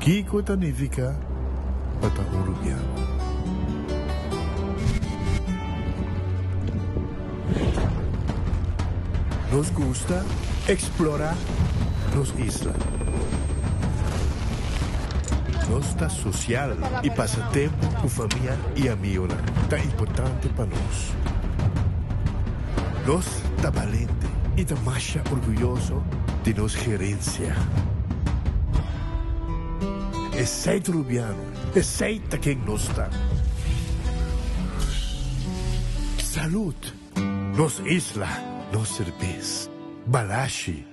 Kiko ta nifiká pa ta un rubiano? Nos gusta eksplorá nos isla. Nos ta sosial i pasa tempu ku famia i amigonan ta importante pa nos. Nos ta balente i ta masha orguyoso di nos gerensia. Esei ta Rubiano, esei ta ken nos ta. Salud! Nos isla, nos serbes. Balashi.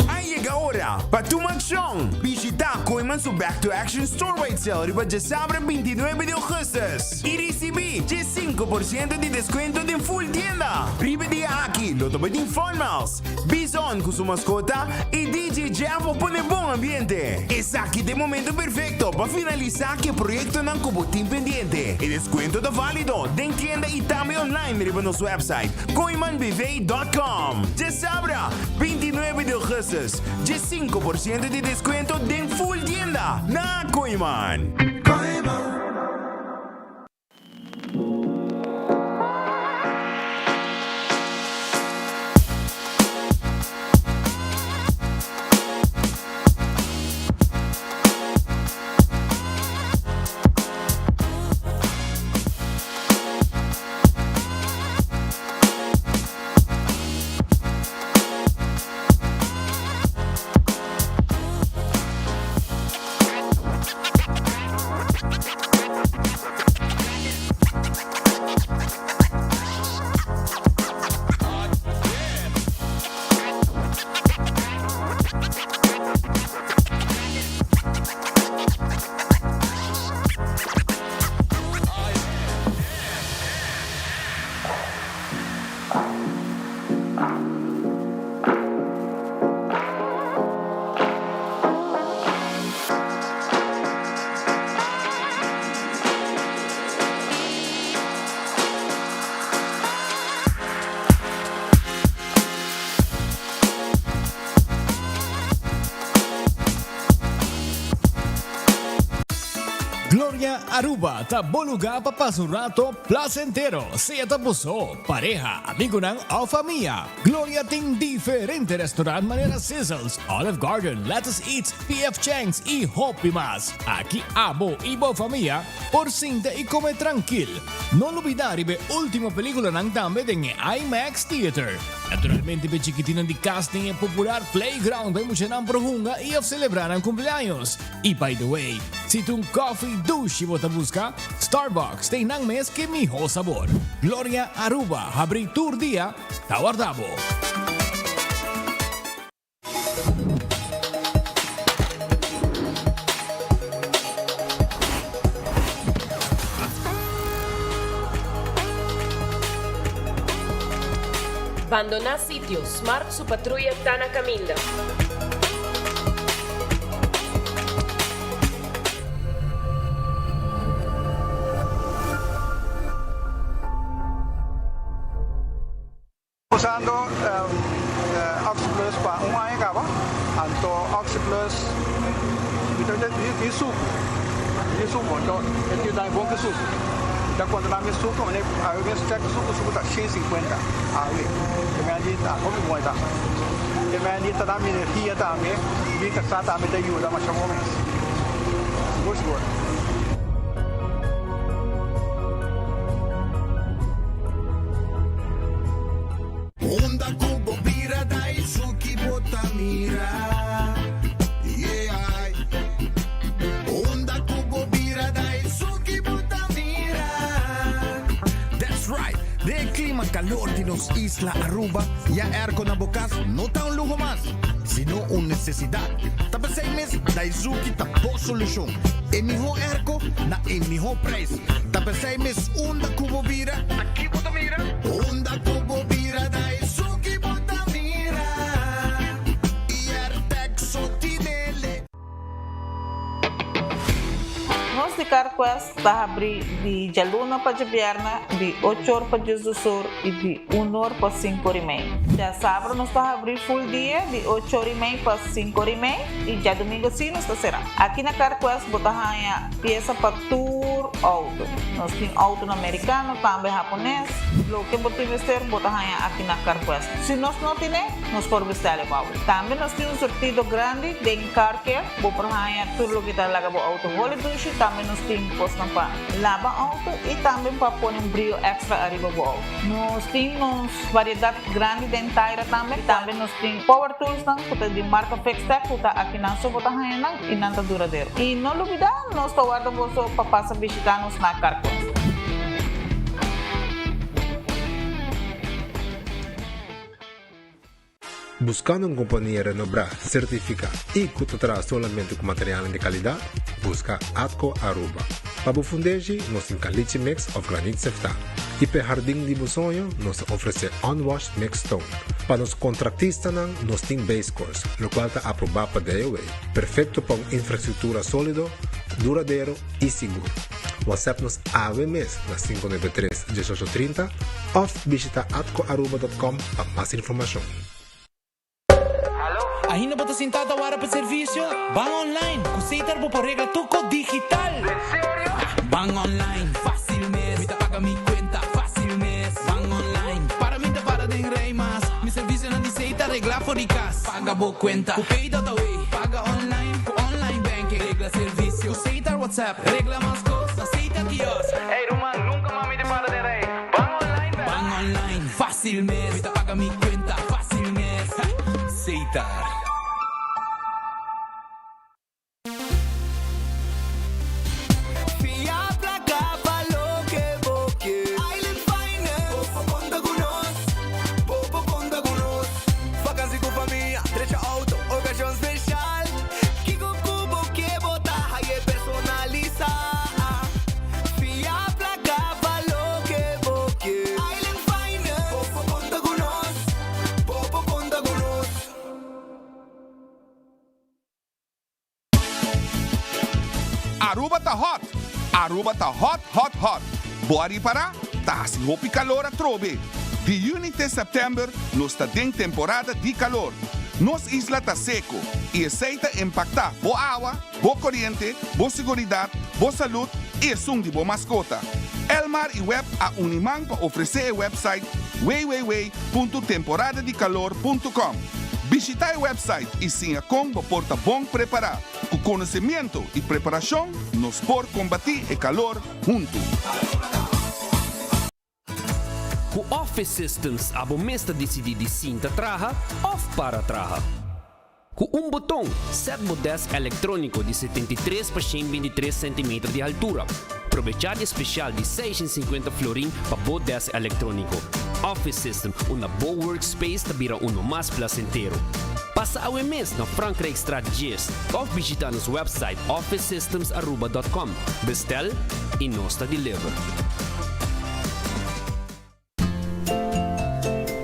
A yega ora pa tuma akshon! Bishita Kooyman su Back to Action Store-wide Sale riba djasabre 29 di ougùstùs i risibí 15% di deskuento den ful tienda! Riba e dia aki lo ta bai tin Fun Miles, Bison ku su maskota i DJ Jeff pa pone bon ambiente. Esaki ta e momento perfekto pa finalisá ku e proyektonan ku bo tin pendiente. E deskuento ta válido den tienda i tambe online riba nos website kooimanbv dòt kòm. Djasabra, 29 di ougùstùs, 15% di deskuento den ful tienda na Kooiman. Gloria Aruba ta bo lugar pa pasa un rato placentero, sea ta bo so, pareha, amigonan of famia. Gloria tin diferente restaurant manera Sizzles, Olive Garden, Lettuce Eats, PF Chang's y hopi mas. Aki abo y bo famia por sinta y come trankil. No lubida riba e ultimo peliculanan tambe den e IMAX Theater. Naturalmente p'e chikitinnan di cas tin e popular playground pa e muchanan por hunga y of celebra nan cumpleaños. Y by the way, si ta un coffee dushi bo ta busca, Starbucks ta einan mes ke miho sabor. Gloria Aruba habri tur dia, ta warda bo. Bandoná sitio, Smart su patruya ta na kaminda. Usando Oxyplus pa un aña caba, anto Oxyplus mi ta di sucu, di sucu, anto e tin dami bon ki sucu. Mi ta controla mi sucu, mane awe mes check sucu, sucu ta 150 awe, e mei di ta hopi bon e ta. E mei di ta dami energia tambe, mi casa tambe ta yuda masha bon mes, sigur sigur. Unda ku bo bira ta esun ki bo ta mira, yeah. Unda ku bo bira ta esun ki bo ta mira. Den e clima calor di nos isla Aruba, ya airco na bo cas no ta un luho mas, sino un necesidad. Ta p'esey mes Daizuki ta bo solucion. E miho airco na e miho prijs. Ta p'esey mes unda cu bo bira, ta ki bo ta mira? Unda cu bo bira Daizuki bo ta mira. Y Airtec so tinele. Nos di CarQuest ta habrí di djaluna pa djabièrnè di ocho or pa diesdos or i di un or pa sinku or i mei. Djasabra nos ta habrí ful dia di ocho or i mei pa sinku or i mei i djadumingu sí nos ta será. Aki na CarQuest bo ta haña piesa pa tur outo. Nos tin outonan merikano, tambe hapones. Loke bo tin mester bo ta haña aki na CarQuest. Si nos no tine, nos por bestèl e bou. Tambe nos tin un surtido grandi den car care, bo por haña tur loke ta laga bo auto holi dushi, tambe nos tin kosnan pa laba auto y tambe pa pone un brio extra ariba bo auto. Nos tin nos variedad grandi den taira tambe, tambe nos tin power toolsnan ku ta di marca Fixtech ku ta akinan so bo ta haña nan y nan ta duradero. Y no lubida nos ta warda boso pa pasa bishita nos na Carquest. Buscando un compania renobrá, certificá y cu ta traha solamente cu materialnan di calidad? Busca Atco Aruba. Pa bo fundeshi, nos tin caliche mix of granit seftá. Y p'e hardin di bo soño, nos ta ofrece unwashed mixed stone. Pa nos contractistanan, nos tin base course, locual ta aprobá pa DOW, perfecto pa un infrastructura solido, duradero y sigur. WhatsApp nos awe mes na 593 1830 of bishita atcoaruba.com pa mas informacion. Ainda bo ta sinta ta wara pa servicio? Ban online! Cu Setar bo por regla tur cos digital! Den serio? Ban online, facil mes! Mi ta paga mi cuenta, facil mes! Ban online, para mi ta para den rij mas! Mi servicionan di Setar regla for di cas! Paga bo cuenta cu Pay.awe! Paga online cu online banking! Regla servicio cu Setar WhatsApp! Regla mas cos na Setar kiosk! Ey ruman, nunca mas mi ta para den rij! Ban online bek! Ban online, facil mes! Mi ta paga mi cuenta, facil mes! Setar. Fia placa pa loke bo ke. Island Finance. Bo por conta cu nos. Bo por conta cu nos. Vakantie cu famia, drecha auto, ocasion special. Kico cu bo ke bo ta haye personalisa. Fia placa pa loke bo ke. Island Finance. Bo por conta cu nos. Bo por conta cu nos. Aruba ta hot! Aruba ta hot hot hot! Bo a ripará? Ta hasi hopi kalor atrobe! Di yüni te sèptèmber nos ta den temporada di kalor. Nos isla ta seko i esei ta impaktá bo awa, bo koriente, bo siguridat, bo salud i esun di bo maskota. Elmar i web a uni man pa ofresé e website www.temporadadikalor punto com. Bishitá e website i siña kon bo por ta bon prepará. Ku konosemiento i preparashon nos por kombatí e kalor huntu. Ku Office Systems abo mes ta disidí di sinta traha òf para traha. Ku un boton, sèt bo dèsk elektróniko di 73 pa 123 sentimeter di haltura. Probechá di e spesial di 650 florin pa bo dèsk elektróniko. Office System, unda bo workspace ta bira uno mas plasentero. Pasa awe mes na Frankrijkstraat 10 òf bishitá nos wèpsait officesystemsaruba.com. Bestèl i nos ta deliver.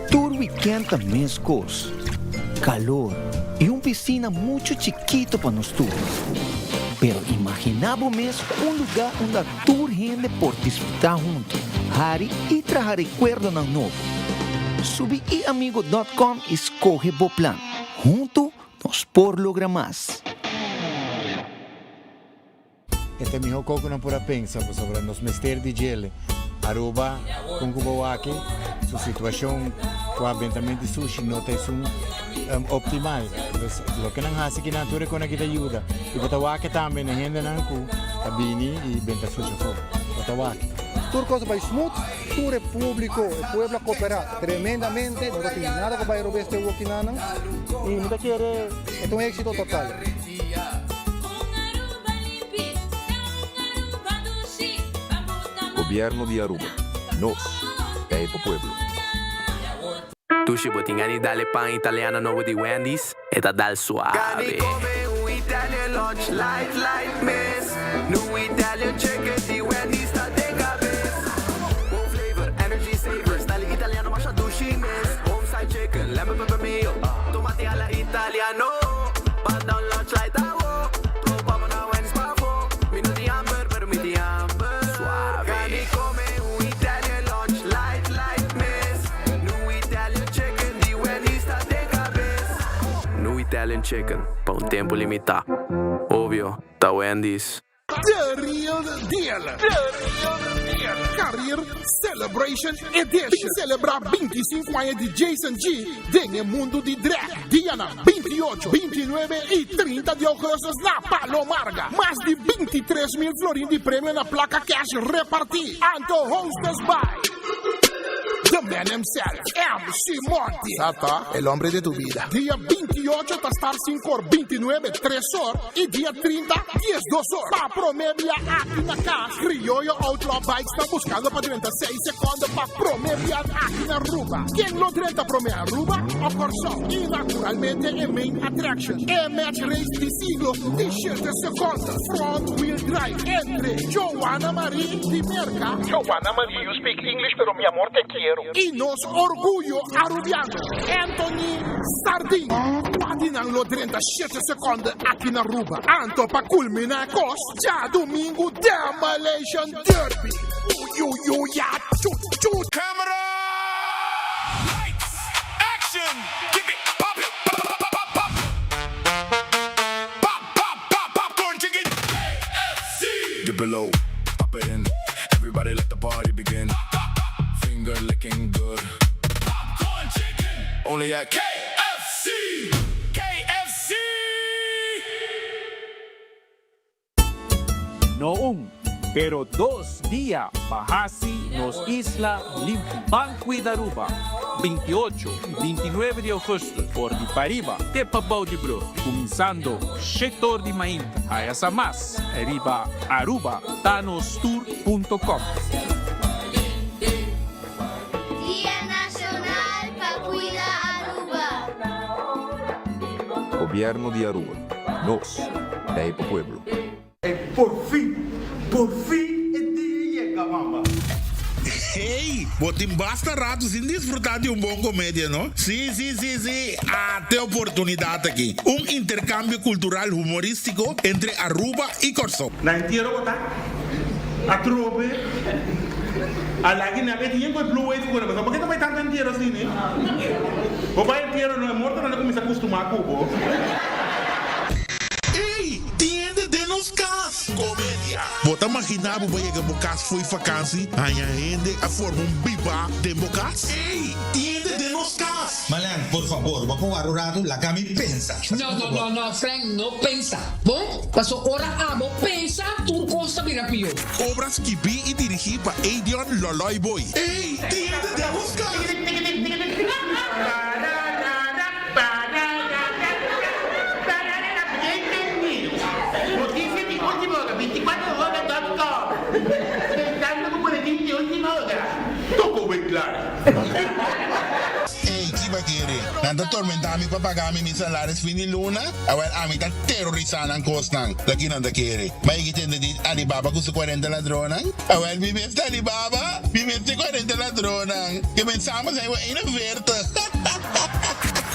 Tur weekend ta mescos, calor y un piscina mucho chikito pa nos tur. Pero imagina bo mes un lugar unda tur hende por disfruta hunto, hari y traha recuerdonan nobo. Subi iamigo dot com y scoge bo plan. Hunto nos por logra mas. E ta e miho ko ku nan por a pensa pasobra nos mester di djele. Aruba kon ku bo wak su situashon ku abentamento di sushi no ta esun optimal. Dus loke nan hasi kinan tur e kon aki ta yuda. I bo ta wak tambe na hendenan ku ta bini i benta sushi afó. Bo ta wak. Tur kos a bai smooth, tur e publico, e pueblo a coopera tremendamente, no ta tin nada ku bai robes te woki nanan y mi ta kere e ta un exito total. Gobierno di Aruba. Nos. T'ei pa pueblo. Dushi bo tin gana di dal e pan italiano nobo di Wendy's? E ta dal suave. Gani come un Italian lunch light light mes Nu Italian chicken di Wendy's ta den cabes Bon flavor, energy saver, style italiano masha dushi mes Home style chicken, lemon pepper mayo, tomati alla italiano Manda un lunch light awo, topa bo na Wendy's pafo Mi no tin hamber, pero mi tin hamber Suave. Gani come un Italian lunch light light mes Nu Italian chicken di Wendy's ta den cabes. Nu Italian Chicken pa un tempo limitá. Obvio, ta Wendy's. The Real Deal! The Real Deal! Career Celebration Edition! Bin celebra 25 aña di Jason G den e mundo di drag. Dianan 28, 29 y 30 di augustus na Palo Marga. Mas di 23 mil florin di premio na placa cash reparti. Anto hostess by The man himself, MC Monty. Sa ta, el hombre de tu vida. Dia 28 ta start 5 or, 29 3 or y dia 30 12 or. Pa prome bia aki na cas, Criollo Outlaw Bikes ta buscando pa drenta 6 seconde pa prome bia aki na Aruba. Ken lo drenta prome Aruba o Corsou? Y naturalmente e main attraction, e match race di siglo di 7 seconde, front wheel drive entre Joanna Marie di Merca, Joanna Marie, you speak English pero mi amor te quiero. Y nos orguyo Arubiano, Anthony Sardin. Cua di nan lo drenta shete seconde aki na Aruba? Anto pa culmina e cos, djadumingu Demolition Derby. Uyuyuya chu chu. Camera! Lights! Action! Give it! Pop it! Pop pop pop pop! Pop pop pop popcorn chicken! KFC! Dip it low, pop it in. Everybody let the party begin. Finger licking good. Popcorn chicken! Only at KFC! KFC! No un, pero dos dia pa haci nos isla limpi. Ban Cuida Aruba, 28 y 29 di augustus for di pariba te pabou di brug, cuminsando shetor di mainta. Haya sa mas riba arubatanostour.com. Dia Nacional pa Cuida Aruba. Gobierno di Aruba. Nos ta e pa pueblo. Ey porfin, porfin e dia yega mama. Hey, bo tin basta rato sin disfruta di un bon comedia, no? Si, si, si, si, ate oportunidad aki. Un intercambio cultural humoristico entre Aruba y Corsou. Na entiero bo ta atrobe a lagi nan e tin ku e blue wave ku nan pasobra bo ke ta bai tantu entiero asina bo bai entiero no e mortonan ta kuminsa kustumá ku bo. Ey, tin hende den nos kas! Komedia. Bo ta maginá bo bai yega bo kas fo'i fakansi, haña hende a forma un bibá den bo kas? Ey, tin hende den nos kas! Marlene, por fabor, bo por wara un ratu? Laga mi pensa. No, no, no, no, Frank, no pensa. Bon, paso ora abo pensa, tur kos ta bira pió. Obra skibí i dirigí pa Edion Loloy Boy. Ey, tin hende den nos kas! Noticia di ultima hora, 24 hora dot com Pensando cu boletin di ultima hora. Toko wey klaar. Ey, ki ba kere? Nan ta tormenta mi pa paga mi mi salaris fin di luna? Awel, ami ta terorisa nan kosnan. Ta ki nan ta kere? Ma e ki tende di Alibaba ku su kuarenta ladronnan? Awel, mi mes ta Alibaba, mi mes ta e kuarenta ladronnan. Ke men samen zijn we 41.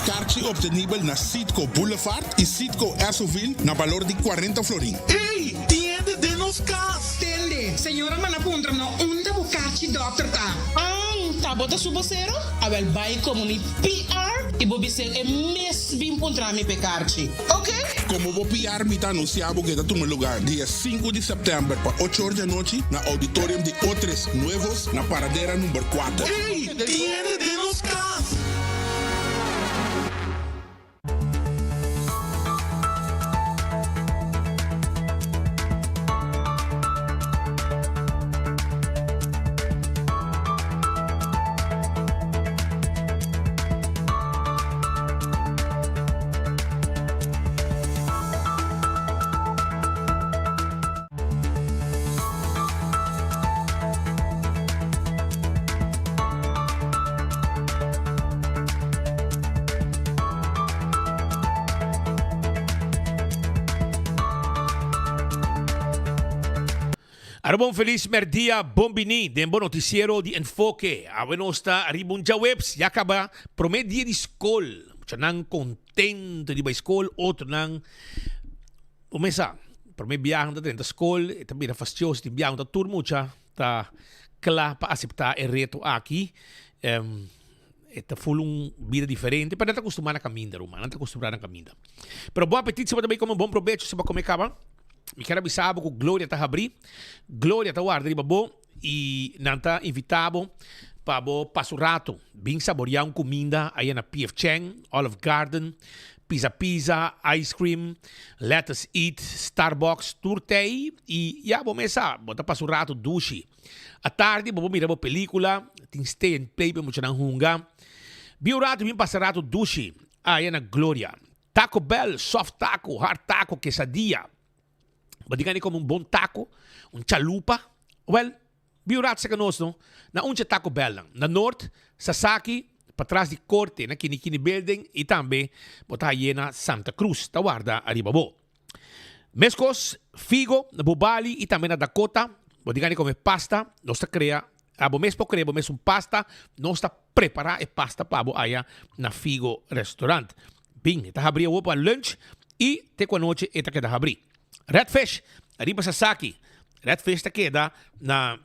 Karchi obtenibel na Citgo Boulevard y Citgo Esso-ville na balor di 40 florin. Ey! Tin hende den nos kas! Tende, señora manda puntra no unda bo karchi dokter ta. An, ta bo ta su bosero? Awel bai komo mi PR i bo bis'é e mes bin puntra mi p'e karchi. Ok? Komo bo PR mi ta anunsiá bo ke ta tuma lugar dia sinku di sèptèmber pa ocho or di anochi na Auditorium di Otres Nuevos na Paradera number kuater. Ey! Tin hende den nos kas! Aruba un felis merdia, bon bini den bo noticiero di Enfoke. Awe nos ta ariba un djaweps, ya caba prome dia di scol. Muchanan contento di bay scol, otronan bo mes sa, prome biaha nan ta drenta scol, e ta bira fastioso, tin biaha no ta tur mucha ta cla pa acepta e reto aki. E ta ful un bida diferente, pero nan ta acostuma na caminda, ruman, nan ta acostumbra na caminda. Pero bon apetit si bo ta bay come, bon probecho si bo a come caba. Mi kier a bisa bo ku Gloria ta habrí, Gloria ta warda riba bo i nan ta invitá bo pa bo pasa un rato, bin saboriá un kuminda aya na PF Chang, Olive Garden, Pizza Pizza, Ice Cream, Let Us Eat, Starbucks, tur tei i ya bo mes sa, bo ta pasa un rato dushi. Atardi bo por mira bo pelíkula, tin stay and play pa e muchanan hunga. Bin un rato bin pasa rato dushi aya na Gloria. Taco Bell, soft taco, hard taco, quesadilla. Bo tin gana di come un bon taco, un chalupa? Well, bin un rato cerca nos no, na un dje Taco Bellnan, na Noord, Sasaki, patras di Corte, na Kinikini Building y tambe bo ta haye na Santa Cruz, ta warda ariba bo. Mescos, Figo, na Bubali y tambe na Dakota, bo tin gana di come pasta, nos ta crea Abo mes por crea bo mes un pasta, nos ta prepara e pasta pa bo aya na Figo Restaurant. Bin, e ta habri awo pa lunch y te cu anochi e ta keda habri. Red Fish, ariba Sasaki. Red Fish ta keda na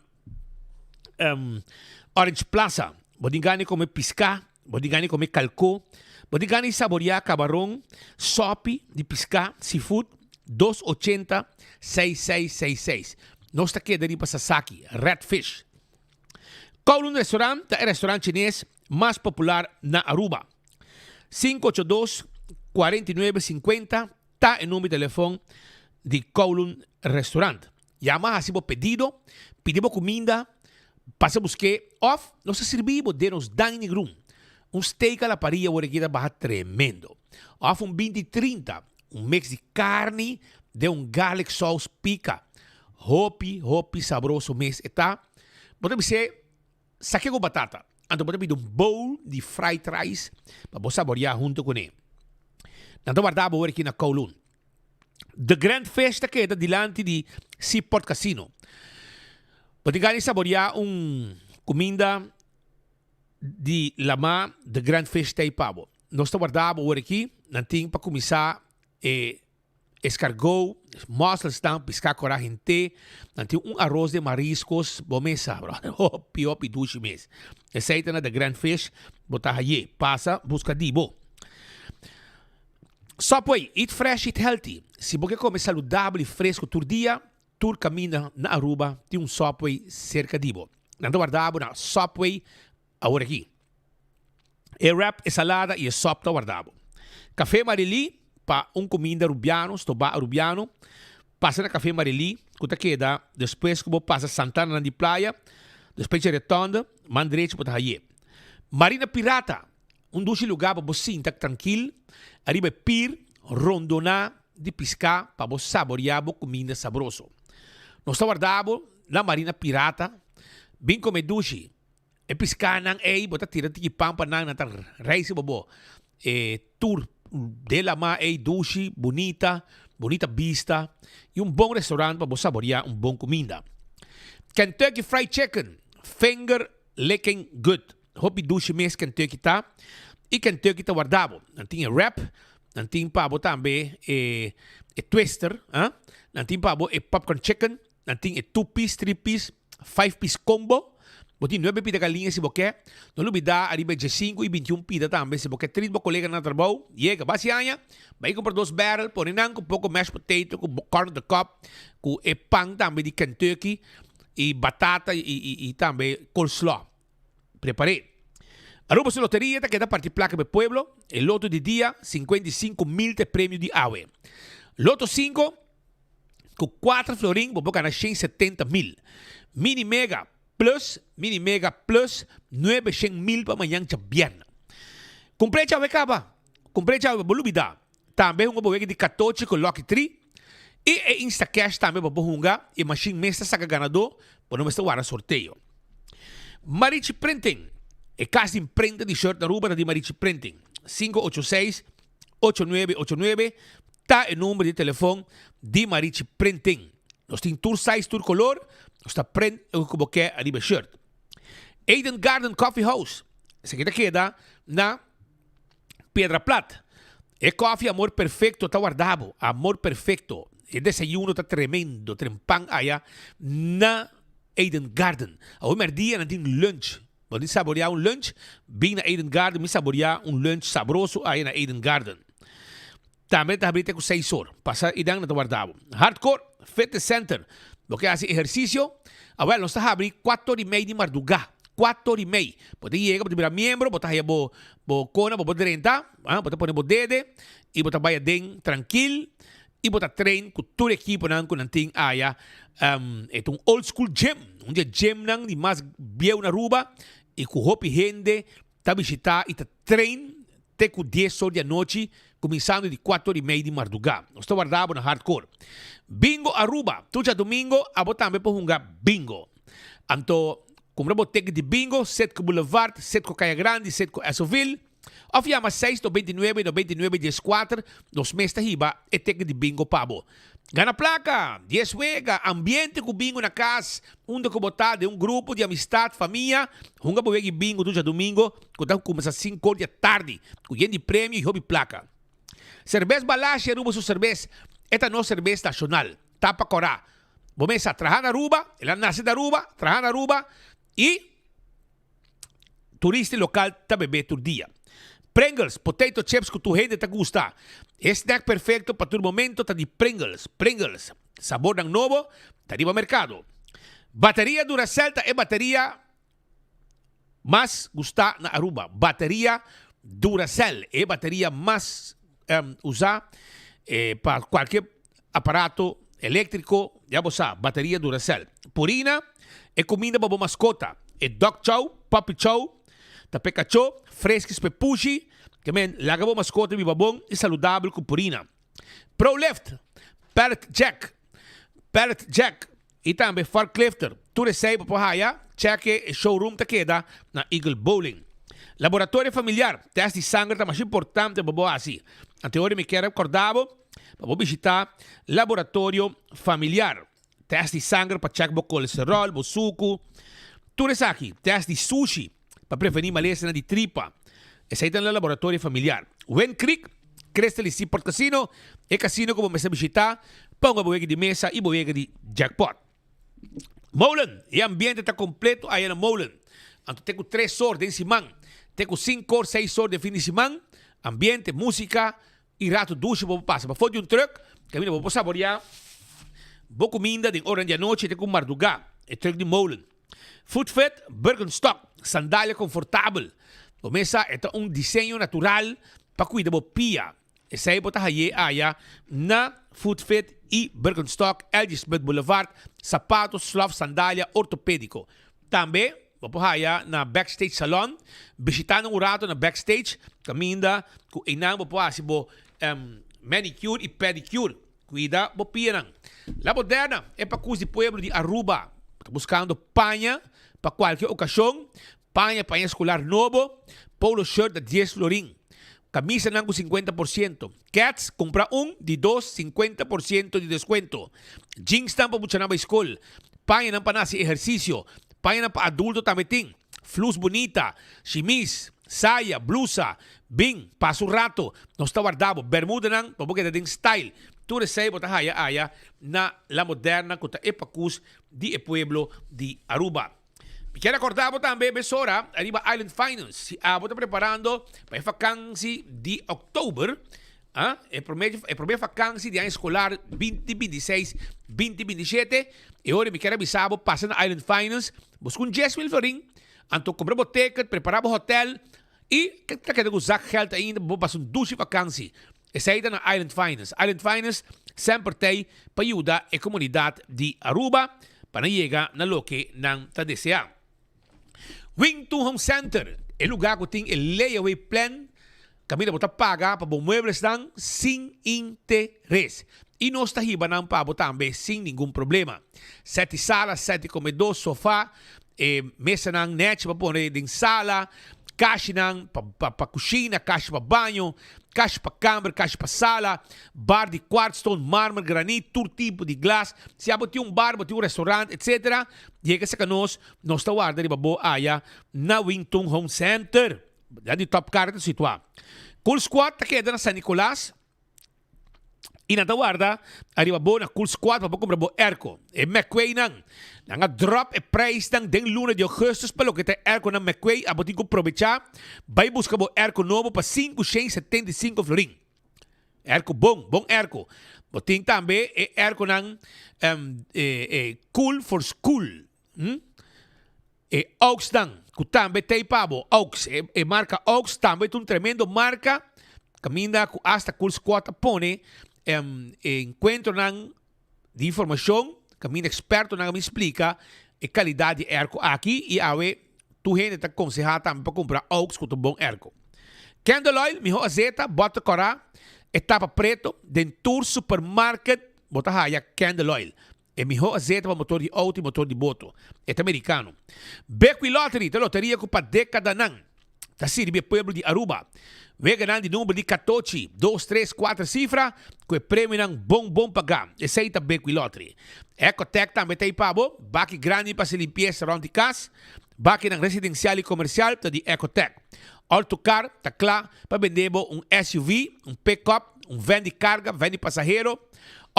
Orange Plaza. Bo tin gana di come pisca, bo tin gana di come calco, bo tin gana di saboria cabaron, sopi di pisca, seafood, dos ochenta seis seis seis seis. Nos ta keda riba Sasaki, Red Fish. Kowloon Restaurant ta e restaurant chines mas popular na Aruba. 582 49 50 ta e number di telefon di Kowloon Restaurant. Yama hasi bo pedido, pidi bo kuminda, pasa busk'é òf nos ta sirbi bo den nos dining room. Un steak a la parilla wor aki ta baha tremendo. Òf un binti 30, un mix di karni den un garlic sauce pika. Hopi, hopi sabroso mes e ta. Bo ta bis'é sake ku batata. Anto bo ta pidi un bowl di fried rice pa bo saboriá hunto kuné. Nan ta warda bo wor aki na Kowloon. The Grand Fish ta keda dilanti di Seaport Casino. Bo tin gana di saboreá un kuminda di lamá, The Grand Fish ta ei pa bo. Nos ta warda bo ora aki, nan tin pa kuminsá e escargot, musselsnan, piská kòrá hent'é, nan tin un aros de mariscos, bo mes sa brother, hopi hopi dushi mes. Esei ta na The Grand Fish, bo ta hay'é. Pasa buska di bo. Subway, eat fresh, eat healthy. Si bo ke kome saludabel i fresco tur dia, tur kaminda na Aruba tin un Subway serka di bo. Nan ta warda bo na Subway awor aki. E wrap, e salada i e sop ta warda bo. Café Marily, pa un kuminda Rubiano, stobá Arubiano, pasa na Café Marily ku ta keda despues ku bo pasa Santana nan di Playa, despues dje retonde, man drechi bo ta haye. Marina Pirata, Un dushi lugá pa bo sinta trankil ariba e pir rondoná di piská pa bo saboriá bo kuminda sabroso. Nos ta warda bo na Marina Pirata. Bin kome dushi. E piskánan ei bo ta tira tiki pan pa nan, nan ta reisi pa bo. E tur den lamá ei dushi, bunita, bunita bista i un bon restaurant pa bo saboriá un bon kuminda. Kentucky Fried Chicken, finger licking good. Hopi dushi mes Kentucky ta y Kentucky ta warda bo. Nan tin e wrap, nan tin pa bo tambe e e twister, ah, nan tin pa bo e popcorn chicken, nan tin e two piece, three piece, five piece combo. Bo tin nuebe pida galiña si bo ke. No lubida ariba e diesinku y bintiun pida tambe si bo ke treat bo colega na trabou. Yega, basi aña, bai cumpra dos barrel, pone nan cu poco mashed potato, cu corn on the cob, cu e pan tambe di Kentucky y batata y y y tambe coleslaw. Prepar'é. Aruba su loteria ta keda parti plaka pa e pueblo. E loto di dia, 55 mil ta e premio di awe. Loto 5, ku 4 florin bo por gana 170 mil. Mini Mega Plus, Mini Mega Plus, 900 mil pa mañan djabièrnè. Kumpr'é djawe kaba. Kumpr'é djawe, bo lubidá. Tambe hunga bo wega di katochi ku Lucky Tree. I e Instacash tambe bo por hunga. E mashin mes ta saka ganadó, bo no mester warda sorteo. Marichi Printing, E kas di imprenta di shirt na Aruba ta di Marichi Printing. 586 8989 ta e number di telefon di Marichi Printing. Nos tin tur size, tur color. Nos ta print loke ku bo ke ariba e shirt. Eden Garden Coffee House, esaki ta keda na Piedra Plat. E koffie Amor Perfecto ta warda bo. Amor Perfecto. E desayuno ta tremendo, trempan aya na Eden Garden. Awe merdia nan tin lunch. Bo tin saborea un lunch? Bin na Eden Garden mi saborea un lunch sabroso aya na Eden Garden. Tambe ta habri te ku seis or. Pasa einan nan ta warda bo. Hardcore Fitness Center. Bo ke hasi ehersisio? Awel, nos ta habri kuator i mei di mardugá. Kuator i mei. Bo ta yega, bo ta bira miembro, bo ta haya bo bo kona, bo por drenta, bo ta pone bo dede i bo ta bai aden trankil i bo ta train ku tur ekiponan ku nan tin aya. E ta un old school gym, un di e gymnan di mas bieu na Aruba i ku hopi hende ta bishita i ta train te ku dies or di anochi, kuminsando di kuater i mei di mardugá. Nos ta warda bo na Hardcore. Bingo Aruba! Tur djadumingo abo tambe por hunga bingo. Anto, kumpra bo ticket di bingo, Setco Boulevard, Setco Kaya Grandi, Setco Essoville, òf yama seis 99 99 dieskuater, nos mes ta hiba e ticket di bingo pa bo. Gana plaka, dies wega, ambiente ku bingo na kas, unda ku bo ta den un grupo di amistad, famia, hunga bo wega i bingo tur djadumingo ku ta kuminsá sinku or di atardi, ku yen di premio i hopi plaka. Serbes Balashi Aruba su serbes, e ta nos serbes nashonal, tapa kòrá. Bo mes a traha na Aruba, el a nase na Aruba, traha na Aruba i. Turista y local ta bebe tur dia. Pringles, potato chips cu tur hende ta gusta. E snack perfecto pa tur momento ta di Pringles. Pringles, sabornan nobo ta riba mercado. Bateria Duracell ta e bateria mas gusta na Aruba. Bateria Duracell, e bateria mas usa pa cualkier aparato eléktriko, ya bo sa, bateria Duracell. Purina, e kuminda pa bo maskota, e dog chow, puppy chow, ta p'e kachó, freskis p'e pushi, ke men laga bo maskota biba bon i saludabel ku Purina. Prolift, pallet jack, pallet jack, i tambe forklifter, tur esei bo por haya, cheke e showroom ta keda na Eagle Bowling. Laboratorio familiar, tèst di sanger ta masha importante pa bo hasi. Anteori mi kier rekòrda bo pa bo bishitá Laboratorio Familiar. Tèst di sanger pa chèk bo kolesteròl, bo suku, tur esaki. Tèst di sushi pa prevení malesanan di tripa. Esei ta na Laboratorio Familiar. Wind Creek, Crystal i Seaport Casino, e kasino ku bo mester bishitá pa hunga bo wega di mesa i bo wega di jackpot. Molen, e ambiente ta kompleto aya na Molen. Anto te ku tres or den siman, te ku sinku or, seis or den fin di siman, ambiente, músika, I rato dushi bo por pasa pafó di un truck, kaminda bo por saboreá bo kuminda den oranan di anochi te ku mardugá. E truck di molen. Footfit Birkenstock, sandalia konfortabel. Bo mes sa e ta un diseño natural pa kuida bo pia. Esei bo ta hay'é aya na Footfit i Birkenstock, LG Smith Boulevard, sapato, slof, sandalia ortopédiko. Tambe bo por haya na Backstage Salon. Bishita nan un rato na Backstage kaminda ku einan bo por hasi bo manicure i pedicure. Kuida bo pianan. La Moderna, e pakus di pueblo di Aruba. Bo ta buskando paña pa kualke okashon, paña pa aña eskolar nobo, polo shirt na dies florin, kamisanan ku 50%, Keds, kumpra un, di dos, 50% di deskuento, jeansnan pa muchanan bai skol, Pañanan pa nasi ehersisio, pañanan pa adulto tambe tin, flus bunita, shimis, saya, blusa, bin, pasa un rato, nos ta warda bo, bermudanan pa bo keda den style, tur esei bo ta haya aya na La Moderna ku ta e pakus di e pueblo di Aruba. Mi kier akorda bo tambe mesora ariba Island Finance, si abo ta preparando pa e fakansi di oktober, Ah, e prome, e prome vakantie di aña escolar 2026, 2027. E ora mi kier avisa bo pasa na Island Finance, busca un 10,000 florin, anto compra bo ticket, prepara bo hotel y ta keda cu zakgeld ainda pa bo pasa un dushi vakantie. Esey ta na Island Finance. Island Finance semper t'ey pa yuda e comunidad di Aruba pa nan yega na loke nan ta desea. Wington Home Center, e lugar cu tin e layaway plan caminda bo ta paga pa bo mueblesnan sin interes. Y nos ta hiba nan pa bo tambe sin ningun problema. Set di sala, set di comedor, sofa, e mesanan nechi pa pone den sala, Kashinan pa pa pa kushina, kashi pa baño, kashi pa kamber, kashi pa sala, bar di kwartstone, marmer, granit, tur tipo di glas. Si abo tin un bar, bo tin un restaurant, etc. Yega saka nos, nos ta warda riba bo aya na Wington Home Center. Ya di Top Car ta situá. Cool Squad ta keda na San Nicolas. I nan ta warda ariba bo na Cool Squad pa bo kumpra bo airco. E McQuay-nan, nan a drop e prijsnan den luna di augustus pa loke ta e airconan McQuay. Abo tin ku probechá bai buska bo airco nobo pa 575 florin. Airco bon, bon airco. Bo tin tambe e airconan Cool for School. E Aux-nan, ku tambe t'ei pa bo. Aux, e marka Aux tambe ta un tremendo marka, kaminda ku asta Cool Squad a pone e enkuentronan di informashon, kaminda ekspertonan a bin splika e kalidat di e airco aki i awe tur hende ta konsehá tambe pa kumpra Aux ku ta un bon airco. Candle oil, mihó azeta, bòter kòrá, e tapa preto, den tur supermarket bo ta haya candle oil. E mihó azeta pa motor di outo i motor di boto. E ta merikano. Bequi Lottery ta loteria ku pa dekadanan ta sirbi e pueblo di Aruba. Weganan di number di katochi, dos, tres, kuater sifra ku e premionan bon bon pagá. Esei ta Bequi Lottery. Ecotec tambe ta ei pa bo. Baki grandi pa hasi limpiesa rònt di kas. Bakinan residensial i komersial ta di Ecotec. Autocar ta kla pa bende bo un SUV, un pick-up, un van di karga, van di pasahero.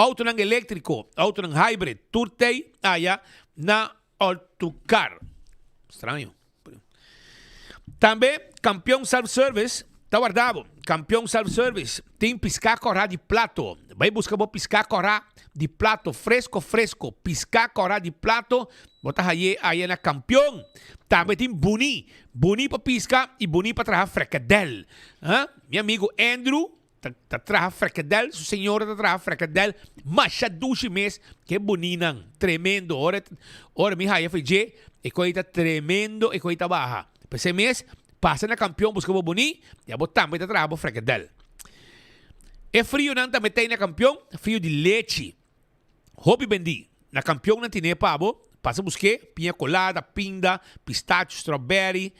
Autonan eléktriko, autonan hybrid, tur tei aya na Autocar. Straño. Tambe Kampion Self Service ta warda bo. Kampion Self Service tin piská kòrá di plato. Bai buska bo piská kòrá di plato fresko fresko. Piská kòrá di plato bo ta haye aya na Kampion. Tambe tin buni. Buni pa piska i buni pa traha frikadèl. Mi amigu Andrew Ta traha frikadel, su señora ta traha frikadel masha dushi mes, ke boninan, tremendo. Ora ora mi haya fe dje, e koe ta tremendo, e koe ta baha. P'esei mes, pasa na Kampion buska bo boni, ya bo tambe ta traha bo frikadel. E frionan tambe ta ei na Kampion, frio di lechi. Hopi bendí. Na Kampion nan tine pa bo, pasa busk'é, piña colada, pinda, pistacho, strawberry,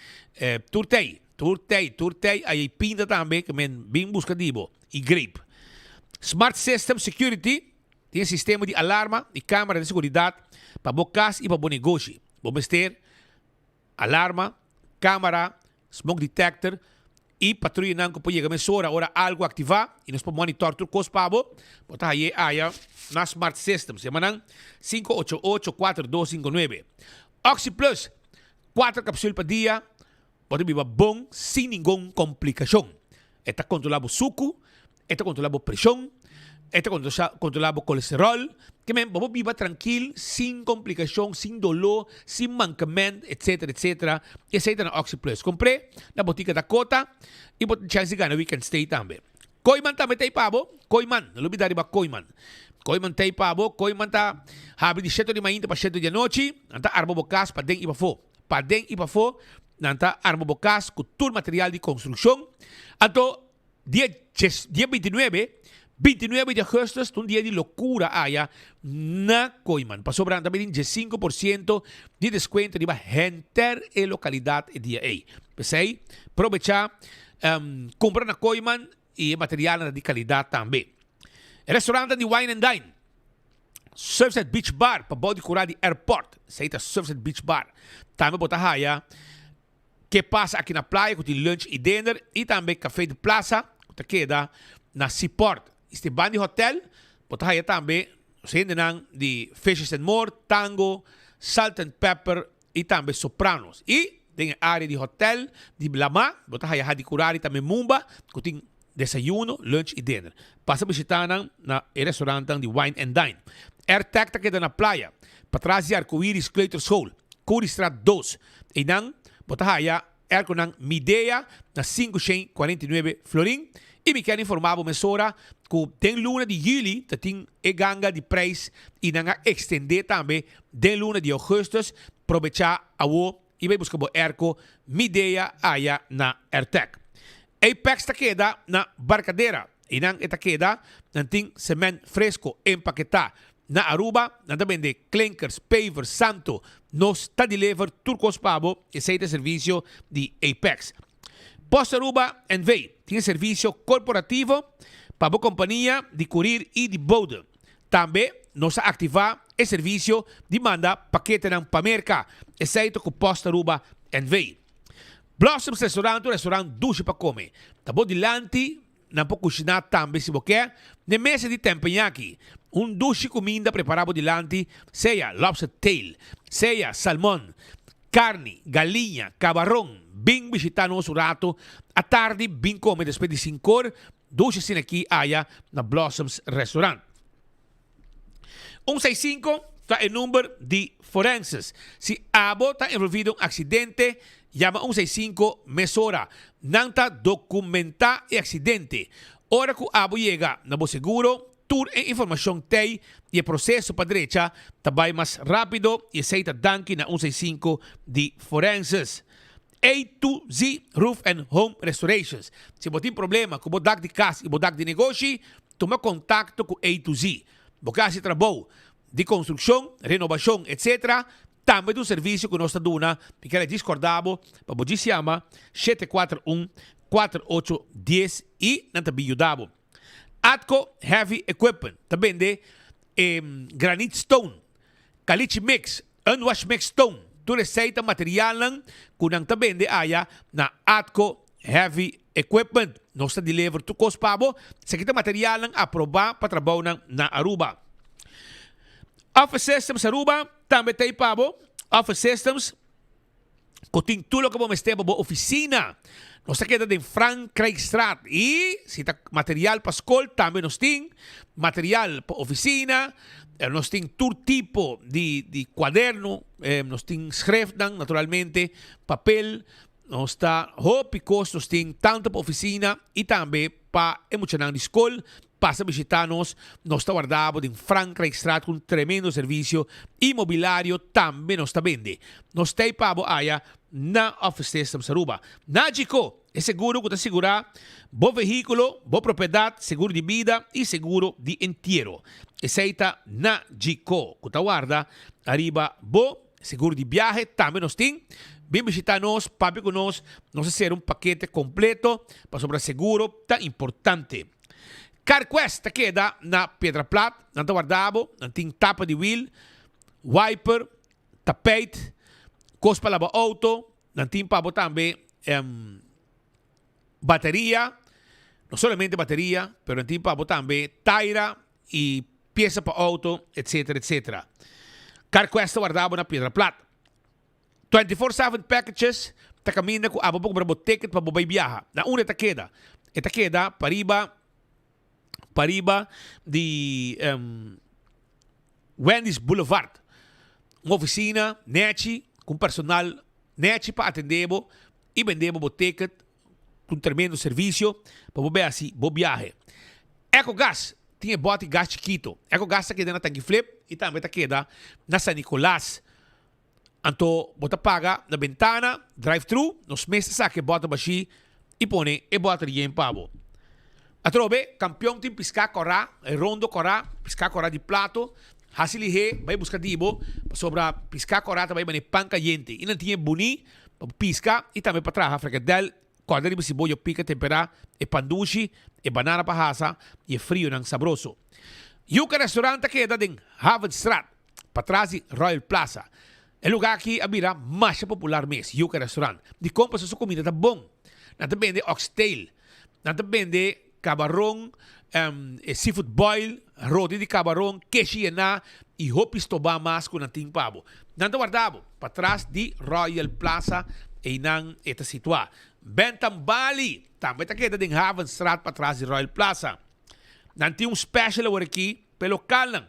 tur t'ei, tur t'ei, tur t'ei, ay'ei pinda tambe ke men bin buska di bo, i grape. Smart System Security tin e sistema di alarma i camera di seguridad pa bo kas i pa bo negoshi. Bo mester alarma, camera, smoke detector y patruyanan cu por yega mesora ora algo activa y nos por monitor tur cos pa bo, bo ta haye aya na Smart Systems. Yama nan 588 4259. Oxi Plus, cuatro capsul pa dia, bo ta biba bon sin ningun complicacion. E ta controla bo sucu, e ta controla bo presion, e ta controla bo colesterol. Ke men, bo por biba trankil, sin complicacion, sin dolor, sin mankement, etcetera, etcetera. Esey ta na Oxi Plus. Compr'e na Botica Dakota y bo tin chance di gana weekend stay tambe. Kooiman tambe ta ey pa bo. Kooiman, no lo bida riba Kooiman. Kooiman ta ey pa bo. Kooiman ta habri di sheto di mainta pa sheto di anochi. Nan ta arma bo cas paden y pafo. Paden y pafo nan ta arma bo cas cu tur material di construccion. Anto Dia djes, dia bintinuebe, bintinuebe di augustus ta un dia di lokura aya na Kooiman, pasobra nan ta bini 15% di deskuento riba henter e lokalidat e dia ei. P'esei, probechá, kumpra na Kooiman i e materialnan ta di kalidat tambe. E restaurantnan di Wine and Dine, Surfside Beach Bar pa bou di kurá di airport, esei ta Surfside Beach Bar, tambe bo ta haya Ke pasa aki na playa ku tin lunch i dinner i tambe Café de Plaza ku ta keda na Seaport. I banda di hotel bo ta haya tambe nos hendenan di Fishes and More, Tango, Salt and Pepper i tambe Sopranos. I den e area di hotel di Lama bo ta haya Hadi Curari tambe Mumba ku tin desayuno, lunch i dinner. Pasa bishita nan na e restaurantnan di Wine and Dine. Airtag ta keda na playa, patras di Arcoiris Kleuterschool, Curiestraat dos. Einan bo ta haya airconan Midea na 549 florin y mi kier informa bo mesora cu den luna di juli ta tin e ganga di prijs y nan a extende tambe den luna di augustus. Probecha awo y bay busca bo airco Midea aya na Airtec. Apex ta keda na Barcadera. Einan e ta keda, nan tin cement fresco empaketa Na Aruba nan ta bende klinkers, pavers, santo. Nos ta deliver tur kos pa bo, esei ta e servisio di Apex. Post Aruba NV tin e servisio korporativo pa bo kompania di kurir i di bode. Tambe nos a aktivá e servisio di manda paketenan pa Merka. Esei ta ku Post Aruba NV. Blossoms Restaurant ta un restaurant dushi pa kome. Ta bo dilanti nan por kushiná tambe si bo ke. N'e mesa di tempeñaki, un dushi kuminda prepará bo dilanti, sea lobster tail, sea salmon, Carni, galiña, cabaron, bin bishita nos un rato atardi, bin come despues di cincor, dushi asina aki aya na Blossoms Restaurant. Un seis cinco ta e number di forenses. Si abo ta envolvi den un accidente, yama un seis cinco mesora. Nan ta documenta e accidente. Ora cu abo yega na bo seguro, Tur e informashon t'ei i e proseso pa drecha ta bai mas rápido i esei ta danki na un seis sinku di Forenses. A to Z Roof and Home Restorations. Si bo tin problema ku bo dak di kas i bo dak di negoshi, tuma kontakto ku A to Z. Bo ke hasi trabou di konstrukshon, renobashon etc. Tambe ta un servisio ku nos ta duna. Mi kere djis kòrda bo pa bo djis yama 741 48 dies i nan ta bin yuda bo. Atco Heavy Equipment ta bende e granite stone, caliche mix, unwash mix stone. Tur esey ta materialnan cu nan ta bende aya na Atco Heavy Equipment. Nos ta deliver tur cos pa bo. Esaki ta materialnan aproba pa trabounan na Aruba. Office Systems Aruba tambe ta ey pa bo. Office Systems. Ku tin tur loke bo mester pa bo ofisina. Nos ta keda den Frankrijkstraat i si ta material pa skol tambe nos tin, material pa ofisina, nos tin tur tipo di di kuaderno, nos tin schriftnan naturalmente, papel, nos ta hopi kos nos tin tantu pa ofisina i tambe pa e muchanan di skol. Pasa bishita nos, nos ta warda bo den Frankrijkstraat ku un tremendo servisio i mobilario tambe nos ta bende. Nos ta ei pa bo aya na Office Systems Aruba. Nagico, e seguro ku ta sigurá bo vehíkulo, bo propiedat, seguro di bida i seguro di entiero. Esei ta Nagico ku ta warda ariba bo seguro di biahe tambe nos tin. Bin bishita nos, papia ku nos, nos ta sera un pakete kompleto pasobra seguro ta importante. CarQuest ta keda na Piedra Plat, nan ta warda bo, nan tin tapa di wiel, wiper, tapijt, kos pa laba auto, nan tin pa bo tambe bateria, no solamente bateria, pero nan tin pa bo tambe taira y pieza pa auto, etcetera, etcetera. CarQuest ta warda bo na Piedra Plat. 24/7 packages ta kaminda ku abo por kumpra bo ticket pa bo bai biaha. Na unda e ta keda? E ta keda pariba pariba di Wendy's Boulevard. Un ofisina nechi ku un personal nechi pa atende bo i bende bo bo ticket ku un tremendo servisio pa bo bai hasi bo biahe. Ecogas tin e bòti gas chikito. Ecogas ta keda na Tanki Flip i tambe ta keda na San Nicolas. Anto bo ta paga na bentana, drive thru, nos mes ta saka e bòter bashí i pone e bòter yen pa bo. Atrobe, kampion tin piská kòrá, e rondo kòrá, piská kòrá di plato, hasi lihé, bai buska di bo, pasobra piská kòrá ta bai manera pan kayente. I nan tin e buní pa bo piska i tambe pa traha frikadèl, kòrda riba siboyo pika temperá, e pan dushi, e banana pa hasa i e frionan sabroso. Yuka Restaurant ta keda den Havenstraat. Patras di Royal Plaza. E lugar aki a bira masha popular mes, Yuca Restaurant. Dikon? Pasobra su kumida ta bon. Nan ta bende oxtail, nan ta bende kabaron, e seafood boil, roti di kabaron, keshi yená i hopi stobá mas ku nan tin pa bo. Nan ta warda bo patras di Royal Plaza, einan e ta situá. Bentham Bali tambe ta keda den Havenstraat patras di Royal Plaza. Nan tin un special awor aki P'e lokalnan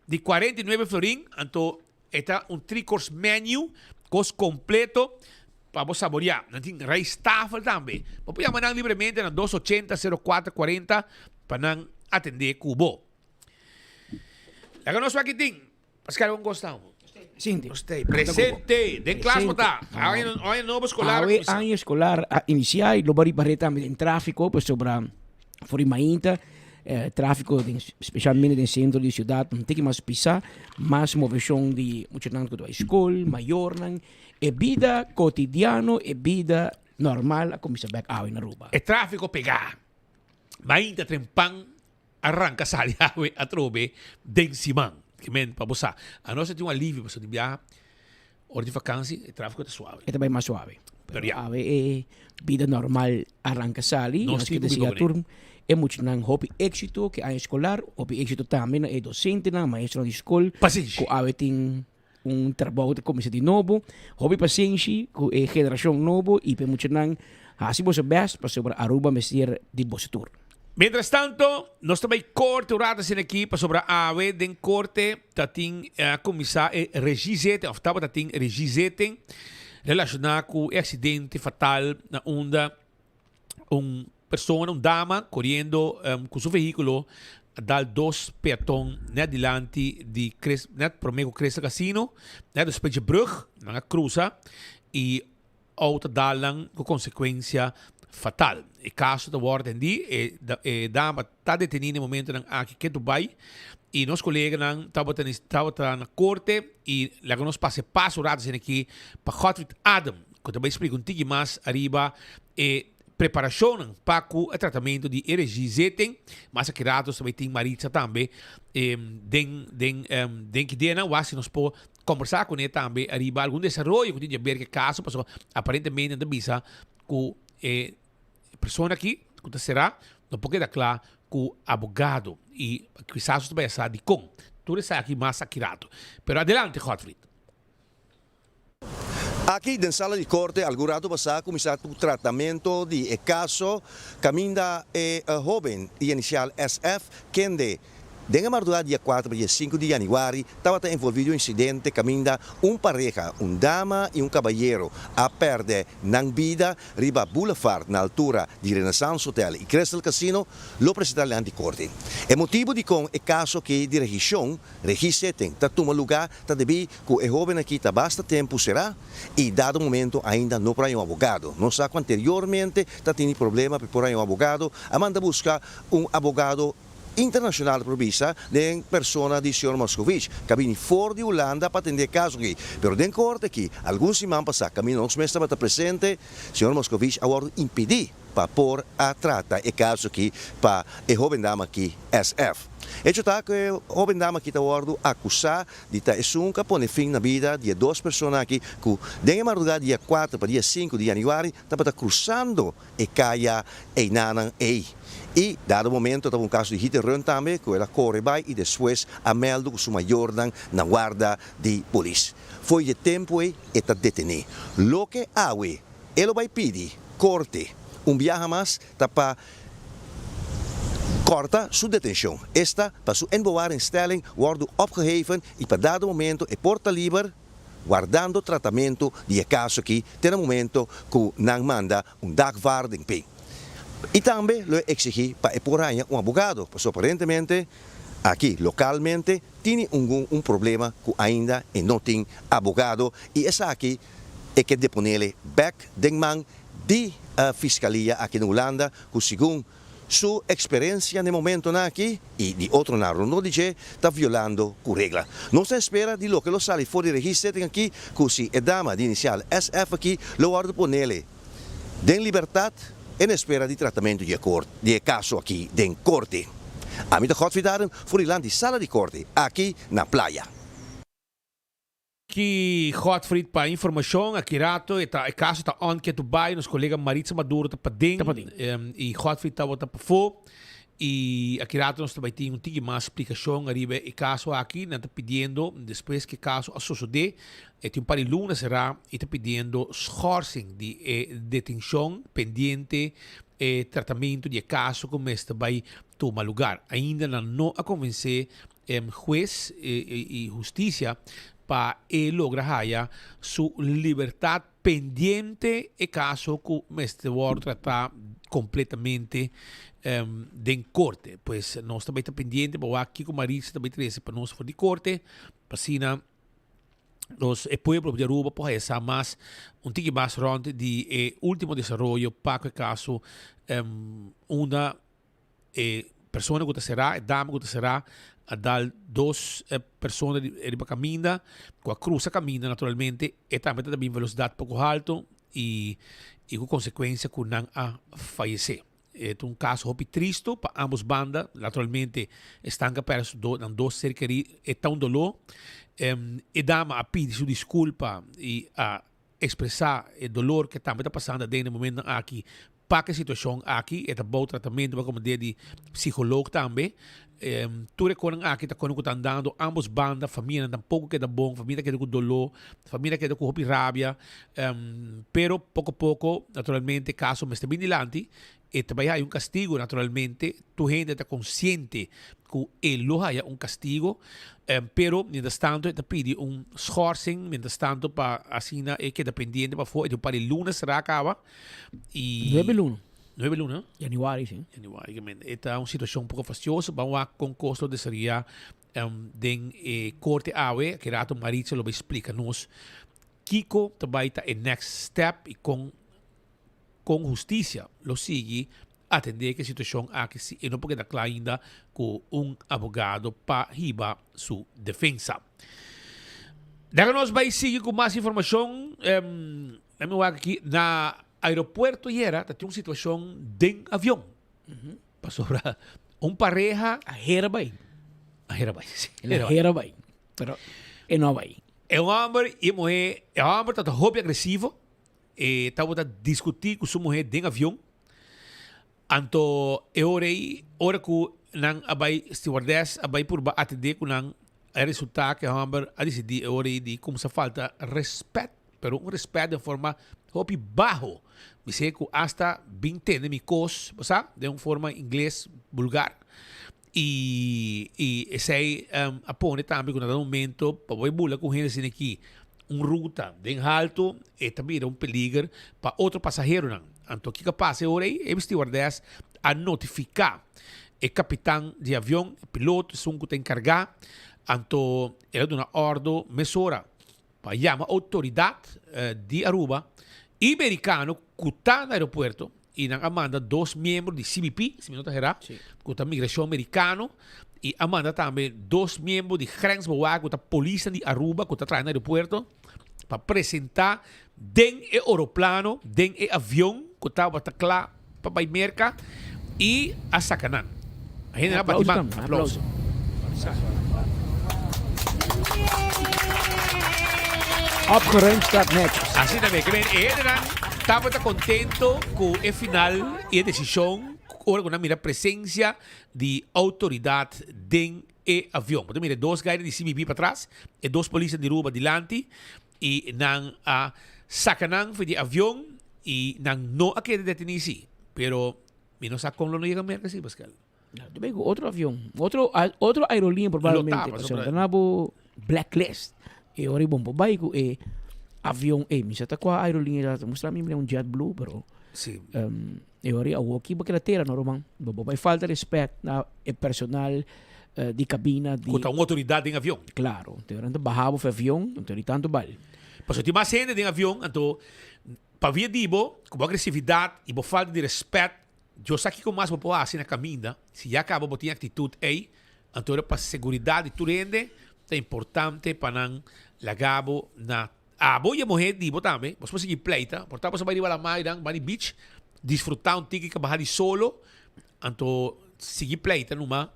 di 49 florin, anto e ta un three course menu, kos kompleto pa bo saboriá. Nan tin rijsttafel tambe. Bo por yama nan libremente na dos ochenta sero kuater kuarenta pa nan atendé ku bo. Laga nos wak tin. Pascal, kon kos ta? Presente. Presente. Den klas bo ta. Aña nobo eskolar a Awe kuminsá. aña eskolar a inisiá i lo bo riba ret tambe den tráfiko pasobra for di mainta tráfiko den spesialmente den sentro di siudat un tiki mas pisá, mas moveshon di muchanan ku ta bai skol, mayornan, e bida kotidiano, e bida. normal a kuminsá bèk awe na Aruba. E tráfiko pegá. Mainta trempan a ranka sali awe atrobe den siman. Ke men pa bo sa. Anos a tin un alivio pasobra di biaha ora di vakansi e tráfiko ta suave. E ta bai mas suave. Pero ya. Awe e bida normal a ranka sali. Nos Nos tin ke ku biba desea kuné. tur e muchanan hopi éksito ku e aña eskolar, hopi éksito tambe na e dosentenan, maestronan di skol. Pasenshi. Ku awe tin un trabou ta kuminsá di nobo. Hopi pasenshi ku e generashon nobo i pa e muchanan hasi boso bèst pasobra Aruba mester di boso tur. Mientras tanto, nos ta bai korte un rato asina aki pasobra awe den korte ta tin a kuminsá e regiezitting òf tabata tin regiezitting relashoná ku e aksidente fatal na unda un persona, un dama koriendo ku su vehíkulo a dal dos peaton nèt dilanti di Chris, nèt promé ku Crystal Casino, nèt despues dje brug, nan a krusa i outo dal nan ku konsekuensia fatal. E kaso ta wòrdu atendí, e e dama ta detení na e momentonan aki ke Dubai i nos koleganan tabata tabata na korte i laga nos pasa e paso un rato asina aki pa Godfried Adam ku ta bai splika un tiki mas ariba e preparashonnan pa ku e tratamentu di e regiezitting. Mas aki rato nos ta bai tin Maritza tambe den den den ki dianan wak si nos por kombersá kuné tambe ariba algun desaroyo ku tin di aber ku e kaso pasobra aparentemente nan ta bisa ku e persona aki ku ta será no por keda kla ku abogado i kisas nos ta bai a sa dikon. Tur esaki mas aki rato. Pero adelante Godfried. Aki den sala di korte algun rato pasá kuminsá ku tratamento di e kaso kaminda e hóben di inisial SF kende den e mardugá dia kuater pa dia sinku di yanüari tabata envolví den un insidente kaminda un pareha, un dama i un kabayero, a pèrdè nan bida riba Boulevard na altura di Renaissance Hotel i Crystal Casino lo presentá dilanti korte. E motibu dikon e kaso aki di regishon, regiezitting, ta tuma lugá ta debí Ku e hóben aki ta basta tempu será i dado momento ainda no por haña un abogado. Nos sa ku anteriormente ta tini problema pa por haña un abogado, a manda buska un abogado internashonal por bisa den persona di señor Moscovici ku a bini for di Hulanda pa atendé e kaso aki. Pero den korte aki, algun siman pasá kaminda nos mes tabata presente, señor Moscovici a wòrdu impidí pa por a trata e kaso aki pa e hóben dama aki, SF. Hecho ta ku e hóben dama aki ta wòrdu akusá di ta esun ku a pone fin na bida di e dos persona aki ku den e mardugá dia kuater pa dia sinku di yanüari tabata krusando e kaya einanan ei. I dado momento tabata un kaso di hit and run tambe ku el a kore bai i despues a mèldu ku su mayornan na warda di polis. Fo'i di e tempu ei e ta detené. Loke awe e lo bai pidi korte un biaha mas ta pa kòrta su detenshon, esta pa su inbewaringstelling wòrdu opgeheven i pa dado momento e por ta liber wardando tratamentu di e kaso aki te na momento ku nan manda un dagvaarding p'e. I tambe lo e eksigí pa e por haña un abogado, pasobra aparentemente aki lokalmente tini ungun un problema ku ainda e no tin abogado i esaki e ke deponele bèk den man di Fiscalia aki na Hulanda cu segun su experencia n'e momentonan aki y di otronan rondó di dje ta violando cu regla. Nos ta espera di loke lo sali for di registerting aki cu si e dama di inicial SF aki lo wordo ponele den libertad en espera di tratamento di e di e caso aki den Corte. Ami ta Godfried Arend for di land di sala di Corte aki na Playa. Ki Godfried pa informacion aki rato e ta e caso ta on ke Dubai nos colega Maritza Maduro ta paden y Godfried tabata pafo y aki rato nos ta bay tin un tiki mas splicacion ariba e caso aki nan ta pidiendo despues ke caso a sosode e tin un par di luna sera y ta pidiendo schorsing di e detencion pendiente e tratamento di e caso cu mester bay tuma lugar ainda nan no a convence hues y husticia pa e logra haya su libertad pendiente e caso cu mester wordo trata completamente den corte. Pues nos ta bay ta pendiente pa wak kico Maritza ta bay trece pa nos for di corte pa asina nos e pueblo di Aruba por haya sa mas un tiki mas rond di e ultimo desaroyo pa cu e caso unda E persona ku ta será, e dama ku ta será, a dal dos persona riba kaminda, ku a krusa kaminda naturalmente, e tambe ta bin velosidat poko haltu. y y cu consecuencia cu nan a fayece. E ta un caso hopi tristo pa ambos banda, naturalmente esnan cu a perde su nan dos ser keri e ta un dolor. E dama a pidi su disculpa y a expresa e dolor cu e tambe ta pasando aden e momentonan aki pa cu e situacion aki. E ta bou tratamento pa como de di psicoloog tambe. Tur e conan aki ta conan cu ta andando ambos banda, famianan tampoco keda bon, famia ta keda cu dolor, famia ta keda cu hopi rabia, pero poco poco naturalmente e caso mester bin dilanti, e ta bay haya un castigo naturalmente, tur hende ta consciente cu e lo haya un castigo, pero mientras tanto e ta pidi un schorsing, mientras tanto pa asina e keda pendiente pafo, e tin un par di luna sera caba y. Nuebe luna. Nuebe luna? Januari, si. Januari, ke men. E ta un situacion un poco fastioso. Ban wak con cos lo desaroya den e corte awe. Aki rato Maritza lo bay splica nos kico ta bay ta e next step y con con husticia lo sigui atende ke situacion aki si e no por keda cla ainda cu un abogado pa hiba su defensa. Dega nos bay sigui cu mas informacion. Lami wak aki na Aeropuerto yera ta tin un situacion den avion. Pasobra un pareha. A hera bay. A hera bay, si. El a hera bay. Pero e no a bay. E homber y e muher, e homber ta hopi agresivo. E tabata discuti cu su muher den avion. Anto e ora ei, ora ku nan a bai, stewardess a bai purba atendé ku nan, a resultá ku e hòmber a disidí e ora ei di kumsa falta rèspèt, pero un rèspèt den forma hopi baho. Mi sé ku asta bin tende mi kos, bo sa, den un forma ingles bulgar. I i esei a pone tambe ku na dado momento pa bo bai bula ku hende asina aki un ruta den halto e ta bira un peliger pa otro pasaheronan. Anto kiko a pasa e ora ei? E stewardess a notifiká e kapitan di avion, e piloto, esun ku ta enkargá. Anto el a duna òrdu mesora pa yama outoridat di Aruba i merikano ku ta na aeropuerto i nan a manda dos miembro di CBP, si mi no ta herá, ku ta migrashon merikano, i a manda tambe dos miembro di Grensbewaking, ku ta polisnan di Aruba ku ta traha na aeropuerto, pa presentá den e oroplano, den e avion ku tabata kla pa bai Merka, i a saka nan. A hende nan a bati man. Aplauso. Opgeruimd staat netjes. Asina mi ke men e hendenan tabata contento cu e final y e decision ora cu nan mira presencia di autoridad den e avion. Bo ta mira e dos guy di CBP patras, e dos polisnan di Aruba dilanti y nan a saca nan for di avion y nan no a keda deteni si. Pero mi no sa con lo no yega Merca si Pascal. Tu bay cu otro avion, otro otro aerolínea probablemente, pasobra ta na bo blacklist. E ora bon por bay cu e avion ey. Mi sa ta cua aerolínea ta, mustra mi un JetBlue, pero Sí. e ora awor aki bo keda tera no ruman. Bo bo bay falta respet na e personal di cabina di Cu ta un autoridad den avion. Claro, te ora nan ta baha bo for avion, anto di tanto bal. Pasobra tin mas hende den avion, anto pabia di bo cu bo agresividad y bo falta di respet Dios sa kiko mas bo por hasi na kaminda, si ya kaba bo tin aktitut ei, anto ora pa seguridat di tur hende ta importante pa nan laga bo na abo i e muher di bo tambe, bos por sigui pleita, por ta boso bai riba lamá einan, bai di beach, disfrutá un tiki kabaha di solo, anto sigui pleita numa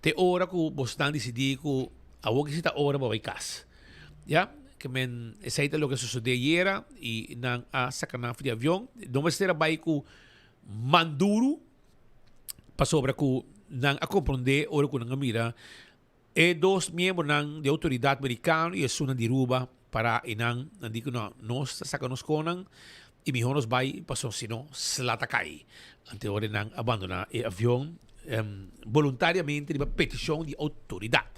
te ora ku bosnan disidí ku awor ki si ta ora bo bai kas. Ya, ke men esei ta loke a sosodé ayera i nan a saka nan for di avion, no mester a bai ku Manduru, pasobra ku nan a komprondé ora ku nan a mira e dos miembronan di outoridat merikano i esunnan di Aruba pará einan, nan di ku no, nos ta saka nos konan i mihó nos bai pasobra si no sla ta kai. Ante ora nan a bandoná e avion boluntariamente riba petishon di outoridat.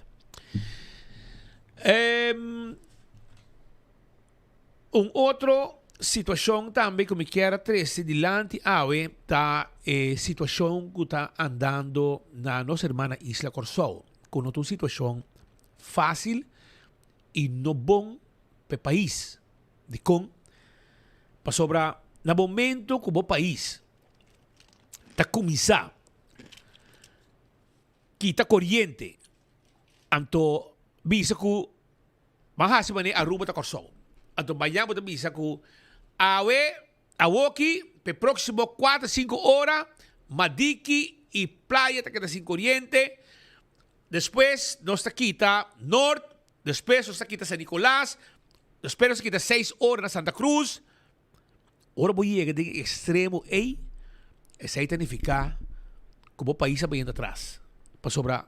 Un otro situacion tambe cu mi kier a trece dilanti awe ta e situacion cu ta andando na nos hermana isla Corsou, cu no ta un situacion facil y no bon pa e pais. Dicon? Pasobra na momento cu bo pais ta cuminsa kita coriente, anto bisa cu Ban hasi manera Aruba ta Kòrsou. Anto mañan bo ta bisa ku Awe, awoki, p'e próksimo kuater sinku ora, Madiki i Playa ta keda sin koriente. Despues nos ta kita Noord, despues nos ta kita San Nicolas, despues nos ta kita seis ora na Santa Cruz. Ora bo yega den e ekstremo ei, esei ta nifiká ku bo pais a bayendo atras. Pasobra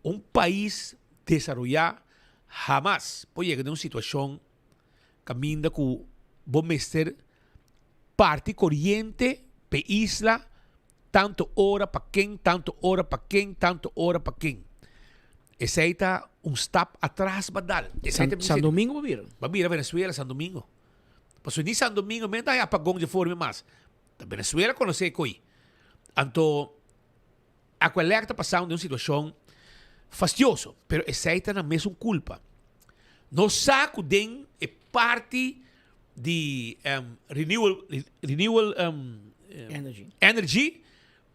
un pais desaroyá hamas por yega den un situashon kaminda ku bo mester parti koriente p'e isla tantu ora pa ken, tantu ora pa ken, tantu ora pa ken. Esei ta un stap atras ba dal. Esei ta San Domingo ba bira? Ba bira Venezuela, San Domingo. Pasobra ni San Domingo men ta hay apagon dje forma mas. Ta Venezuela konosé e koi. Anto Aqualectra ta pasando den un situacion fastioso, pero esey ta nan mesun culpa. Nos sa cu den e parti di renewal, renewal Energy. energy,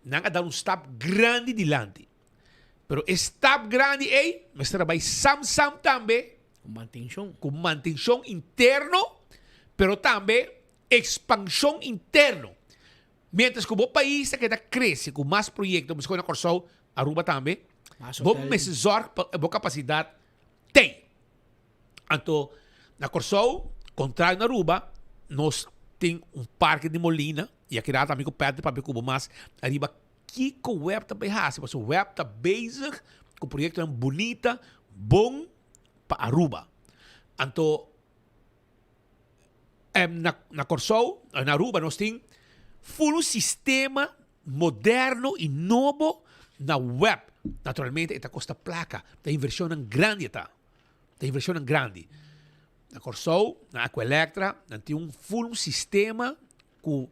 nan a dal un stap grandi dilanti. Pero e stap grandi ey mester a bay sam sam tambe. Cu mantencion. Cu mantencion interno, pero tambe expansion interno. Mientras ku bo pais ta keda krese ku mas proyekto, meskos na Kòrsou, Aruba tambe, bo mester zòrg pa bo kapasidat tei. Anto na Kòrsou, kontrario na Aruba, nos tin un parke di molina, i aki rato ami ku Patrick papia ku bo mas ariba kiko web ta bai hasi, pasobra web ta bezig ku proyektonan bunita, bon pa Aruba. Anto Na na Kòrsou, na Aruba nos tin ful un sistema moderno i nobo na web. Naturalmente e ta kosta plaka, ta invershonnan grandi e ta, ta invershonnan grandi. Na Kòrsou, na Aqualectra, nan tin un ful un sistema ku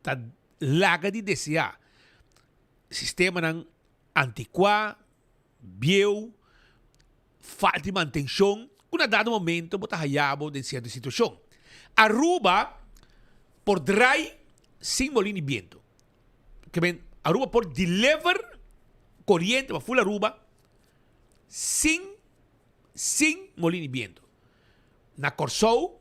ta laga di deseá. Sistemanan antikuá, bieu, falta di mantencion, cu na dado momento bo ta haya bo den cierto situacion. Aruba por draai sin molin di biento. Ke men, Aruba por deliver coriente pa full Aruba sin sin molin di biento. Na Corsou,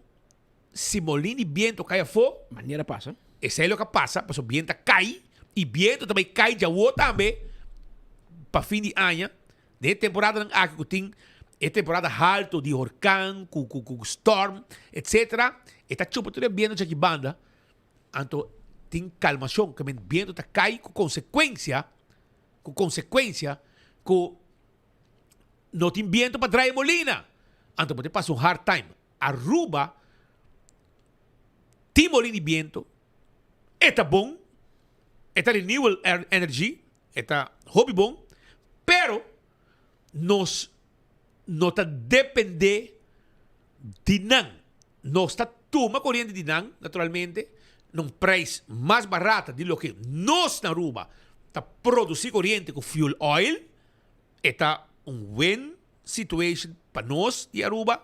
si molin di biento cay afo, Manera pasa. Esey loke a pasa, pasobra biento a cay y biento ta bay cay djawo tambe pa fin di aña. Den e temporadanan aki cu tin e temporada halto di horcan cu cu cu storm etcetera, e ta chupa tur e biento djaki banda, anto tin calmacion, ke men biento ta cay cu consecuencia, cu consecuencia cu no tin biento pa draai e molina, anto bo ta pasa un hard time. Aruba tin molin di biento, e ta bon, e ta renewal energy, e ta hopi bon, pero nos no ta depende di nan. Nos ta tuma coriente di nan, naturalmente, na un prijs mas barata di loke nos na Aruba ta produci coriente cu fuel oil. E ta un win situation pa nos di Aruba,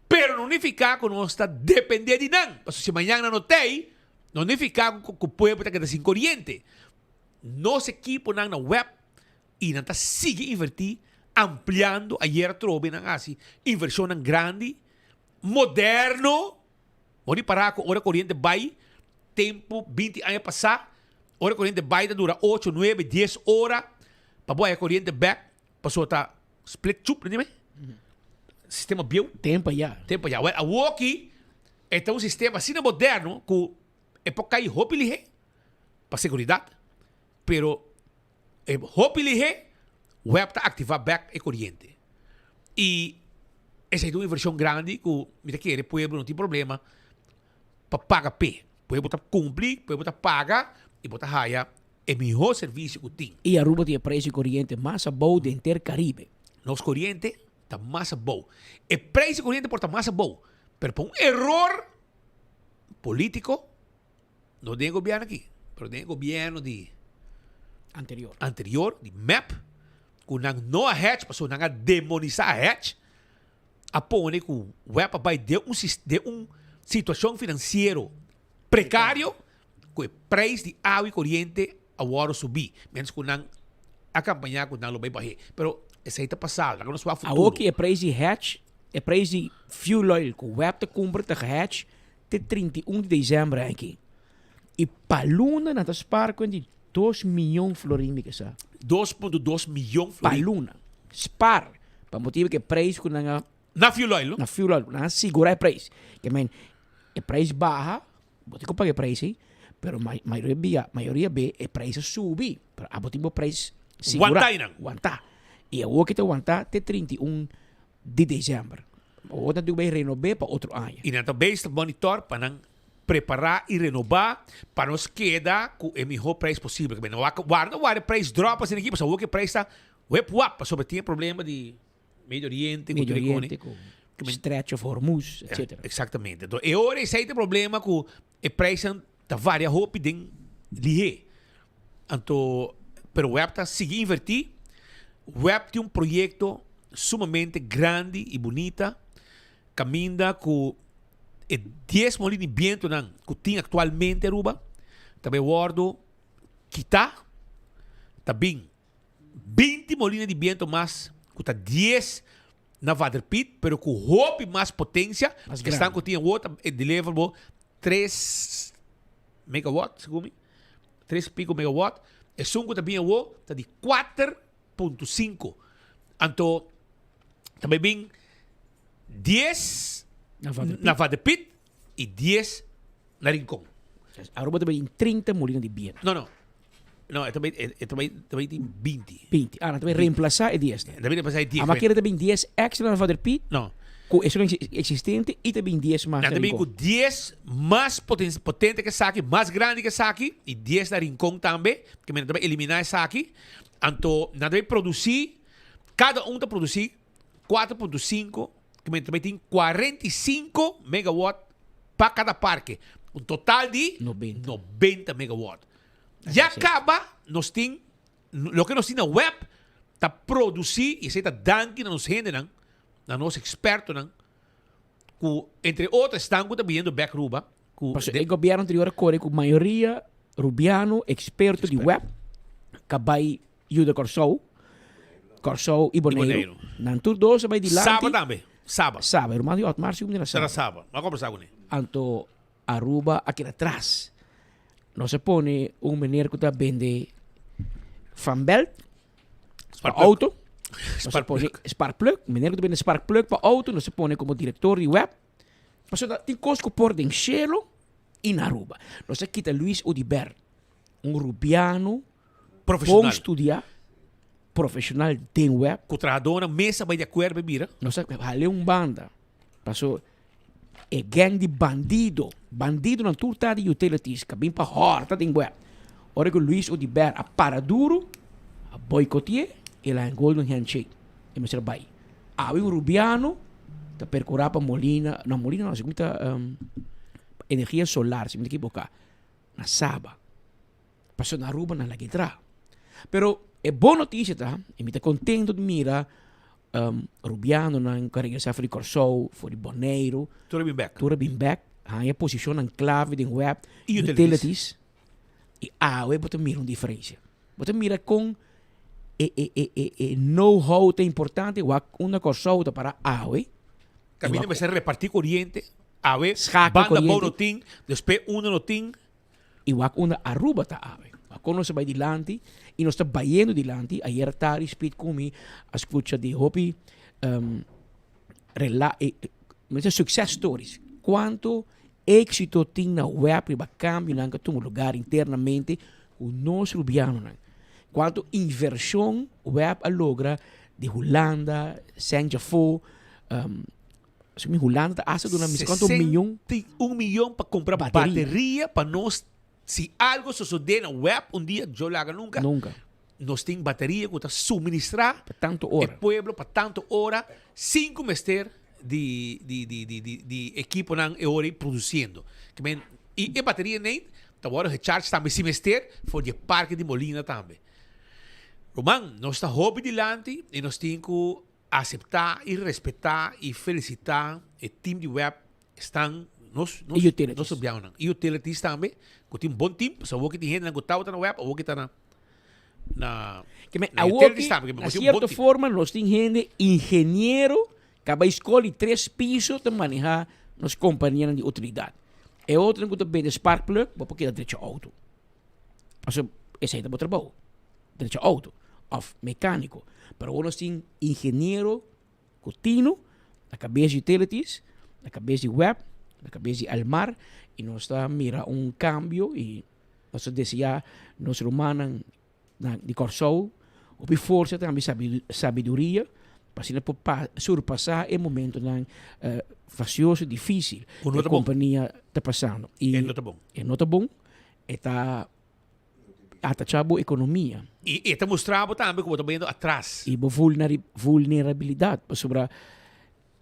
pero no nifica cu nos ta depende di nan, pasobra si mañan nan no t'ey, no nifica cu pueblo ta keda sin coriente. Nos ekiponan na web y nan ta sigui inverti ampliando, ayer atrobe nan haci inversionnan grandi, moderno, Bo ripará ku ora koriente bai, tempu binti aña pasá, ora koriente bai ta dura ocho, nuebe, dies ora pa bo haya koriente bèk, pasobra ta split chup, no dime? Sistema bieu. Tempu ayá. Tempu ayá. Wèl, awoki e ta un sistema asina moderno ku e por kai hopi lihé pa seguridat, pero e hopi lihé web ta aktivá bèk e koriente. I esei ta un invershon grandi ku mi ta kere pueblo no tin problema pa paga p'e. Pueblo ta kumpli, pueblo ta paga i bo ta haya e mihó servisio ku tin. I Aruba tin e preis di koriente mas abou den henter Karibe. Nos koriente ta mas abou. E preis di koriente por ta mas abou, pero pa un eror polítiko No den e gobierno aki, pero den e gobierno di Anterior. anterior, di mep, ku nan no a hedge, pasobra nan a demonisa a hedge, a pone ku web a bai den un sis- den un situashon finansiero prekario, ku e prijs di awa i koriente a wòrdu subí, mientras ku nan a kampañá ku nan lo bai bah'é. Pero esei ta pasado, laga nos wak futuro. Awoki e prijs di hedge, e prijs di fuel oil ku web ta kumpra ta gehedge. te 31 di december aki. Y pa luna nan ta spaar cu di dos miyon florin mi ke sa. 2.2 miyon florin. Pa luna. Spaar. Pa motibo cu e prijs cu nan a. Na fuel oil no? Na fuel oil. Nan a sigura e prijs. Ke men e prijs baha, bo tin cu paga e prijs ey, pero mayoria bia, mayoria be e prijs a subi. Pero abo tin bo prijs sigura. Wanta eynan. Wanta. Y awor ki ta wanta te 31 di december. Awor nan tin cu bay renobe pa otro aña. Y nan ta bezig ta monitor pa nan Prepará i renobá pa nos keda ku e mihó preis posibel. Kibé no wak warda warda e preis drop asina aki pasobra awor ku e preis ta wep wap pasobra tin e problema di Medio Oriente ku Medio tur e kone. Oriente ku Stretch of Hormuz etcetera. Exactamente. Enton e ora esei ta e problema ku e preisnan ta varia hopi den lihé. Anto pero web ta sigui invertí. Web tin un proyekto sumamente grandi i bunita Caminda cu e dies molin di bientonan cu tin actualmente Aruba ta bay wordo kita, ta bin 20 molina di biento mas cu ta dies na Vaderpiet pero cu hopi mas potencia. Mas Esnan grandi. cu tin awor ta deliver bo tres megawatt segun mi, tres pico megawatt. Esun cu ta bin awor ta di 4.5. Anto ta bay bin dies Na Vader Piet. na Vader Piet y dies na Rincon. Aruba ta bay tin 30 molina di biento. No, no. No, e ta bay, e ta bay, ta bay tin 20. 20. Ah, nan ta bay reemplasa e dies. Ta bay reemplasa e dies. Ama kere ta bin dies extra na Vader Piet? No. Cu esun existente y ta bin dies mas Nan na ta bin cu Rincon. dies mas poten, potente ke esaki, mas grandi ke esaki y dies na Rincon tambe, ke men ta bay elimina esaki. Anto nan ta bay produci, cada un ta produci 4.5, ke men ta bay tin 45 megawatt pa cada parke. Un total di 90. 90 megawatt. Ya caba nos tin, loke nos tin na web ta produci, y esey ta danki na nos hendenan, na nos expertonan, cu entre otro esnan cu ta biniendo bek Aruba, cu Pasobra e gobierno anterior a core cu mayoria Rubiano experto di web ka bai yuda Kòrsou, Kòrsou i Boneiru. Nan tur dos a bai dilanti. Saba tambe, Saba. Saba, e ruman di Otmar si na Saba. Saba, Saba. M'a kombersá kuné. Anto Aruba a keda tras. Nos a pone un meneer ku ta bende fanbelt pa auto. Nos a pone sparkplug, meneer ku ta bende sparkplug pa auto, nos a pone komo direktor di web. Pasobra tin kos ku por den shelo i na Aruba. Nos a kita Luis Oduber, un rubiano Profesional. bon studia, profesional den web. Ku trahadónan mes a bai di akuerdo pa e bira. Nos a hal'é un banda. Paso e gang di bandido, bandidonan tur ta di utilities ku a bin pa hòrta den web. Ora ku Luis Oduber a para duru, a boikoti'é, el a haña golden handshake. E mester a bai. Awe un rubiano ta percura pa Molina, no Molina no, segun mi ta energia solar, si mi ta equivoca, na Saba. Pasobra na Aruba nan laga entra. Pero e bon noticia ta, y mi ta contento di mira rubianonan cu a regresa for di Corsou, for di Boneiru. Tur a bin bek. Tur a bin bek, haña posicionnan clave den web, Y utilities. Y awe bo ta mira un diferencia. Bo ta mira con e e e e e know-how ta importante, wak unda Kòrsou ta para awe. Kaminda mester repartí koriente, awe Schakel banda bou koriente. no tin, despues unda no tin. I wak unda Aruba ta awe. Wak kon nos a bai dilanti i nos ta bayendo dilanti. Ayer tardi Speed ku mi a skucha di hopi rela e success stories. Kuantu Éxito tin na web riba kambionan ku a tuma lugar internamente ku nos rubianonan. Kuantu invershon web a logra di Hulanda, Sengafo, mi Hulanda ta hasta duna mi kuantu miyon. 61 miyon pa kumpra bateria pa nos si algo sosode na web un dia, Dios laga nunka, Nunka. nos tin bateria ku ta suministrá Pa tantu e ora. pueblo pa tantu ora sin ku mester di di di di di di ekiponan e ora ei produsiendo. Ke men i e bateria nei ta wòrdu gecharge tambe si mester for di e parke di Molina tambe. Ruman, nos ta hopi dilanti i nos tin ku aseptá i respetá i felisitá e team di web esnan nos nos I utilities. nos rubianonan i utilities tambe ku tin bon team pasobra awor ki tin hendenan ku tabata na web awor ki ta na na Ke men na awor utilities ki tambe ke men na ku tin un bon sierto team. forma nos tin hende ingeniero ka bai skol di tres piso ta maneha nos kompanianan di utilidat. E otronan ku ta bende spark plug, bo por keda drecha outo. Pasobra esei ta bo trabou, drecha outo òf mekániko. Pero awor nos tin ingeniero ku tino na kabes di utilities, na kabes di web, na kabes di Elmar i nos ta mira un kambio i nos ta deseá nos rumannan na di Kòrsou hopi forsa tambe sabiduria pa asina por surpasá e momentonan fasioso difísil Ku ku no e ta bon. kompania ta pasando. I E no ta bon. E no ta bon, e ta atachá bo ekonomia. I e ta mustra bo tambe ku bo ta bayendo atras. I bo vulnerabilidat pasobra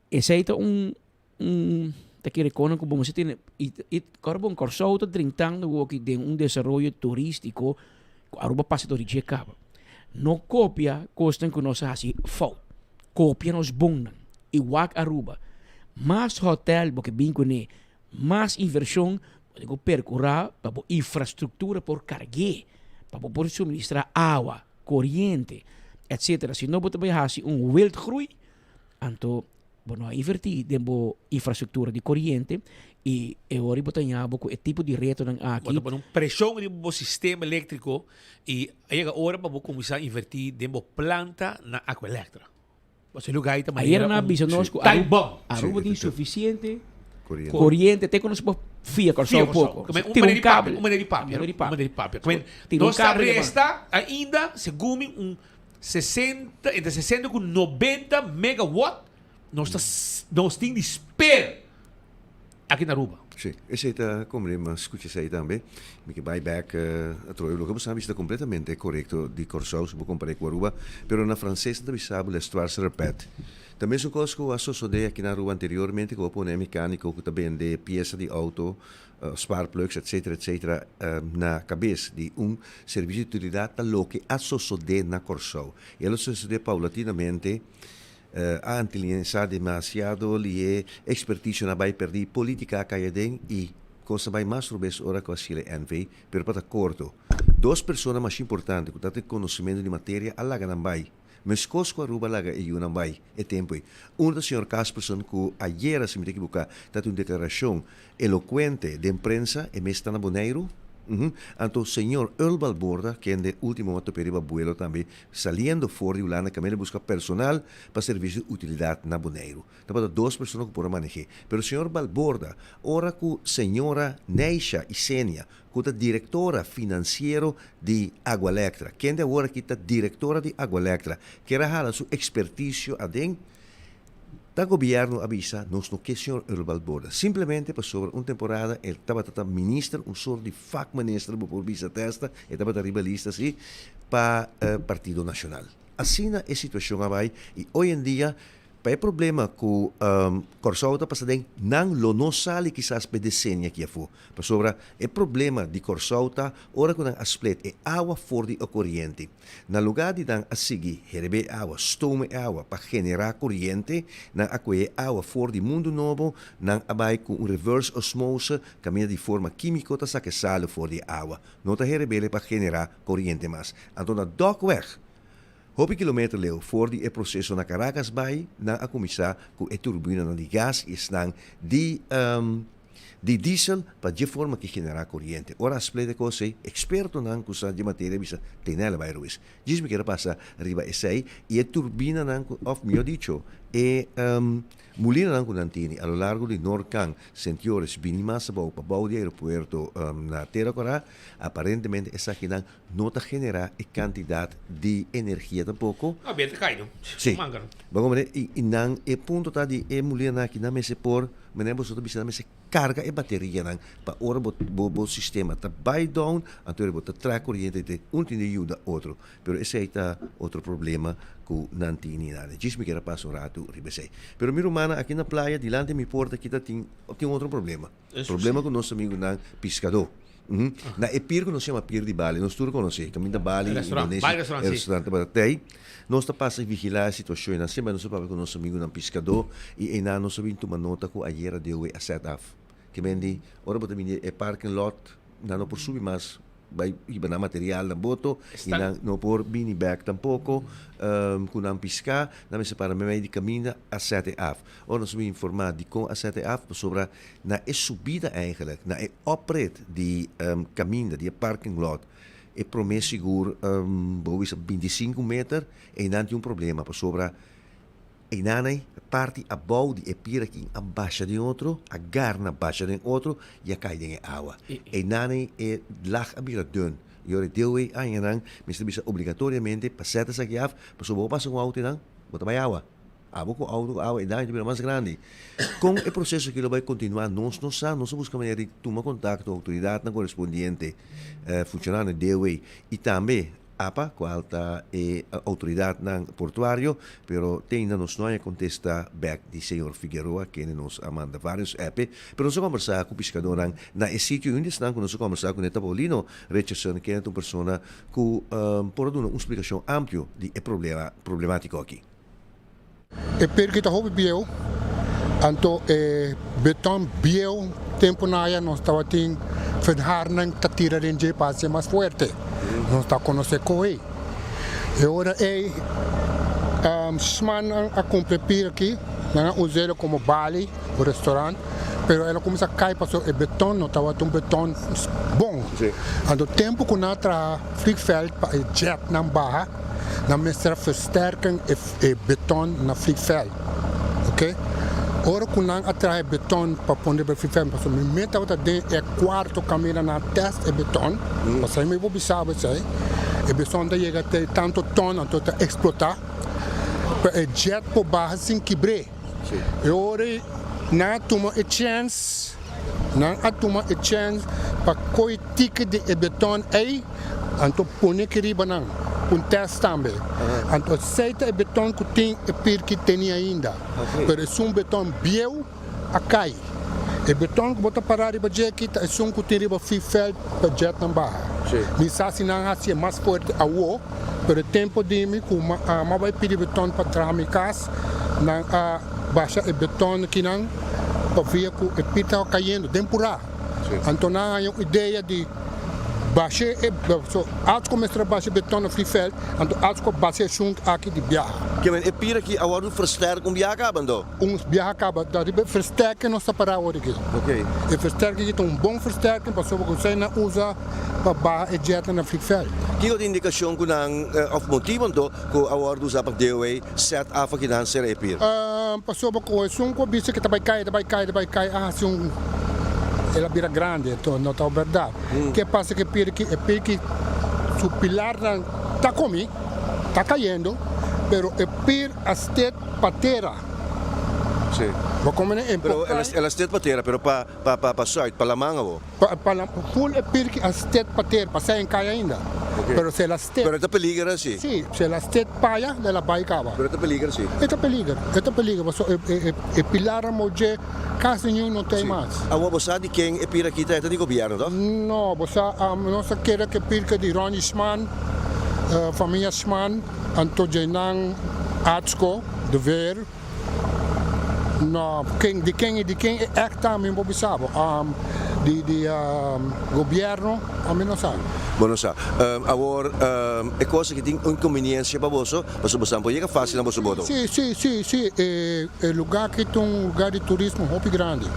esei ta un Un ta kere kono ku bo mester tene i i kòrda bon Kòrsou ta drentando awoki den un desaroyo turístiko ku Aruba pasa dor di dje kaba. No kopia kosnan ku nos a hasi fout, kopia nos bonnan i wak Aruba. Mas hòtèl bo ke bin kuné, mas invershon bo tin ku perkurá pa bo infrastruktura por karg'é, pa bo por suministrá awa, koriente, etsetera. Si no bo ta bai hasi un wildgroei, anto Bo no a invertí den bo infrastruktura di koriente i e ora bo ta ña bo ku e tipo di retonan aki. Bo ta pone un preshon riba bo sistema eléktriko i a yega ora pa bo kuminsá invertí den bo planta na Aqualectra. Pasobra e lugá ei ta manera Ayera nan a bisa nos ku time bomb. Aruba tin sufisiente koriente te ku nos por fia Kòrsou poko. Un manera di papia, un manera di papia, un manera di papia. Nos ta resta ainda segun mi un 60, entre 60 ku 90 megawatt nos ta nos tin di spare aki na Aruba. Sí, esei ta kombre, mi a skucha esei tambe. Mi ke bai bek atrobe. Loke bo sa bisa ta kompletamente korekto di Kòrsou si bo kompar'é ku Aruba, pero na franses nan ta bisa bo l'histoire se répète. Ta mesun kos ku a sosodé aki na Aruba anteriormente ku bo pone e mekániko ku ta bende piesa di outo sparkplugs etcetera etcetera na kabes di un servisio di utilidat ta loke a sosodé na Kòrsou. I a lo sosodé paulatinamente a antiliensá demasiado lié ekspertisionan a bai pèrdí, polítika a kai aden i kos a bai mas robes ora ku a sila e NV, pero pa ta korto. Dos persona masha importante ku ta tin konosementu di materia a laga nan bai. Meskos ku Aruba laga e yunan bai e tempu ei. Un ta señor Casperson ku ayera, si mi ta ekiboká, ta tin un deklarashon elokuente den prensa, e mes ta na Boneiru. Uhum. Anto señor Earl Balborda, kende último a top'é riba buelo tambe, saliendo for di Hulanda kaminda buska personal pa servisio di utilidat na Boneiru. Tabata dos persona ku por a maneh'é. Pero señor Balborda, ora ku señora Neisha Isenia ku ta direktora finansiero di Agualectra, kende awor aki ta direktora di Agualectra, kier a hala su ekspertisio aden, ta gobièrnu a bisa nos no ke señor Earl Balborda, simplemente pasobra un temporada el tabata ta minister, un sort di vakminister bo por bisa testa, e tabata riba lista si, pa Partido Nashonal. Asina e situashon a bai i hoy en dia Pa e problema ku Kòrsou ta pasa den, nan lo no sali kisas p'e desenia aki afó. Pasobra e problema di Kòrsou ta ora ku nan a split e awa for di e koriente. Na lugá di nan a sigui herebé e awa, stoom e awa pa generá koriente, nan a kohe e awa for di Mundu Nobo, nan a bai ku un reverse osmose kaminda di forma kímiko ta saka e salu for di e awa. No ta hereb'é pa generá koriente mas. Anto na Dokweg Hopi kilometer leu for di e proseso na Caracas bai, nan a kuminsá ku e turbinanan di gas i esnan di di diesel pa dje forma ki generá koriente. Ora a split e kos ei, ekspertonan ku sa dje materia a bisa tenela bai rues. Djis mi kier a pasa riba esei i e turbinanan ku òf mihó dicho e Mulinanan ku nan tini a lo largo di Noordkant, Sint Joris, bini mas abou pa bou di aeropuerto na Tera Kora, aparentemente esakinan no ta generá e kantidat di energia tampoko. No, bien ta kai no. Sí. Manga no. Bo komprende? I nan e punto ta di e mulinanan aki nan mester por, manera boso ta bisa, nan mester karga e baterianan pa ora bo bo sistema ta bai down, anto bo ta traha koriente te un tin di yuda otro. Pero esei ta otro problema ku nan tini nada. Djis mi kier a pasa un ratu riba esei. Pero mi rumannan aki na playa dilanti mi porta aki ta tin tin otro problema. Problema ku nos amigunan piskadó. Na e pir ku nos yama pir di Bali, nos tur konosé, kaminda Bali, Indonesia, e restaurant tabata tei. Nos ta pasa vigilá e situashon einan. Semper nos ta papia ku nos amigunan piskadó i einan nos a bin tuma nota ku ayera Dewe a sèt af. Ke men di ora bo ta bini e parking lot nan no por subi mas. bai hiba nan material na boto y nan no por bini bek tampoco cu nan pisca, nan mester para meimei di caminda a sete af. Ora nos a bin informa dicon a sete af pasobra na e subida eigenlijk, na e oprit di caminda di e parking lot e prome sigur bo bisa bintisinco meter eynan tin un problema pasobra Einan ei, parti abou di e pira kin a basha den otro, a garna basha den otro i a kai den e awa. Einan ei e lag a bira dun. I ora e deu ei añanan mester bisa obligatoriamente pa seta esaki af, pasobra bo pasa ku auto einan, bo ta bai awa. Abo ku auto ku awa e daño ta bira mas grandi. Kon e proseso aki lo bai kontinuá nos no sa. Nos a buska manera di tuma kontakto ku outoridatnan korespondiente, funshonarionan di deu ei i tambe Apa, cual ta e autoridadnan portuario, pero te ainda nos no haya contesta bek di señor Figueroa, kende nos a manda varios app, pero nos a combersa cu piscadornan na e sitio y un di esnan cu nos a combersa cune ta Paulino Richardson, kende ta un persona cu por a duna un splicacion amplio di e problema problematico aki. E perki ta hopi bieu, anto e beton bieu tempu na aya nos tabatin verhaarnan ta tira den dje pa hacié mas fuerte. Nos ta conoce koe. E ora ey smannan a cumpra e pir aki, nan a us'el como bali o restaurant, pero el a cuminsa cay pasobra e beton no tabata un beton bon. Anto tempu cu nan a traha vliegveld pa e jetnan baha, nan mester a versterken e. e beton na vliegveld ok ora ku nan a traha e beton pa pone riba e vliegveld pasobra mi mes tabata den e kuarto kaminda nan a test e beton pasobra mi por bisa bo esei e beton ta yega te tanto ton anto ta eksplotá pa e jet por baha sin kibr'é e ora ei nan a tuma e chèns nan a tuma e chèns pa koe tiki di e beton ei. Anto pone ki riba nan un test tambe. Anto esei ta e beton ku tin e pirki teni ainda. Pero esun beton bieu a kai. E beton ku bo ta para riba dje aki ta esun ku tin riba vliegveld pa jetnan baha. Mi sa si nan hasi e mas fuerte awo, pero e tempo di mi ku mi a bai pidi beton pa traha mi kas, nan a basha e beton akinan pavia ku e pir tabata kayendo den purá. Anto nan haña un idea di Bashe e so Atco mester a bashe beton na vliegveld, anto Atco a bashe e shunk aki di biaha. Ke men e pira aki a wordu versterk un biaha kaba anto? Un biaha kaba, ta riba e versterking nos ta para awor aki. Ok. E versterking aki ta un bon versterking pasobra ku esei nan usa pa baha e jetnan na vliegveld. Kiko ta indikashon ku nan of motibo anto ku a wordu usa pa DOA set af aki nan sera e pir? Pasobra ku esun ku a bisa ku ta bai kai, ta bai kai, ta bai kai a hasi un el a bira grandi, enton no ta bèrdat. Ke pasa ku e pir aki? E pir aki su pilarnan ta komi, ta kayendo, pero e pir a stet pa tera. Sí. Bo komprende? E Pero por kai. El a stet pa tera, pero pa pa pa sùit, pa laman awor. Pa pa la full e pir ki a stet pa tera, pa sa en kai ainda. Ok. Pero si el a stet. Pero e ta peliger asi? Sí, si el a stet pa aya, el a bai kaba. Pero e ta peliger si? E ta peliger, e ta peliger, pasobra e e e pilarnan bo dje kasi niun no tei mas. Awor bo sa di ken e pir aki ta? E ta di gobierno toch? No, bo sa, nos a kere ku e pir ke di Ronnie Schman, famia Schman, anto dje nan Atsko, de Veer. No, ken, di ken, di ken e ègt ta mi no por bisa bo. Di, di gobierno ami no sa. Bo no sa. Awor, e kos aki tin inkonbiniensia pa boso, pasobra boso por yega fásil na boso boto. Sí, sí, sí, sí. E, e lugá aki ta un lugá di turismo hopi grandi.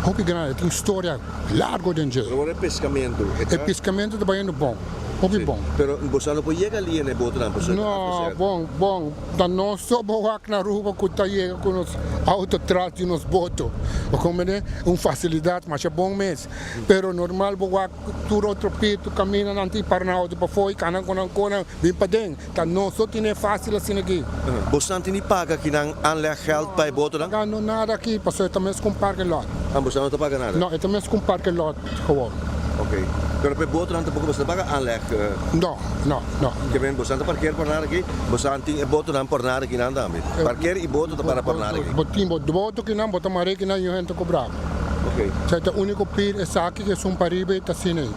Hopi grandi. Tin storia largo den dje. Pero awor e peskamentu, e ta. E peskamentu ta bayendo bon. Hopi bon. Pero boso no por yega ali na e botonan pasobra e ta No, bon, bon. Ta nos so bo wak na Aruba ku ta yega ku nos auto tras di nos boto. Bo komprende? Un fasilidat masha bon mes. Pero normal bo wak tur otro pie tur kaminda nan tin para nan auto pafó i kana ku nan konan bin paden. Ta nos so tine fasil asina aki. Bosan tin di paga kinan aanleggeld pa e botonan? No no nada aki pasobra e ta mes ku un parking lot. Ah, bosan no ta paga nada? No, e ta mes ku un parking lot gewoon. Ok. Pero pa e botonan tampoco bosan ta paga aanleg? No, no, no. Ke men bosan ta parkeer por nada aki, bosan tin e botonan por nada kinan tambe. Parkeer y boto ta para por nada aki. Bo tin bo boto kinan, bo ta mare kinan y un hende ta cobra bo. Ok. Sa ta unico pir esaki ke esun pariba y ta asina ey.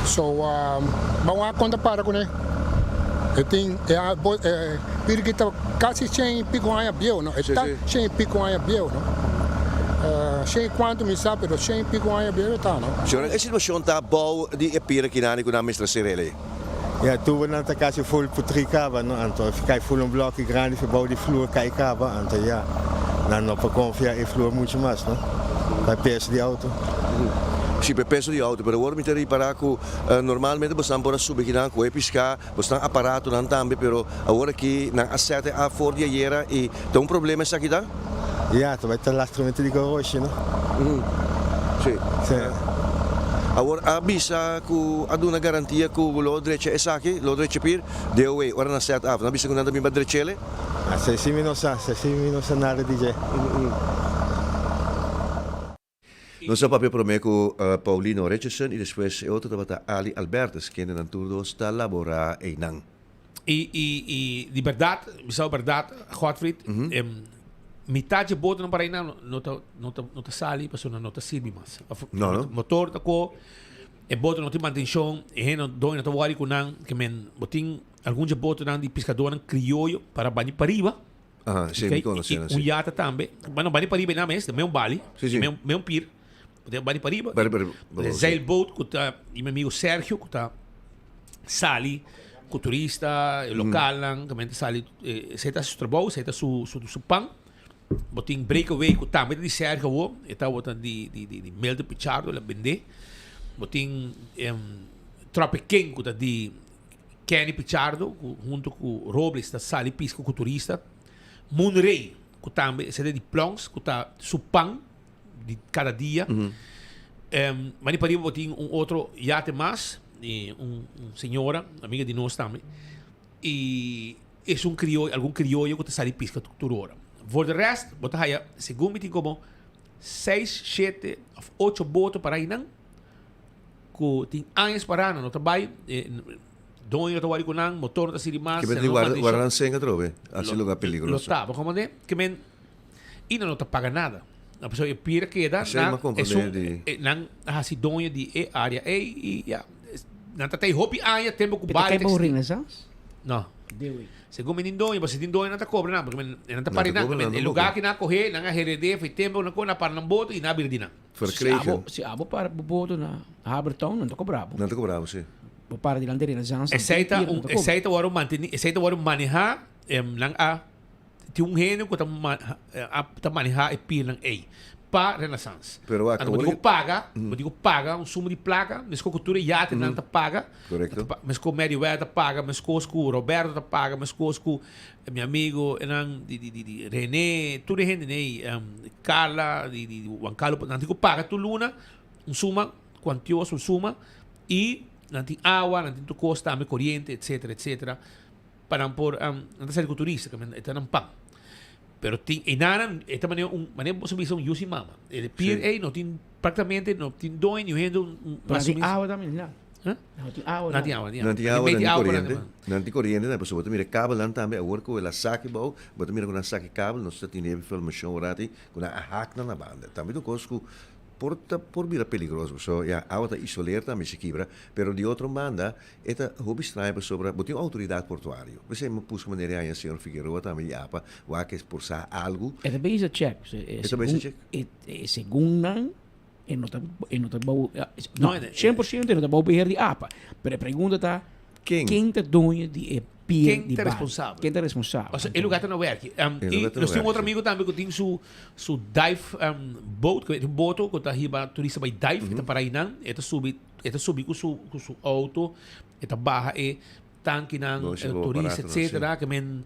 So, bo wak con ta para cune. E tin e pir ki ta casi shen y pico aña bieu no. E ta shen y pico aña bieu no. Shen i kuantu mi sa, pero shen i piko aña bieu e ta, no? Señora, e situashon ta bou di e pira kinani ku nan mester ser'el ei. Ya, tubonan ta kasi ful putrí kaba, no? Anto e kai ful un bloki grandi fi bou di flur kai kaba, anto ya, nan no por konfia e flur muchu mas, no? Pa e peso di outo. Si, pa e peso di outo, pero awor mi ta ripará ku normalmente bosan por a subi kinan ku e piská, bosnan aparatonan tambe, pero awor aki nan a sèt e af for di ayera i ta un problema esaki ta? Ya, ta bai ta lastramente di goroshi, no? Si. Si. Awor a bisa ku a duna garantia ku lo drecha esaki, lo drecha pir, DOW, ora nan sèt af, nan a bisa ku nan ta bin pa drech'el? Esei si mi no sa, esei si mi no sa nada di dje. Nos a papia promé ku Paulino Richardson i despues e otro tabata Ali Albertus, kendenan tur dos ta laborá einan. I i i di bèrdat, mi sa bèrdat, Godfried, mitad dje botonan para einan no ta no ta no ta sali pasobra no ta sirbi mas. No, no. Motor ta ko, e boto no tin mantenshon, e hende doño no ta wòri ku nan, ke men bo tin algun dje botonan di piskadónan krioyo para bani pariba. Aha, sí, mi conoce Un sí. yata tambe. Bueno, bani pariba na mes, meun bali, Sí, sí. meun meun pier. Bo bani pariba. Bani pariba, De zeilboot ku ta di mi amigo Sergio ku ta sali ku turista, e lokalnan, ku ta sali, esei ta su trabou, esei ta su su su pan. Bo tin breakaway ku tambe ta di Sergio awo, e tabata di di di Milton Pichardo, el a bende. Bo tin Tropic King ku ta di Kenny Pichardo ku hunto ku Robles ta sali pisca ku turista. Moon Ray ku tambe esei ta di Plonks ku ta su pan di kada dia. Mani pariba bo tin un otro yate mas di un señora amiga di nos tambe y es un crioyo algun crioyo ku ta sali pisca tur ora. For de rest bo ta haya segun mi tin komo seis, shete of ocho boto para einan. Ku tin añas pará nan no ta bai, doño no ta wòri ku nan, motor no ta sirbi mas. Ke men tin warda nan seng atrobe, hasi lugar peligroso. Lo ta, bo komprende? Ke men i nan no ta paga nada. Pasobra e pira keda, nan esun nan a hasi doño di e área ei i ya. Nan ta tei hopi aña tempu ku bali ta existi. No. Segun mi tin doño, pasobra si tin doño nan ta kobra nan, pasobra nan ta pari nan. E lugar ki nan a kohe, nan a hered'é for e tempu ku nan a para nan boto i nan a bira di nan. Verkregen. Si abo para bo boto na Habertown, nan ta kobra bo. Nan ta kobra bo, si. Bo para dilanti Renaissance, Esei ta un, esei ta wòrdu manteni, esei ta wòrdu manehá, nan a, tin un hende ku ta ta manehá e pirnan ei pa Renaissance. Pero wak, Anto bo tin ku paga, bo tin ku paga un suma di plaka, meskos ku tur e yatenan ta paga. Korekto. Meskos Meriwether ta paga, meskos ku Roberto ta paga, meskos ku Mi amigo enan di di di Rene, tur e hende nei, Carla, di di Juan Carlos, nan tin ku paga tur luna un suma kuantioso, un suma, i nan tin awa, nan tin tur kos tambe, koriente, etcetera, etcetera, pa nan por, nan ta sali ku turista, e ta nan pan. Pero tin, einan e ta manera un, manera bo sa bisa un yusi mama. E pier ei no tin, praktikamente no tin doño ni un hende un, Pero nan tin awa tambe, no? Nan tin awa. Nan tin awa. Nan tin awa, nan tin koriente. Nan tin koriente tambe, pasobra bo ta mira e kabelnan tambe awor ku el a saki bou, bo ta mira ku nan a saki kabel, nos ta tene filmashon ora ti ku nan a hak nan na banda. Tambe ta un kos ku por ta por bira peligroso, pasobra ya awa ta isoler tambe si kibra, pero di otro banda e ta hopi straño pasobra bo tin un outoridat portuario. P'esei mi puska manera e haña señor Figueroa tambe di apa wak e por sa algu. E ta bezig check. E ta bezig check? Segun nan. E no ta, e no ta bou, no, 100% e no ta bou beheer di apa. Pero e pregunta ta, Ken? ken ta doño di e pier Ken di ta bar? responsabel? Ken ta responsabel? Osea, e lugar ta na werki. E I lugar ta na nos tin un werki, otro sí. amigo tambe ku tin su su dive boat, ku e boto ku ta hiba turista bai dive, e ta para einan, e ta subi, e ta subi ku su ku su auto, e ta baha e tankinan, No, si bo turista, aparato, no, si. etcetera. Ke men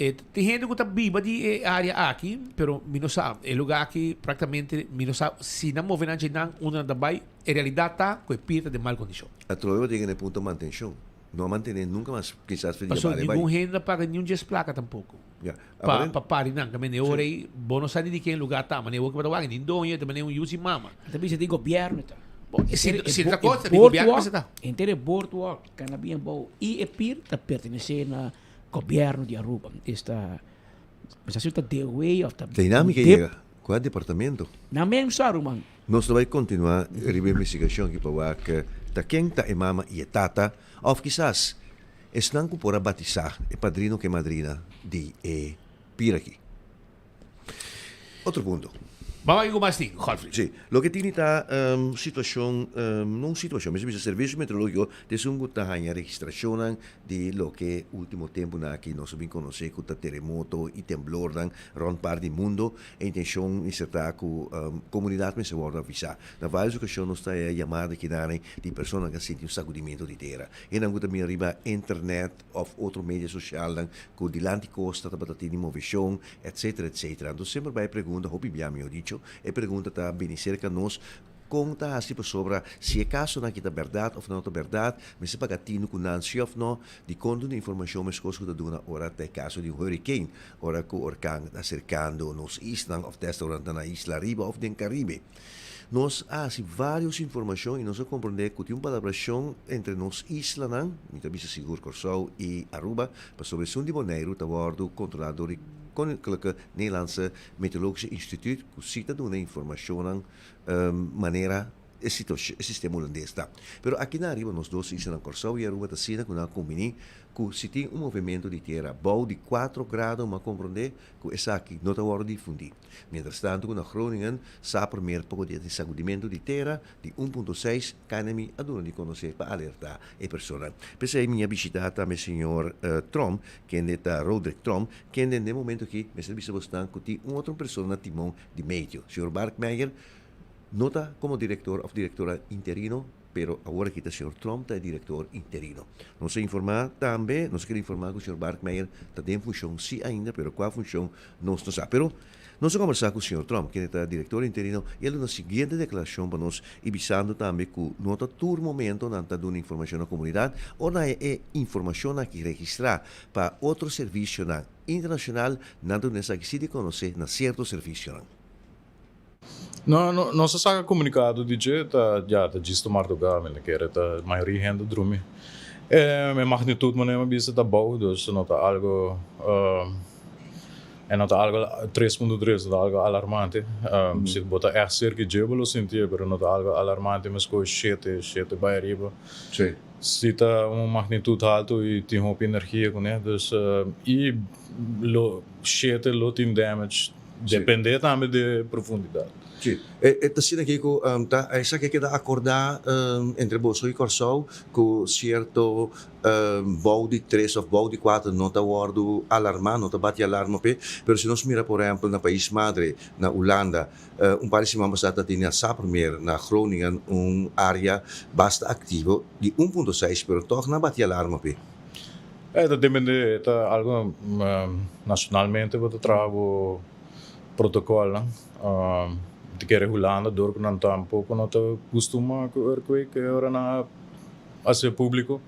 e tin hende ku ta biba di e área aki, pero mi no sa. E lugá aki práktikamente mi no sa si nan move nan dje nan unda nan ta bai. E realidat ta ku e pia ta den mal kondishon. Atrobe bo tin e punto mantenshon. No a mantené nunka mas kisas fe di Pasobra bai. ningun hende a paga niun djes plaka tampoko. Ya. Pa Aparent pa pari nan. Ke men e ora ei bo no sa ni di ken lugá ta. Manera awor ku bo ta wak ni doño ta manera un yu sin mama. Ta bisa di gobièrnu ta. Bo si si ta kos ta di gobièrnu mester ta. Henter e boardwalk, Canabi en Bou i e pir ta pertenesé na gobièrnu di Aruba. Esta mi sa si ta DOW of ta Teinami ke dip. yega kua departamento? Nan men sa ruman. Nos ta bai kontinuá riba e investigashon aki pa wak ta ken ta e mama i e tata òf kisas esnan ku por a batisá e padrino ku e madrina di e pir aki. Otro punto. Ban wak kiko mas tin, Godfrey. Sí, loke tini ta situacion, no un situacion, mester bisa Servicio Meteorologico ta esun cu ta haña registracionnan di loke ultimo temponan aki nos a bin conoce cu ta teremoto y temblornan rond par di mundo. E intencion mester ta cu comunidad mester wordo avisa. Na varios ocasion nos ta haya yamada kinan di personanan cu a sinti un sacudimento di tera. Enan cu ta mira riba internet of otro media socialnan cu dilanti costa tabata tini movecion, etcetera, etcetera. Anto semper bai e pregunta, hopi bia mihor dicho, e pregunta ta bini cerca nos, con ta haci pasobra si e casonan aki ta berdad of no ta berdad, mester paga tinu cu nan si of no, dicon duna informacion mescos cu ta duna ora ta e caso di un hurricane, ora cu orkan ta acercando nos islan of testa ora nan ta na isla ariba of den Caribe. Nos a haci varios informacion y nos a comprende cu tin un palabracion entre nos islanan, mi ta bisa sigur Corsou y Aruba, pasobra esun di Boneiru ta wordo controla door di Koninklijke Nederlandse Meteorologische Instituut cu si ta duna informacionnan manera e sistema Hulandes ta. Pero aki na ariba nos dos islanan Corsou y Aruba ta asina cu nan a combini cu si tin un movimento di tera bou di cuatro grado mi a comprende cu esaki no ta wordo difundi. Mientras tanto cu na Groningen sa promer poco dia tin sacudimentu di tera di un punto seis, KNMI a duna di conoce pa alerta e persona. P'esey mi a bishita tambe señor Tromp, kende ta Roderick Tromp, kende n'e momento aki mester bisa bosnan cu tin un otro persona na timon di meteo. Señor Barkmeijer no ta como director of directora interino, pero awor aki ta señor Tromp ta e director interino. Nos a informa tambe, nos a kere informa cu señor Barkmeijer ta den funcion si ainda, pero cua funcion Nos no sa. Pero nos a kombersá ku señor Trump, kende ta direktor interino, i el duna siguiente deklarashon pa nos i bisando tambe ku no ta tur momento nan ta duna informashon na komunidat ora nan haña e informashonnan aki registrá pa otro servisionan internashonal, nan ta duna esaki si di konosé na sierto servisionan. No, no, nos a saka komunikado di dje, ta, ya, ta djis ta mardugá, mi ta kere ta mayoria hende drumi. E magnitut manera mi a bisa ta bou, dus no ta algo, e no ta algo 3.3, no ta algo alarmante. Si bo ta ègt serka dje bo lo sintié, pero no ta algo alarmante meskos shete, shete bai ariba. Si ta un magnitut haltu i tin hopi energia kuné, dus i lo shete lo tin damage. Depende tambe di profundidat. Sí. E ta asina aki ku ta esaki a keda akordá entre boso i Kòrsou ku sierto bou di tres òf bou di kuater no ta wòrdu alarmá, no ta bati alarma p'e. Pero si nos mira por ehèmpel na pais madre, na Hulanda, un par di siman pasá ta tene a Sappermeer na Groningen un área basta aktivo di un punto seis pero tòg nan bati alarma p'e. E ta depende, e ta algo nacionalmente bo ta traha bo protocolnan. Ti kere Hulanda dor cu nan tampoco no ta custuma cu earthquake e ora nan a haci publico.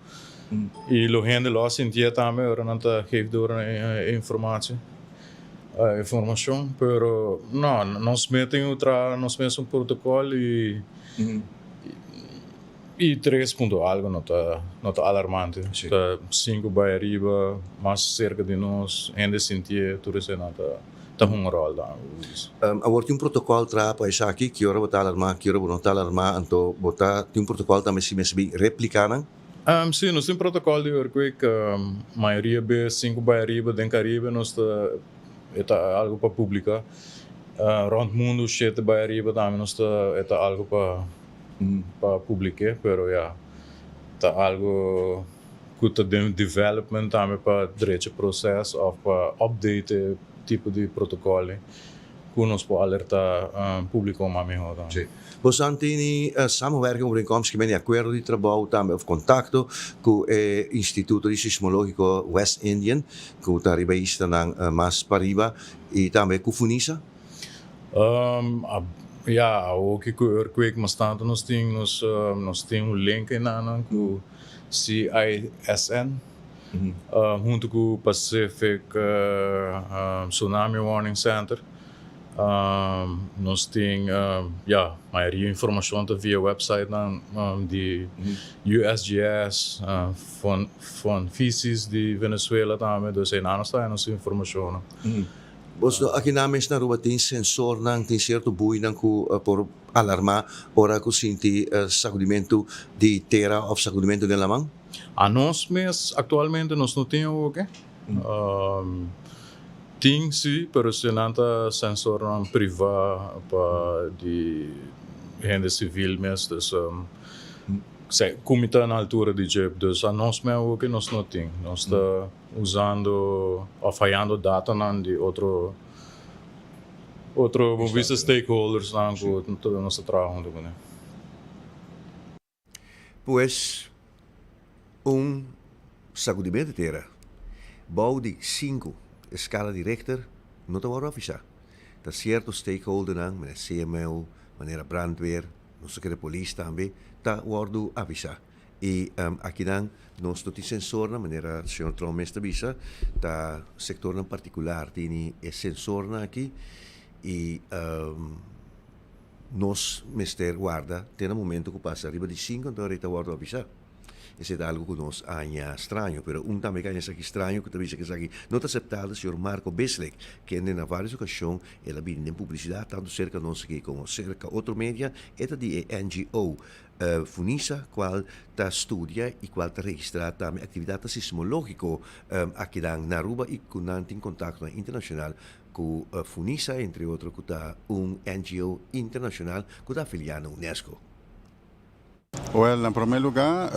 Y lo hende lo a sintié tambe ora nan ta geef door e informatie, e informacion. Pero no, nos mes tin cu traha nos mes un protocol y. Y tres punto algo no ta no ta alarmante. Ta sinku bai ariba, mas serka di nos, hende sintié, tur esei nan ta ta hunga ròl tambe. Awor tin un protokòl traha pa esaki, ki ora bo ta alarmá, ki ora bo no ta alarmá, anto bo ta tin un protokòl tambe si mester bin repliká nan? Sí, nos tin protokòl di earthquake, mayoria bes sinku bai ariba den Karibe nos ta e ta algo pa publiká, rònt mundu shete bai ariba tambe nos ta e ta algo pa. pa publike pero ya ta algo ku ta den development tambe pa drecha proces of pa update e tipo di protocol ku nos por alerta publico mas miho tambe. Sí. Boso tini samenwerking overeenkomst ki meni akuerdo di trabou tambe of kontakto ku e Instituto di Sismologiko West Indian ku ta riba e islanan mas pariba i tambe ku Funisa? Ya, awoki ku earthquake mas tantu nos tin nos nos tin un link enanan ku CISN huntu ku Pacific Tsunami Warning Center. Nos tin ya mayoria informashon ta via websitenan di USGS, Fonfisis di Venezuela tambe, dus einan nos ta haña nos informashonnan. Boso aki nan mes na Aruba tin sensornan, tin sierto buinan ku por alarmá ora ku sinti sakudimentu di tera òf sakudimentu den laman? Anos mes aktualmente nos no tin awoke. Tin si, pero si nan ta sensornan priva pa di hende civil mes, dus cu mi ta na altura di dje, dus anos mes awoki nos no tin. Nos ta usando of hayando datanan di otro otro bo bisa stakeholdersnan cu nos ta traha hunto cune. Pues, un sacudimentu di tera bou di sinku escala di Richter no ta wòrdu avisá. Ta cierto stakeholdernan, manera CMO, manera brandweer, nos ta kere polis tambe, ta wòrdu avisá. I akinan nos no tin sensornan, manera señor Tromp mes ta bisa, ta sectornan particular tini e sensornan aki i Nos mester warda te na momento ku pasa riba di sinku anto rei ta wòrdu avisá. Esei ta algu ku nos a haña straño, pero un tambe ku a haña esaki straño ku ta bisa ku esaki no ta aseptabel ta señor Marco Bislek, kende na vários okashon el a bini den publisidat tantu serka nos aki komo serka otro media. E ta di e NGO Funisa kual ta studia i kual ta registrá tambe aktividatnan sismológiko akinan na Aruba i ku nan tin kontaktonan internashonal Ku Funisa, entre otro, ku ta un NGO internashonal ku ta afiliá na UNESCO. Wèl, na promé lugá,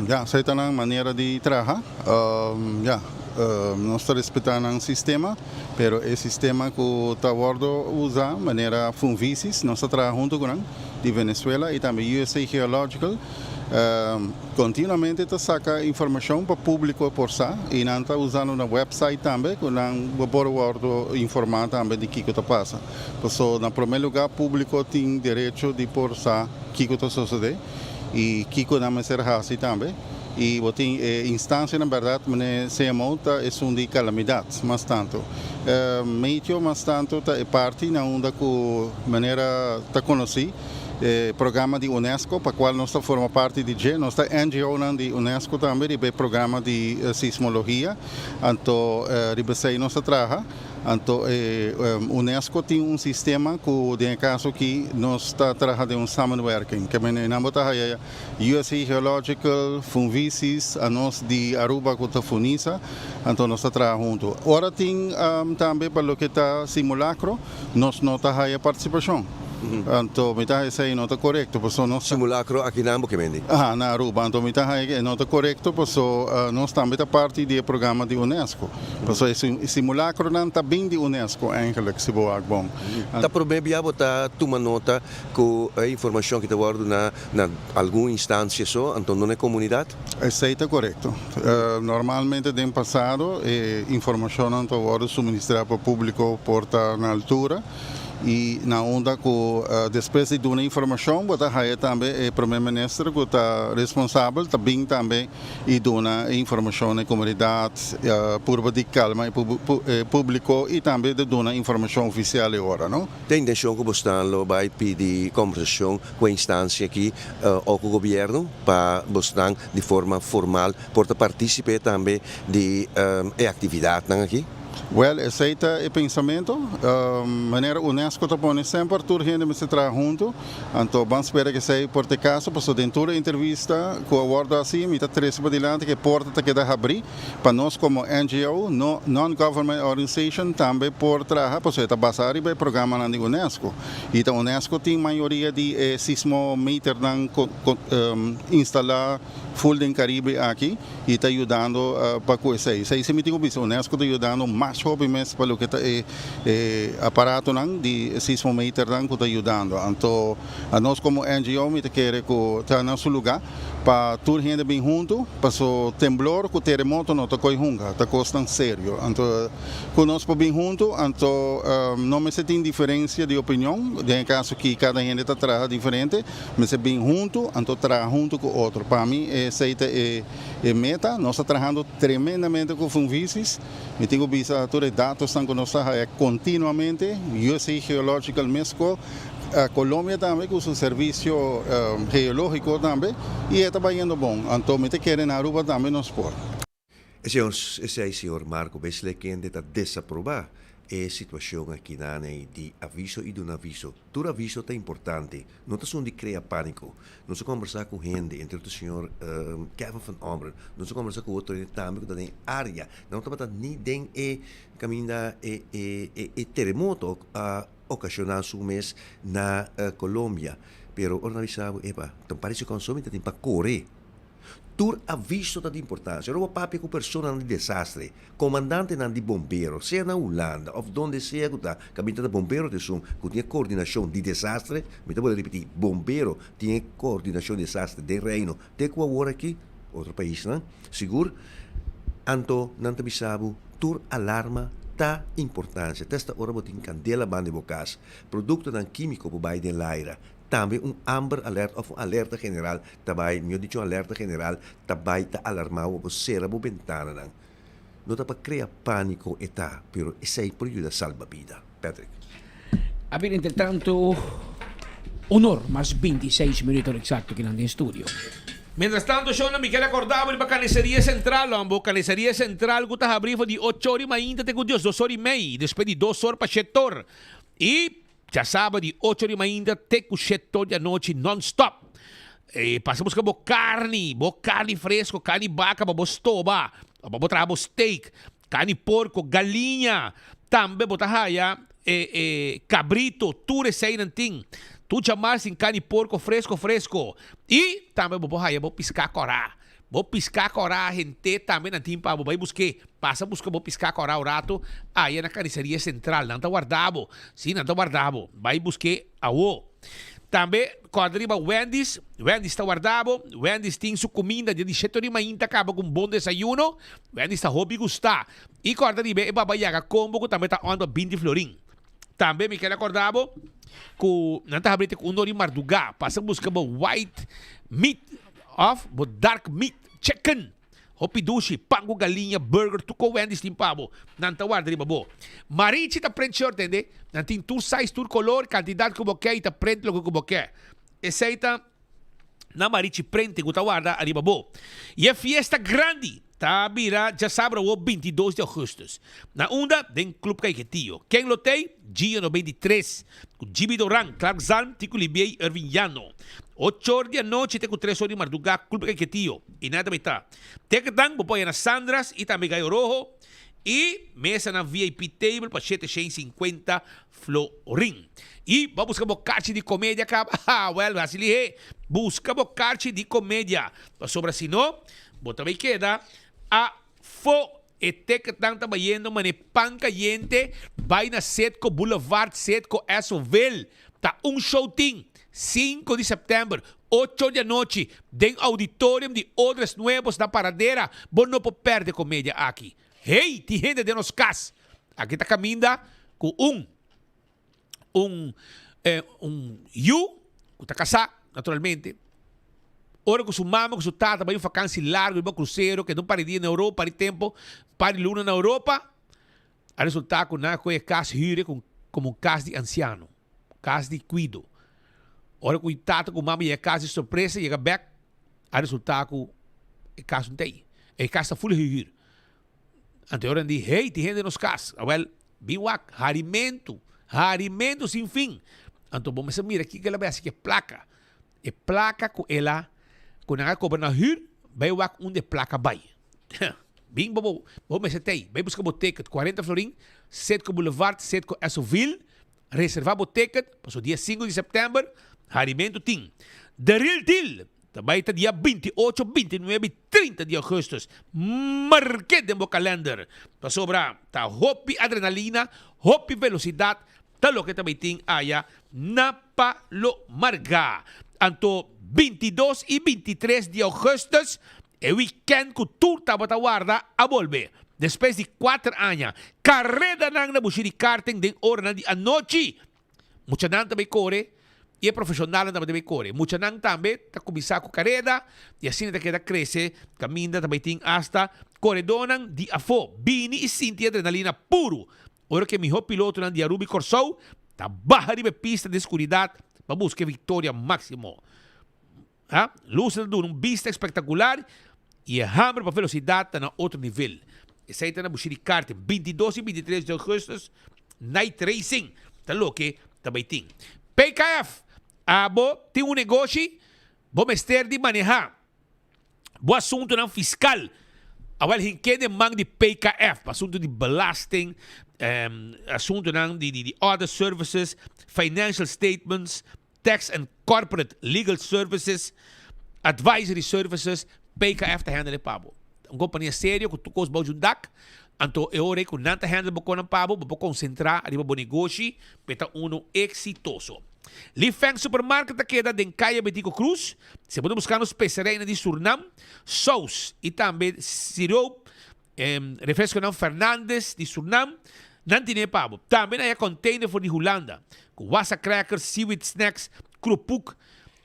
ya, esei ta nan manera di traha. Ya, nos ta respetá nan sistema, pero e sistema ku ta wòrdu usá manera Funvisis, nos ta traha huntu ku nan di Venezuela i tambe USA Geological. Continuamente ta saca informacion pa publico por sa y nan ta usando nan website tambe cu nan bo por wordo informa tambe di kico ta pasa. Paso na prome lugar publico tin derecho di por sa kico ta sosode y kico nan mester haci tambe y bo tin e instancianan berdad mane CMO ta esun di calamidad mas tanto. Meteo mas tanto ta e parti na unda cu manera ta conoci. E programa di UNESCO pa cual nos ta forma parti di dje. Nos ta NGOnan di UNESCO tambe riba e programa di sismologia. Anto riba esey nos ta traha. Anto e UNESCO tin un sistema cu den e caso aki nos ta traha den un samenwerking. Ke mene nan bo ta haya USA Geological, Funvisis, anos di Aruba cu ta Funisa. Anto nos ta traha hunto. Ora tin tambe pa loke ta simulacro. Nos no ta haya participacion. Anto mi ta haya esey no ta corecto paso nos. Simulacro aki na Ambo ke mendi? Aha, na Aruba. Anto mi ta haya ke no ta corecto paso nos tambe ta parti di e programa di UNESCO. Paso e simulacronan ta bin di UNESCO eigenlijk si bo wak bon. Ta prome bia bo ta tuma nota cu e informacion ki ta wordo na na algun instancia so, anto no na e comunidad? Esey ta corecto. Normalmente den pasado e informacionnan ta wordo suministra pa publico por ta na altura y na unda cu despues di duna informacion bo ta haya tambe e Prome Minister cu ta responsabel ta bin tambe y duna e informacion na e comunidad purba di calma e publico y tambe di duna informacion oficial e ora no. Ta intencion cu bosnan lo bay pidi conversacion cu e instancia aki o cu gobierno pa bosnan di forma formal por ta participe tambe di e actividadnan aki? Wel, esey ta e pensamento. Manera UNESCO ta pone semper tur hende mester traha hunto. Anto ban spera ku esei por ta e kaso, pasobra den tur e entrevista ku a wòrdu hasi mi ta trese padilanti ku e porta ta keda habrí pa nos komo NGO, Non-Government Organization, tambe por traha pasobra e ta basá riba e programanan di UNESCO. I ta UNESCO tin mayoria di e sismometernan instalá ful den Karibe aki i ta yudando pa ku esei. Esei si mi tin ku bisa, UNESCO ta yudando mas hopi mes pa loke ta e aparatonan di sismometernan ku ta yudando. Anto anos komo NGO mi ta kere ku ta na su lugá pa tur hende bin huntu, paso temblor ku teremoto no ta koi hunga, ta kosnan serio. Anto ku nos por bin huntu, anto no mester tin diferensia di opinion, den e kaso ki kada hende ta traha diferente, Mester bin huntu, anto traha huntu ku otro. Pa mi esei ta e meta. Nos ta trahando tremendamente ku Funvisis. Mi tin ku bisa tur e datosnan ku nos ta haya kontinuamente. USA Geological mes ku Colombia tambe ku su servisio geológiko tambe i e ta bayendo bon. Anto mi ta kere na Aruba tambe nos por. E señor, esei señor Marco Besle kende ta desaprobá. E situacion aki nan ei di aviso y duna aviso. Tur aviso ta importante. No ta esun di crea panico. Nos a combersa cu hende, entre otro señor Kevin van Ommeren. Nos a combersa cu otro hende tambe cu ta den e area. Nan no tabata ni den e caminda e e e teremoto a ocasiona su mes na Colombia. Pero ora nan a bisa bo, epa, ta parece cu anso mi ta tin pa core. Tur aviso ta di importancia. Ora bo papia cu personanan di desastre, comandantenan di bombero, sea na Hulanda of donde sea cu ta, caminda ta bombero ta esun cu tin e coordinacion di desastre, mi ta bolbe ripiti, bombero tin e coordinacion di desastre den Reino te cu awor aki, otro paisnan, sigur, anto nan ta bisa bo tur alarma ta importancia, te hasta ora bo tin candela banda di bo cas, productonan quimico por bay den laira, Tambe un amber alert of un alerta general ta bai, mihor dicho un alerta general ta bai ta alarma bo pa sera bo bentananan. No ta pa crea panico e ta, pero esey por yuda salba bida. Patrick. A bira entretanto un or mas bintiseis minuto exacto kinan den studio. Mientras tanto shownan mi ker acorda bo riba Carniceria Central hombo, Carniceria Central cu ta habri for di ocho or y mainta te cu dios dos or y mei, despues di dos or pa shet or y Djasaba di ocho di mainta te ku sheto di anochi non stop. E pasa buska bo karni, bo karni fresko, karni baka pa bo stoba, pa bo traha bo steak, karni porko, galiña, tambe bo ta haya e e kabrito, tur eseinan tin. Tur djamar sin karni porko fresko fresko. I tambe bo por haya bo piská kòrá. Bo piská kòrá hente tambe nan tin pa bo bai busk'é. Pasa buska bo piská kòrá un rato aya na Carniceria Central. Nan ta warda bo. Sí, nan ta warda bo. Bai busk'é awo. Tambe kòrda riba Wendy's. Wendy's ta warda bo. Wendy's tin su kuminda dia di shete ora di mainta kaba ku un bon desayuno. Wendy's ta hopi gustá. I kòrda riba e baba yaga kombo ku tambe ta on pa binti florin. Tambe mi ker akorda bo ku nan ta habri te ku un ora di mardugá. Pasa buska bo white meat. Of bo dark meat chicken. Hopi dushi, pan ku galiña, burger, tur ko Wendy's tin pa bo. Nan ta warda riba bo. Marichi ta print shirt tende. Nan tin tur size, tur color, cantidad ku bo ke y ta print loke ku bo ke. Esey ta nan Marichi Printing ku ta warda ariba bo. Y e fiesta grandi ta bira djasabra awo 22 di augustus. Na unda? Den Club Caiquetio. Ken lo tey? Gio 93, ku Jimmy Doran, Clark Zalm, Tico Libié i Irving Llano. Ocho or di anochi te ku tres or di mardugá Club Caiquetio i nan tambe ta. Ticketnan bo por haña na Sandra's i tambe Gallo Rojo i mesa na VIP table pa shete shen sinkuenta florin. I bo a buska bo karchi di komedia kaba? Ha, wèl, hasi lihé, buska bo karchi di komedia, pasobra si no, bo ta bai keda afó. E ticketnan ta bayendo mane pan cayente bay na Citgo Boulevard Citgo Esso-ville. Ta un show tin, cinco di september, ocho di anochi, den auditorium di Odres Nuevos na Paradera. Bo no por perde comedia aki. Hey, tin hende den nos cas. Aki ta caminda cu un un un yu cu ta casá, naturalmente. Ora cu su mama cu su tata bai un vakansi largo riba crucero, keda un par di dia na Europa, par di tempo, par di luna na Europa, a resulta cu nan a coge e cas huur como un cas di anciano, cas di cuido. Ora cu tata cu mama yega cas di sorpresa, yega bek, a resulta cu e cas no ta ey. E cas ta full huur. Anto e ora nan di, Hey, tin hende nos kas. Awel, bin wak, harimentu, harimentu sin fin. Anto bo mester mira kiko el a bai hasi ku e plaka. E plaka ku el a, ku nan a kobra na hür, bai wak unda e plaka bai. Bin bo, bo mester ta ei. Bai buska bo ticket, 40 florin, Citgo Boulevard, Citgo Esso-ville. Reserva bo ticket paso dia sinku di september harimentu tin. The Real Deal ta bai ta dia 28, 29 y 30 di augustus. Marke den bo kalender pasobra ta hopi adrenalina, hopi velocidad ta loke ta bai tin aya na Palo Marga. Anto 22 y 23 di augustus E weekend ku tur tabata warda a bolbe. Despues di kuater aña, karedanan na Bushiri Karting den oranan di anochi. Muchanan ta bai kore i e profeshonalnan tambe ta bai kore. Muchanan tambe ta kuminsá ku kareda i asina ta keda krese kaminda ta bai tin asta koredónan di afó. Bini i sinti e adrenalina puru ora ku e mihó pilotonan di Aruba i Kòrsou ta baha riba e pista den skuridat pa buska e viktoria máksimo. Ha? Luz ta duna un bista espectacular y e hamber pa velocidad ta na otro nivel. Esey ta na Bushiri Karting, 22 y 23 di augustus. Night Racing ta loke ta bay tin. PKF, Abo tin un negoshi, bo mester di maneha bo asuntonan fiscal. Awel hink'é den man di PKF pa asunto di belasting, asuntonan di di other services, financial statements, tax and corporate legal services, advisory services, PKF ta handle e pa bo. Un kompania serio ku tur kos bou di un dak, anto e ora ei ku nan ta handle bo konan pa bo, bo por konsentrá riba bo negoshi pa e ta unu eksitoso. Li Feng Supermarket ta keda den Kaya Betico Cruz. Si bo ta buskando spesereinan di Surnam, sous i tambe siroop, refresconan Fernandes di Surnam, nan tine pa bo. Tambe nan haya container for di Hulanda cu wasa crackers, seaweed snacks, kroepoek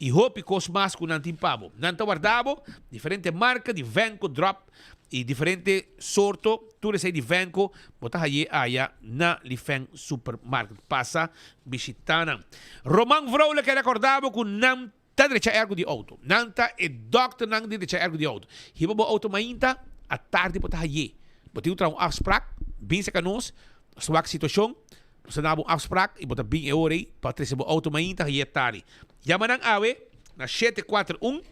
y hopi cos mas cu nan tin pa bo. Nan ta warda bo diferente marca di Venco drop y diferente sorto, tur esey di Venco bo ta haye aya na Lifeng Supermarket. Pasa bishita nan. Roman Vrolijk a recorda bo cu nan Ta drecha ergo di auto. Nan ta e dokternan di drecha ergo di auto. Hiba bo auto mainta, atardi bo ta haye. Bo tin ku traha un afsprak, bin saka nos, nos ta wak situashon, nos ta daba un afsprak i bo ta bin e ora ei pa trese bo auto mainta haye atardi. Yama nan awe na 741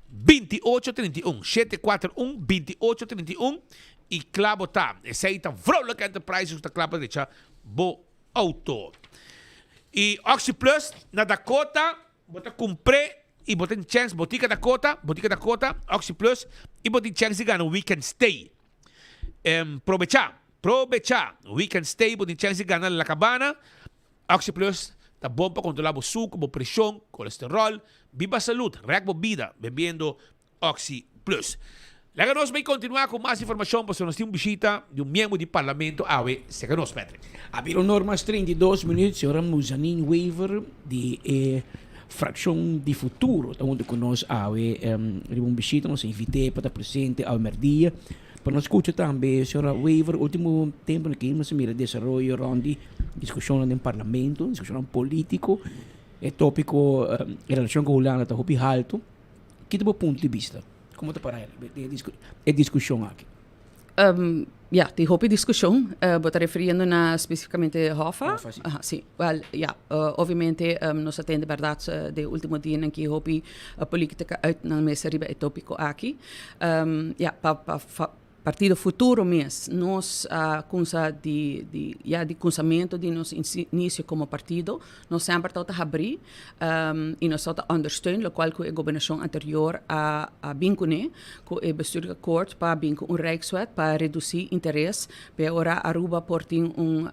2831, 741 2831 i kla bo ta. Esei ta Vrolijk Enterprises ku ta kla pa drecha bo auto. I Oxi Plus na Dakota. Bo ta kumpr'é i bo tin chèns Botika Dakota, Botika Dakota, Oxi Plus i bo tin chèns di gana un weekend stay. Probechá, probechá! Weekend stay bo tin chèns di gana La Cabana. Oxi Plus ta bon pa kontrolá bo suku, bo preshon, kolesteròl. Biba salud, rèk bo bida bebiendo Oxi Plus. Laga nos bay continua cu mas informacion pasobra nos tin un bishita di un miembro di Parlamento awe cerca nos, Patrick. A bira un or mas 32 minuut, señora Muzanin Wever di e fraccion di Futuro ta hunto cu nos awe riba un bishita. Nos a invit'e pa ta presente awe merdia pa nos scucha tambe señora Wever. Ultimo tempo aki nos a mira desaroyo rond di discusionnan den Parlamento, discusionnan politico. E topico e relacion cu Hulanda ta hopi halto. Ki ta bo punto di bista? Como ta para e discusion aki? Ja, tin hopi discusion. Bo ta referiendo na specificamente Hoffa? Hoffa, si. Aha, si. Wel, ja, obviamente nos a tende berdad de ultimo dianan ki hopi politica uit nan mesa riba e topico aki. Ja, pa pa Partido Futuro mes, nos a cunsa di di ya di cunsamento di nos inicio como partido, nos semper tabata habri y nos tabata ondersteun locual cu e gobernacion anterior a a bin cune, cu e bestuurlijk akkoord pa bin cu un rijkswet pa reduci interes, p'e ora Aruba por tin un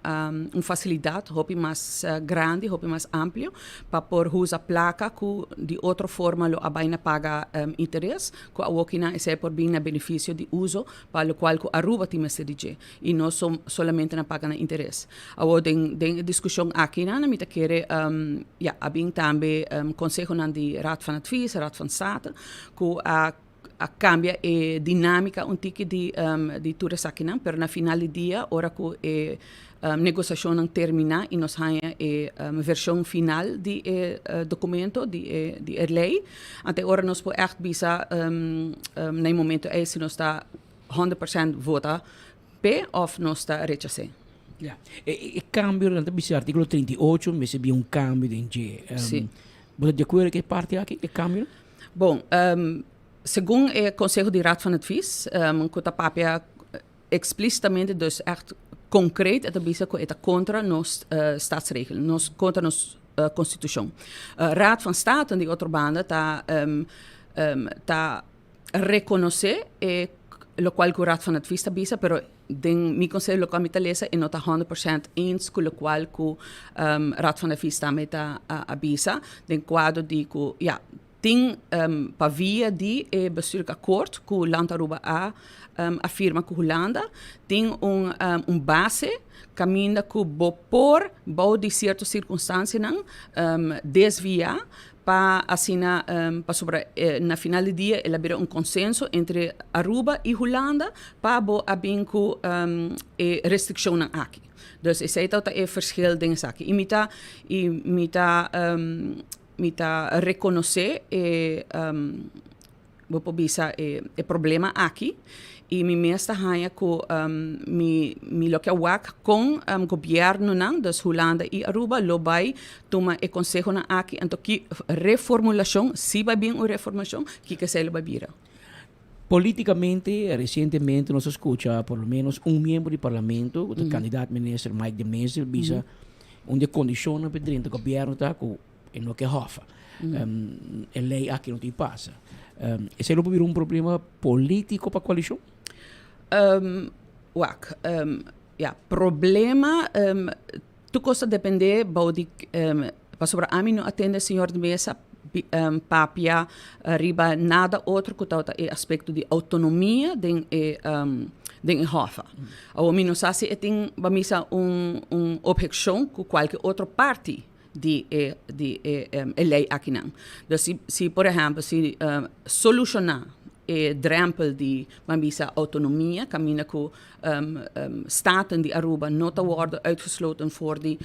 un facilidad hopi mas grandi, hopi mas amplio pa por usa placa cu di otro forma lo a bay na paga interes. Ku awokinan esei por bin na benefisio di uso pa lokual ku Aruba tin mester di dje i no solamente na paga na interes. Awor den den e diskushon akinan mi ta kere ya a bin tambe konsehonan di Raad van Advies, Raad van State ku a a kambia e dinamika un tiki di di tur esakinan pero na final di dia ora ku e Negosiashonnan terminá i nos haña e vershon final di e dokumento, di e di e lei. Anto e ora nos por ègt bisa na e momento ei si nos ta 100% vota p'e òf nos ta rechas'é. Ya. E kambio nan ta bisa artíkulo 38 mester bin un kambio den dje. Si. Bo ta di akuerdo ku e parti aki, e kambionan? Bon, segun e konseho di Raad van Advies ku ta papia Explícitamente, dus echt concreet, e ta bisa cu e ta contra nos staatsregel, nos contra nos constitucion. Raad van State di otro banda ta ta reconoce e locual cu Raad van Advies ta bisa, pero den mi conseho locual mi ta lesa e no ta 100% eens cu locual cu Raad van Advies tambe ta a bisa den cuadro di cu ya, Tin pa via di e bestuurlijk akkoord ku Land Aruba a a firma ku Hulanda, tin un un base kaminda ku bo por bou di sierto sirkunstansianan desviá pa asina pasobra na final di dia el a bira un konsenso entre Aruba i Hulanda pa bo a bin ku e restrikshonnan aki. Dus esei ta e verschil den esaki. I mi ta i mi ta Mi ta rekonosé e bo por bisa e e problema aki y mi mes ta haña cu mi mi lo ke wak con gobiernonan, dus Hulanda y Aruba lo bay tuma e consehonan aki anto ki reformulacion, si bay bin un reformulacion, kiko esey lo bay bira. Politicamente, recientemente nos a scucha por lo menos un miembro di parlamento, cu ta candidaat minister Mike de Meza, bisa un di e condicionnan pa drenta gobierno ta cu e no ke hoffa. E ley aki no tin pasa. Esey lo por bira un problema politico pa coalicion? Wak, ya, problema, tur cos ta depende bou di, pasobra ami no a tende señor de Meza papia riba nada otro cu tabata e aspecto di autonomia den e den e hoffa. Awor mi no sa si e tin, bo a misa un un objeccion cu cualke otro parti di e di e e ley akinan. Dus si si por ehempel si soluciona e drempel di ban bisa autonomia caminda cu Staten di Aruba no ta wordo uitgesloten for di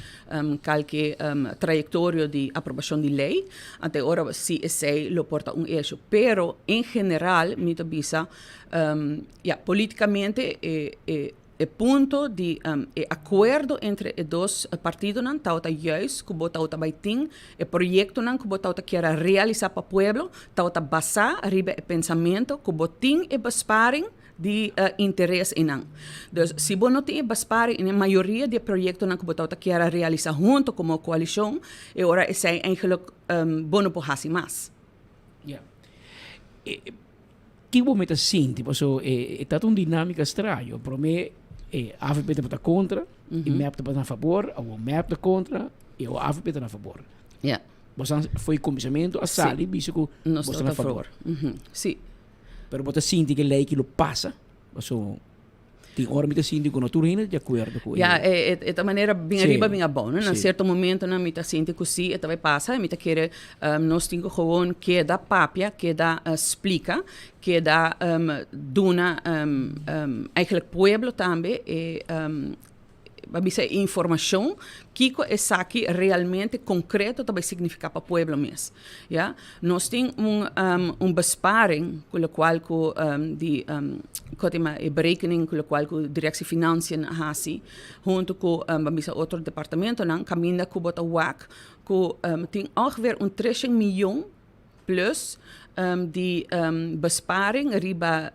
kalke trayectorio di aprobacion di ley, anto e ora si esey lo por ta un issue. Pero en general mi ta bisa ya politicamente e e e punto di e acuerdo entre e dos partidonan tabata juist cu bo tabata bay tin e proyectonan cu bo tabata kier a realisa pa pueblo tabata basa riba e pensamento cu bo tin e besparing di interes einan. Dus si bo no tin e besparing in e mayoria di e proyectonan cu bo tabata kier a realisa hunto como coalicion, e ora esey eigenlijk bo no por haci mas. Ya. Ki bo mester sinti? Paso e ta un dinamica straño. Prome e avp tabata contra y mep tabata na fabor, awor mep ta contra y awor avp ta na fabor. Ya. Boso foi cuminsamentu a sali bisa cu boso ta na fabor. Si. Pero bo ta sinti ku e lei ki lo pasa? Paso tin ora mi ta sinti ku no tur hende ta di akuerdo ku e. Ya, e e ta manera bin ariba bin abou, no? Na sierto momentonan mi ta sinti ku si e ta bai pasa i mi ta kere nos tin ku gewoon keda papia, keda splika, keda duna eigenlijk pueblo tambe e Ba bisa e informacion kico esaki realmente concreto ta bay significa pa pueblo mes. Ya. Nos tin un un besparing cu locual cu di cu ta yama e berekening cu locual cu Directie Financiën a haci hunto cu ban bisa otro departamentonan caminda cu bo ta wak cu tin ongeveer un treshen miyon Plus di besparing riba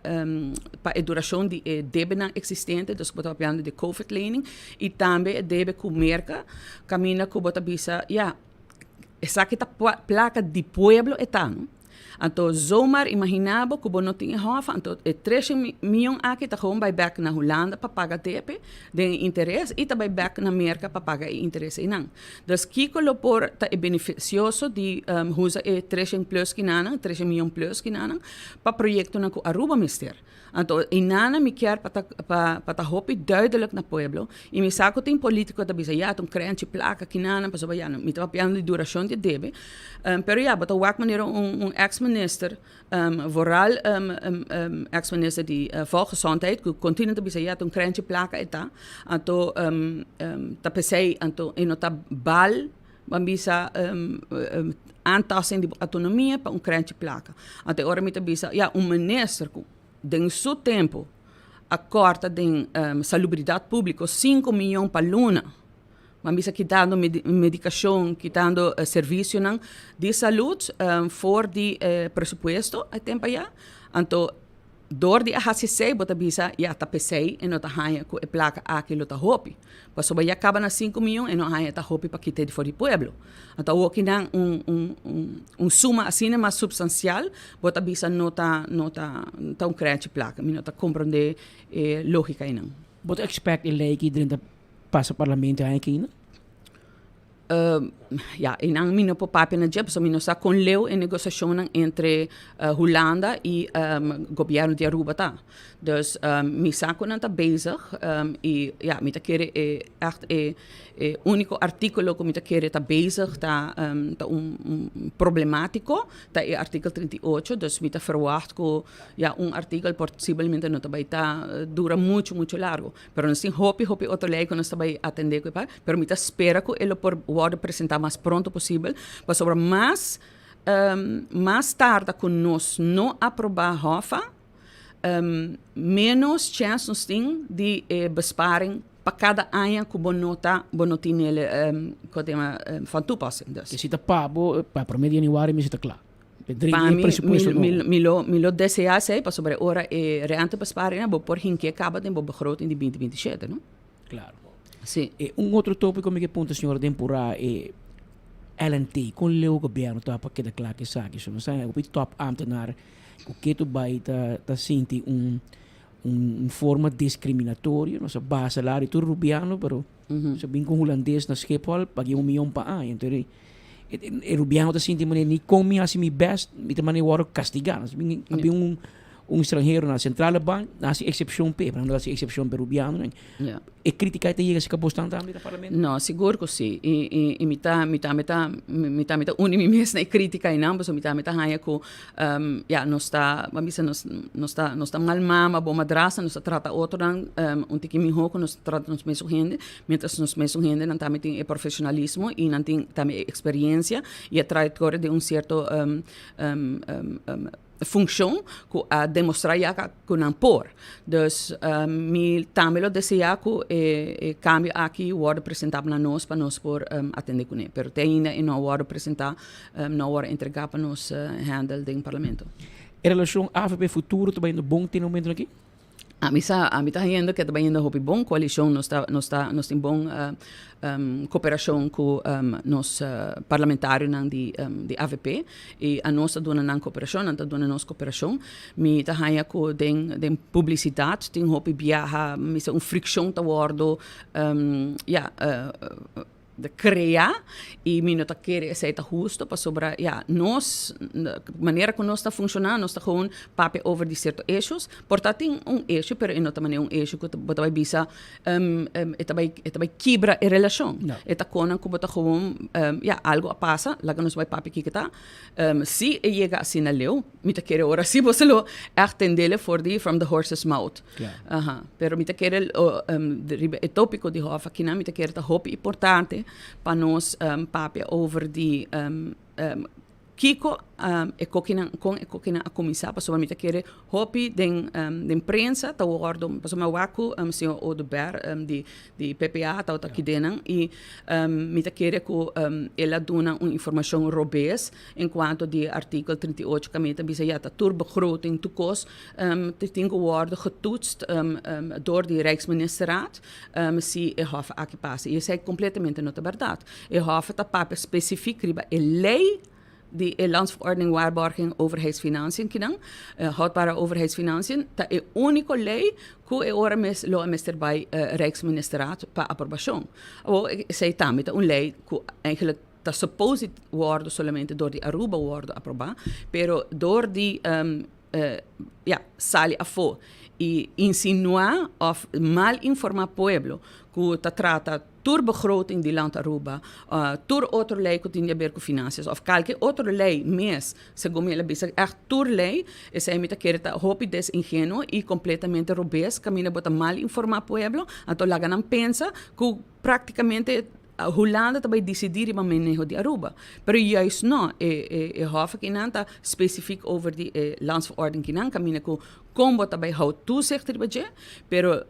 pa e duracion di e debenan existente, dus bo ta papiando di covid lening y tambe e debe cu Merca, caminda cu bo ta bisa ya esaki ta placa di pueblo e ta no. Anto zomaar imagina bo cu bo no tin e hof, anto e treshen miyon aki ta gewoon bay bek na Hulanda pa paga debe den e interes y ta bay bek na Merca pa paga e interes eynan. Dus kiko lo por ta e beneficioso di usa e treshen plus kinanan, treshen miyon plus kinanan, pa proyectonan cu Aruba mester? Anto eynana mi kier pa ta pa pa ta hopi duidelijk na pueblo y mi sa cu tin politico ta bisa ya ta un krenchi placa kinanan pasobra ya mi ta papiando di duracion di e debe pero ya bo ta wak manera un un ex minister Vooral ex minister di Volksgezondheid ku continu ta bisa ya ta un krenchi plaka e ta. Anto ta p'esei anto e no ta bal ban bisa aantasting di bo autonomia pa un krenchi plaka. Anto e ora mi ta bisa ya un minister ku den su tempo a kòrta den salubridad públiko sinku miyon pa luna. Ban bisa kitando medicacion, kitando servicionan di salud for di e presupuesto e tempo aya. Anto door di a haci esey bo ta bisa ya ta p'esey e no ta haya cu e placa aki lo ta hopi. Pasobra ya caba na cinco miyon e no haya ta hopi pa kita di for di pueblo. Anto awoki nan un un un suma asina mas substancial bo ta bisa no ta no ta ta un crechi placa. Mi no ta comprende e logica eynan. Bo ta expect e ley aki drenta pasa parlamento aña kina? Ja, einan mi no por papia na dje, pasobra mi no sa kon leu e negosiashonnan entre Hulanda i gobièrnu di Aruba ta. Dus mi sa ku nan ta bezig i ja, mi ta kere e ègt e e úniko artíkulo ku mi ta kere ta bezig ta ta un un problemátiko ta e artíkel 38, dus mi ta ferwagt ku ja un artíkel posiblemente no ta bai ta dura muchu muchu largu. Pero nos tin hopi, hopi otro ley cu nos ta bay atende cu e par, pero mi ta spera cu e lo por wordo presenta mas pronto posibel, pasobra mas um, mas tarda ku nos no aprobá HOFA, um, menos chance nos tin di e besparing pa kada aña ku bo no ta, bo no tin el um, ku tema um, van toepassing. Dus. Si ta pa bo, pa promé di januari mi ta kla. Pa mi, mi, mi, lo, mi lo deseá esei, pasobra ora e rentebesparing bo por hinké kaba den bo begroting di 2027, no? Claro. Sí. E un otro tópiko mi ke punta señora den purá e LNT, kon leu gobierno ta pa keda kla ku esaki? So nos sa hopi top ambtenaar ku ketu bai ta ta sinti un un forma discriminatorio, nos a baha salario tur rubiano pero nos a bin ku un hulandes na Schiphol pag'é un miyon pa aña. Enton e e rubiano ta sinti manera ni kon mi hasi mi best mi ta manera wòrdu kastigá. Nos a bin un Un stranhero na Centrale Bank, nan hasi excepcion p'e, pero nan no ta hasi excepcion p'e rubianonan. Ja. E critica ei ta yega si bosnan tambe na parlamento? No, sigur cu si. Y, y, y mi ta, mi tambe ta, mi tambe ta uni mi mes na e critica einan, pasobra mi tambe ta haña cu, um, ja, nos ta, ban bisa, nos, nos ta, nos ta mal mama, bon madrastra, nos ta trata otronan, um, un tiki miho cu nos ta trata nos mesun hende, mientras nos mesun hendenan tambe tin e profesionalismo y nan tin tambe e experiencia y e trayectoria den un cierto, um, um, um, um, Funccion cu a demostra ya cu nan por. Dus mi tambe lo desea cu e cambio aki wordo presenta na nos pa nos por atende cune. Pero te ainda e no a wordo presenta, no a wordo entrega pa nos handle den Parlamento. E relacion avp Futuro ta bayendo bon te e momento aki? Ami sa, ami ta hañando ke ta bayendo hopi bon koalishon, nos ta, nos ta, nos tin bon koperashon ku nos parlamentarionan di di avp i anos ta duna nan koperashon, nan ta duna nos koperashon. Mi ta haña ku den den publisidat tin hopi biaha, mi sa un frikshon ta wòrdu ya de crea y mi no ta kere esey ta husto pasobra ya nos manera cu nos ta funciona nos ta gewoon papia over di cierto issues por ta tin un issue pero e no ta manera un issue cu bo ta bay bisa e ta bay e ta bay kibra e relacion e ta conan cu bo ta gewoon ya algo a pasa laga nos bay papia kiko ta si e yega asina leu Mi ta kere ora si boso lo echt tendele for di from the horse's mouth. Aha. Pero mi ta kere riba e topico di hof akinan mi ta kere ta hopi importante pa nos papia over di kiko e kokinan kon e kokinan a kuminsá pasobra mi ta kere hopi den den prensa ta wordo pasobra mi a wak ku señor Oduber di di PPA tabata kidenan y mi ta kere ku el a duna un informacion robes En cuanto di artikel 38 kaminda ta bisa ya ta tur begroting tur kos ta tin ku wòrdu getoetst dor di Rijksministerraad si e hòf aki pasa. I esei kompletamente no ta bèrdat. E hòf ta papia spesifik riba e lei di e Landsverordening Waarborging Overheidsfinanciën kinan, Houdbare Overheidsfinanciën, ta e úniko lei ku e ora mes lo a mester bai Rijksministerraad pa aprobashon. Awor esei tambe ta un lei ku eigenlijk ta supposed wordo solamente door di Aruba wordo aproba, pero door di ya, sali afo y insinua of mal informa pueblo cu ta trata tur begroting di land Aruba, tur otro ley cu tin di haber cu financias of calke otro ley mes, segun mi el a bisa echt tur ley, esey mi ta kere ta hopi desingenuo y completamente robes caminda bo ta mal informa pueblo, anto laga nan pensa cu practicamente Hulanda ta bai disidí riba maneho di Aruba. Pero juist no, e e e hof akinan ta spesifiek over di e landsverordening kinan kaminda ku kon bo ta bai hou toezicht riba dje, pero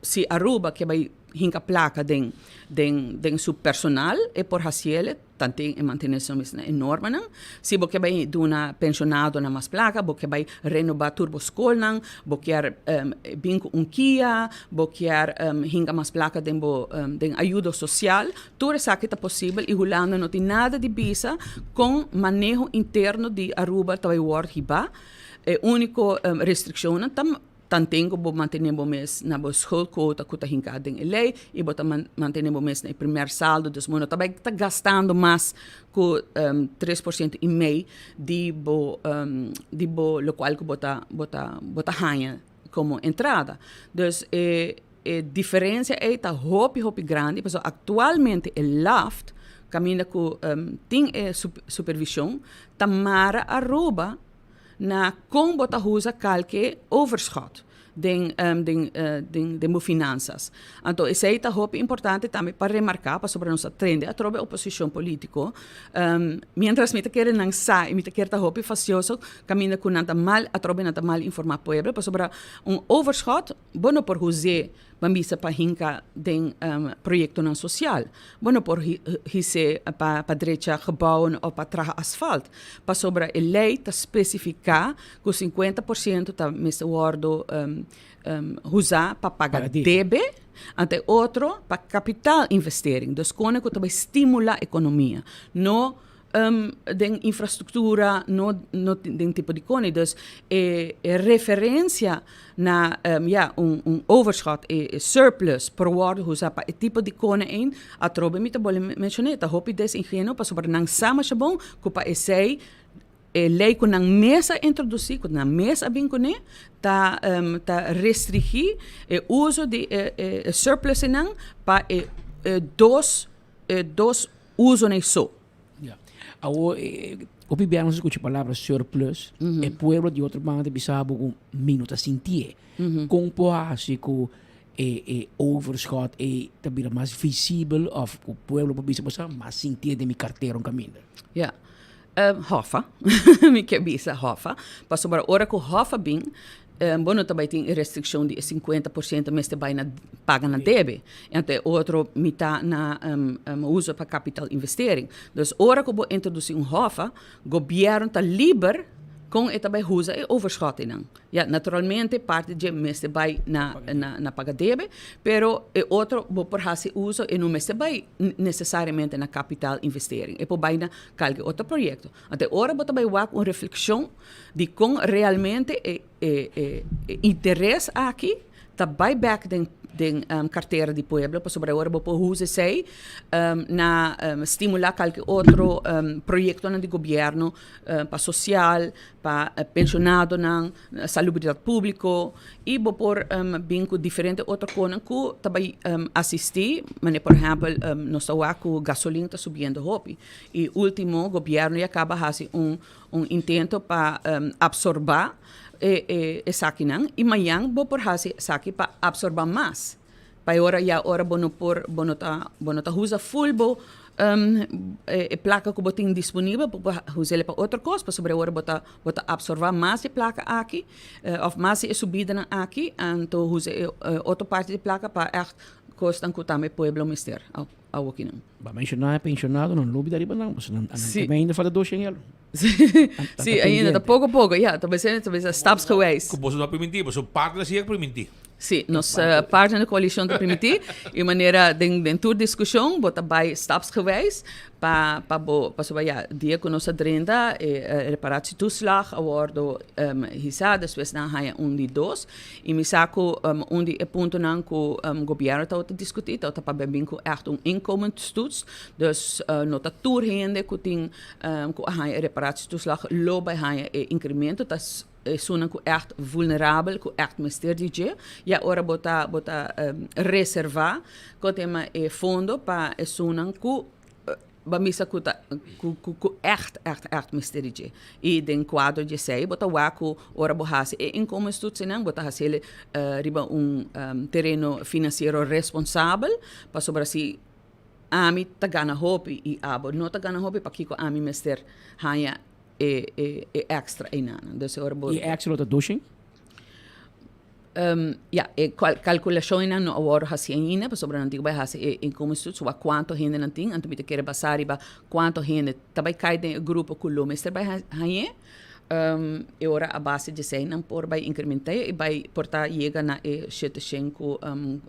si Aruba ke bai hinka plaka den den den su personal e por hasiel tanten e mantené su mes na e normanan. Si bo ke bai duna penshonadonan mas plaka, bo ke bai renobá tur bo skolnan, bo kier bin ku un kia, bo kier hinka mas plaka den bo den ayudo sosial, tur esaki ta posibel i Hulanda no tin nada di bisa kon maneho interno di Aruba ta bai wòrdu hibá. E úniko restrikshonnan ta Tanten ku bo mantené bo mes na bo schuldquota ku ta hinká den e lei i bo ta mantené bo mes na e primer saldo, dus bo no ta bai ta gastando mas ku 3% i mei di bo di bo lokual ku bo ta bo ta bo ta haña komo entrada. Dus e e diferensia ei ta hopi hopi grandi pasobra aktualmente e LAFT kaminda ku tin e supervishon ta mara Aruba na kon bo ta usa kalke overschot. den den den den bo finansas. Anto esei ta hopi importante tambe pa remarká pasobra nos a trende atrobe oposishon polítiko. Mientras mi ta kere nan sa i mi ta kere ta hopi fasioso kaminda ku nan ta mal atrobe nan ta mal informá pueblo pasobra un overschot bo no por huz'é Ban bisa pa hinka den proyektonan sosial. Bo no por his'é pa pa drecha gebouwen òf pa traha asfalt, pasobra e lei ta spesifiká ku sinkuenta por siento ta mester wòrdu usá pa paga debe, anto e otro pa kapitaalinvestering, dus kone ku ta bai stimulá ekonomia. No den infrastruktura, no no den tipo di koni. Dus e e referensia na ya un un overschot, e e surplus por wòrdu usa pa e tipo di kone ein, atrobe mi ta bole menshoné, ta hopi desingenuo pasobra nan sa masha bon ku pa esei e lei ku nan mes a introdusí, ku nan mes a bin kuné, ta ta restringí e uso di e e surplusnan pa e e dos e dos Uso nei so. Ya. Awor, hopi bia nos a skucha palabra surplus, e pueblo di otro banda ta bisa bo ku mi no ta sintié. Kon por hasi ku e e overschot ei ta bira mas visibel òf ku pueblo por bisa bo sa mas sintié den mi kartera un kaminda? Ya. Hòfa. Mi ke bisa hòfa. Pasobra ora ku hòfa bin, bo no ta bai tin e restrikshon di e sinkuenta por siento mester bai na paga na debe. Anto e otro mitá na uso pa kapital investering. Dus ora ku bo introdusí un hòfa, gobièrnu ta liber kon e ta bai usa e overschottingnan. Ya, naturalmente parti dje mester bai na na paga debe, pero e otro bo por hasi uso e no mester bai nesesariamente na kapital investering. E por bai na kalke otro proyekto. Anto e ora bo ta bai wak un reflekshon di kon realmente e e e interes aki ta bai bek den den kartera di pueblo pasobra e ora bo por usa esei na stimulá kalke otro proyektonan di gobièrnu pa sosial, pa pensionadonan, salubridat públiko i bo por bin ku diferente otro konan ku ta bai asistí, manera por ehèmpel nos ta wak ku gasolin ta subiendo hopi i último gobièrnu ya kaba hasi un un intento pa apsorbá e e esakinan i mañan bo por hasi esaki pa apsorbá mas. Pa e ora ya ora bo no por bo no ta bo no ta usa ful bo e plaka ku bo tin disponibel bo por us'el pa otro kos pasobra e ora bo ta bo ta apsorbá mas di e plaka aki òf mas di e subidanan aki anto usa e otro parti di plaka pa ègt kosnan ku tambe pueblo mester awokinan. Bo a menshoná e penshonadonan lubida riba nan pasobra nan Sí. tambe ainda falta doshen elo. Sí, ainda ta poko poko, ya, ta bisa ta bisa stapsgewijs. Ku boso no a primintí, boso partner sí a primintí. Sí, nos partner de coalición ta primintí y manera den den tur discusión bo ta bai stapsgewijs pa pa bo pasobra ya dia ku nos a drenta e reparatietoeslag a wordo hisa despues nan a haña un di dos y mi sa ku un di e puntonan ku gobierno tabata diskutí tabata pa bin ku ègt un inkomenstoets dus no ta tur hende ku tin ku a haña e reparatietoeslag lo bai haña e inkremento ta esunnan ku ègt vulnerabel ku ègt mester di dje ya ora bo ta bo ta reservá kote e fondo pa esunnan ku Bo a misa ku ta ku ku ku ègt ègt ègt mester di dje. I den kuadro di esei bo ta wak ku ora bo hasi e inkomenstoetsinan bo ta hasi el riba un tereno finansiero responsabel pasobra si ami ta gana hopi i abo no ta gana hopi pakiko ami mester haña e e e èkstra einanan. Dus ora bo. I e èkstra lo ta doshen? Ya, e kalkulashonnan no a wòrdu hasi ainda, pasobra nan tin ku bai hasi e inkomenstoets, wak kuantu hende nan tin, anto mi ta kere basá riba kuantu hende ta bai kai den e grupo ku lo mester bai hañ'é. E ora a base di esei nan por bai inkrementá i bai por ta yega na e shete shen ku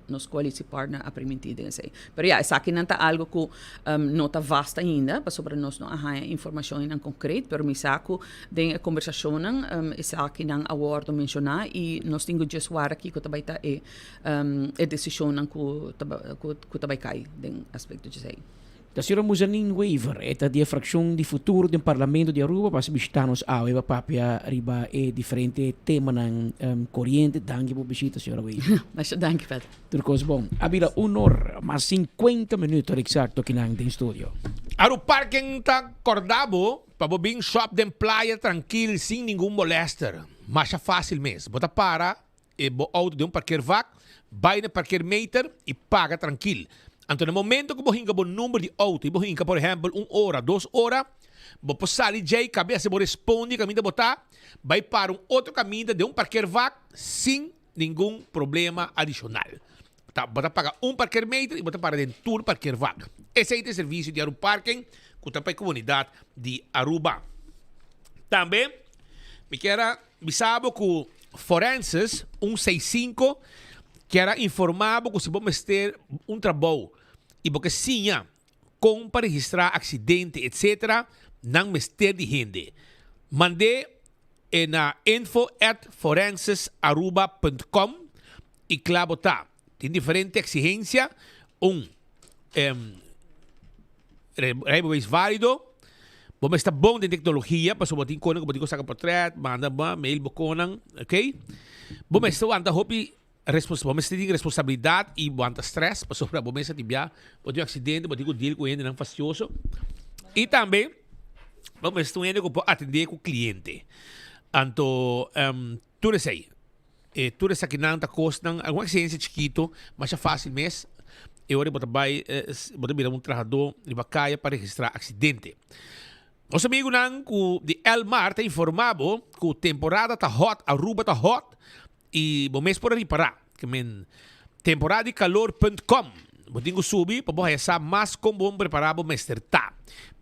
nos koalisiepartner a primintí den esei. Pero ya, esakinan ta algu ku no ta vast ainda, pasobra nos no a haña informashonnan konkret, pero mi sa ku Den e kombersashonnan esakinan a wòrdu menshoná i nos tin ku djes wara kiko ta bai ta e e desishonnan ku ta ku ta bai kai den aspekto djesei. Ta señora Muzanin Wever, e ta di e frakshon di Futuro den Parlamento di Aruba pa bishita nos awe pa papia riba e diferente temanan koriente. Danki pa bo bishita señora Wever. Masha danki Patrick. Tur kos bon. A bira un or mas sinkuenta minuto eksakto kinan den studio. Aruparken ta kòrda bo Pa bo bin shop den playa trankil sin ningun molester. Masha facil mes. Bo ta para. e bo auto den un parkeervak, bai na parkeermeter y paga trankil. Anto na momento cu bo hinca bo number di auto y bo hinca por ehempel un ora, dos ora, bo por sali djey cabia si bo respondi caminda bo ta, bai para un otro caminda den un parkeervak sin ningun problema adicional. Ta, bo ta paga un parkeermeter y bo ta para den tur parkeervak. Esey ta e servicio di Aruparking cu ta pa e comunidad di Aruba. Tambe mi kier a bisa bo cu Forenses un seis sinku kier a informa bo cu si bo mester un trabou y bo ke siña con pa registra accidente etc. Nan mester di hende. Mand'e e na info at forensesaruba punt com y cla bo ta. Tin diferente exigencia, un rijbewijs valido, bo mester ta bon den tecnologia pasobra bo tin konan cu bo tin cu saca portret, manda mail bo konan, ok. Bo mester wanta hopi respons bo mester tin responsabilidad y wanta stress pasobra bo mester tin bia bo tin un accidente bo tin cu deal cu hendenan fastioso y tambe bo mester un hende cu por atende cu cliente. Anto tur esey. E tur esakinan ta kosnan, algun eksigensia chikito, masha fásil mes. E ora bo ta bai, bo ta bira un trahadó riba kaya pa registrá aksidente. Nos amigunan ku di Elmar ta informá bo ku temporada ta hòt, Aruba ta hòt i bo mes por a ripará. Ke men temporada di kalor punt com. Bo tin ku subi pa bo haya sa mas kon bon prepará bo mester ta.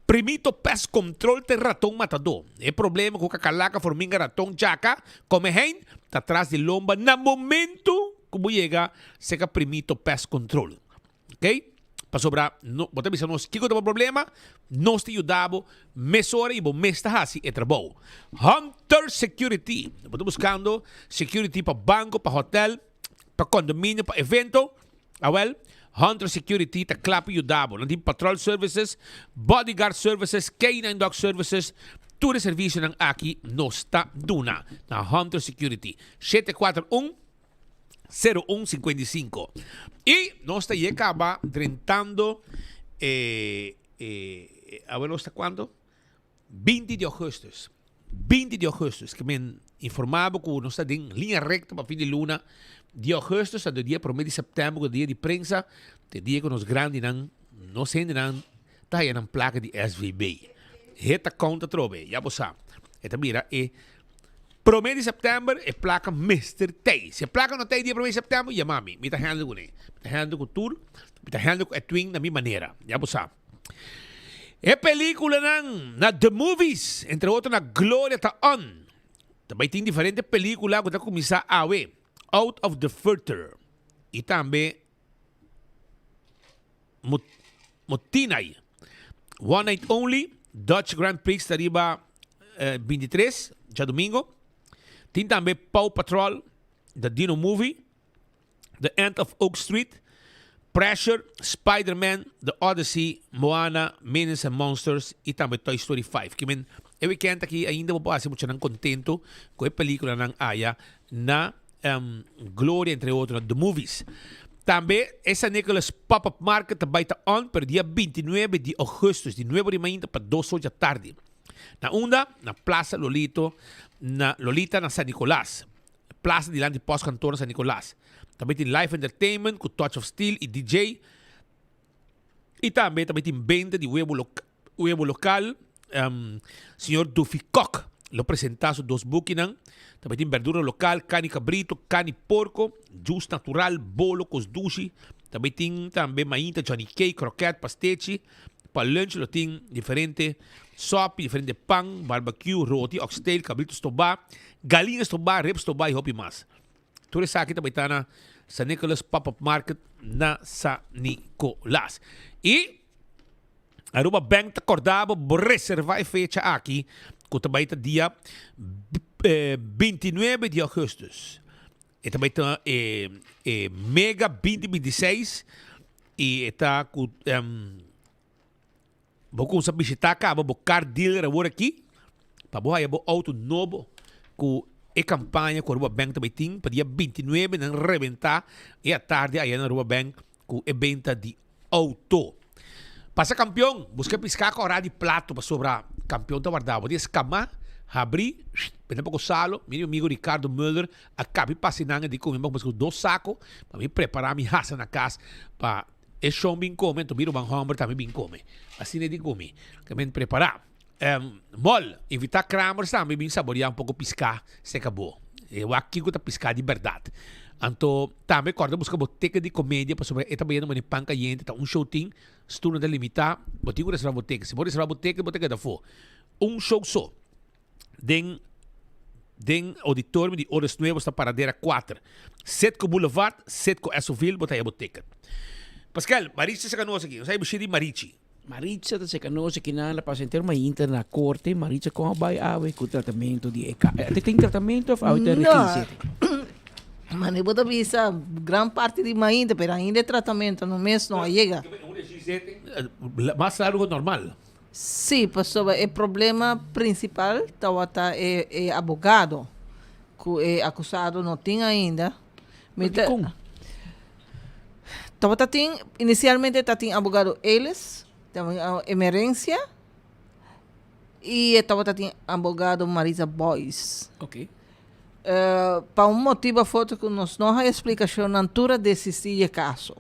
Primito Pest Control te raton matadó. E problema ku kakalaka, forminga, raton, chaka, kome hein ta tras di lomba na momento ku bo yega seka Primito Pest Control. Ok? Pasobra no, bo ta bisa nos kiko ta bo problema, nos ta yuda bo mesora i bo mes ta hasi e trabou. Hunter Security, bo ta buskando security pa banko, pa hotel, pa condominio, pa evento, Awel, Hunter Security ta kla pa yuda bo. Nan tin patrol services, bodyguard services, K9 dog services, tur e servicionan aki nos ta duna na Hunter Security. 741 0155. Y nos ta ye caba drentando e, e, awel nos ta cuanto? 20 di augustus. 20 di augustus, ke men informa bo ku nos ta den linea recta pa fin di luna di augustus, tanto dia prome di september ku dia di prensa, te dia ku nos grandinan, nos hendenan ta haya nan plaka di SVB. Heta count atrobe, ya bo sa. E ta bira e prome di september e plaka mester tei. Si e plaka no tei dia prome di september, yama mi. Mi ta handle kuné. Mi ta handle ku tur, mi ta handle ku Edwin na mi manera. Ya bo sa. E peliculanan na The Movies, entre otro na Gloria ta on. Ta bay tin diferente pelicula cu ta cuminsa awe, Out of the Furter y tambe Motinay. One Night Only, Dutch Grand Prix ta riba 23, djadomingo. Tin tambe Paw Patrol, The Dino Movie. The End of Oak Street, Pressure, Spider-Man, The Odyssey, Moana, Minions and Monsters y tambe Toy Story 5. Ki men e weekend aki ainda bo por haci muchanan contento cu e peliculanan aya na um, Gloria entre otro na The Movies. Tambe e San Nicolas Pop-Up Market ta bay ta on pero dia 29 di augustus di 9 di mainta pa 2 or dja tardi. Na unda? Na Plaza Lolito na Lolita na San Nicolas. Plaza dilanti Postkantoor na San Nicolas. Tambe tin live entertainment cu Touch of Steel y DJ. Y tambe tambe tin benta di webo loc webo local. Um, señor Duffy Kok lo presenta su dos bukinan. Tambe tin berdura local, cani cabrito, cani porco, juice natural, bolo, cos dushi. Tambe tin tambe mainta Johnny Cake, kroket, pastechi. Pa lunch lo tin diferente sopi, diferente pan, barbecue, roti, oxtail, cabrito stobá, galina stobá, rib stobá y hopi mas. Tur esaki ta bai ta na San Nicolas Pop-Up Market na San Nicolas. Y Aruba Bank ta corda bo bo reserva e fecha aki cu ta bai ta dia 29 di augustus. E ta bai ta e e Mega 2026 y e ta cu um, bo cuminsa bishita caba bo car dealer awor aki pa bo haya bo auto nobo cu e campaña cu Aruba Bank ta bai tin pa dia 29 nan rebenta e atardi aya na Aruba Bank cu e benta di auto. Pasa campeon, busca pisca cora di plato pasobra campeon ta warda bo di escama. Habri, benta poko salo, mi amigo Ricardo Mulder a kabi pasi nan di kome, mi ku dos sako pa mi prepara mi hasa na kas pa e shon bin kome, anto mi ruman homber tambe bin kome. Asina e di kumi. Ke men prepara. Mol, invita Kramers tambe bin saboria un poko piská seka bo. E wak kiko ta piská di bèrdat. Anto tambe kòrda buska bo teken di komedia pasobra e ta bayendo manera pan kayente, ta un show tin, stoelnan ta limitá, bo tin ku reservá bo teken. Si bo reservá bo teken bo ta keda afó. Un show so den den auditorium di Ores Nuevos ta Paradera 4. Setco Boulevard, Setco Essoville, bo ta haya bo ticket. Pascal, Marichi saka nos aki. Nos haya bushi di Marichi. Maritza ta seka nos aki nan la pasa henter mainta na korte. Maritza kon a bai awe ku tratamento di e ka. Te tin tratamento of awe ta No. requisito? Mane bo ta bisa gran parti di mainta pero ainda e tratamento no mes no a yega. Mas largo ku normal. Sí, pasobra e problema principal tawata e e abogado cu e acusado no tin ainda. Mi ta Dicon? Tawata tin, inicialmente ta tin abogado Ellis, tabatin Emerencia y e tawata tin abogado Marisa Boyce. Ok. Pa un motibo of otro cu nos no haya explicacion nan tur a desisti di e caso.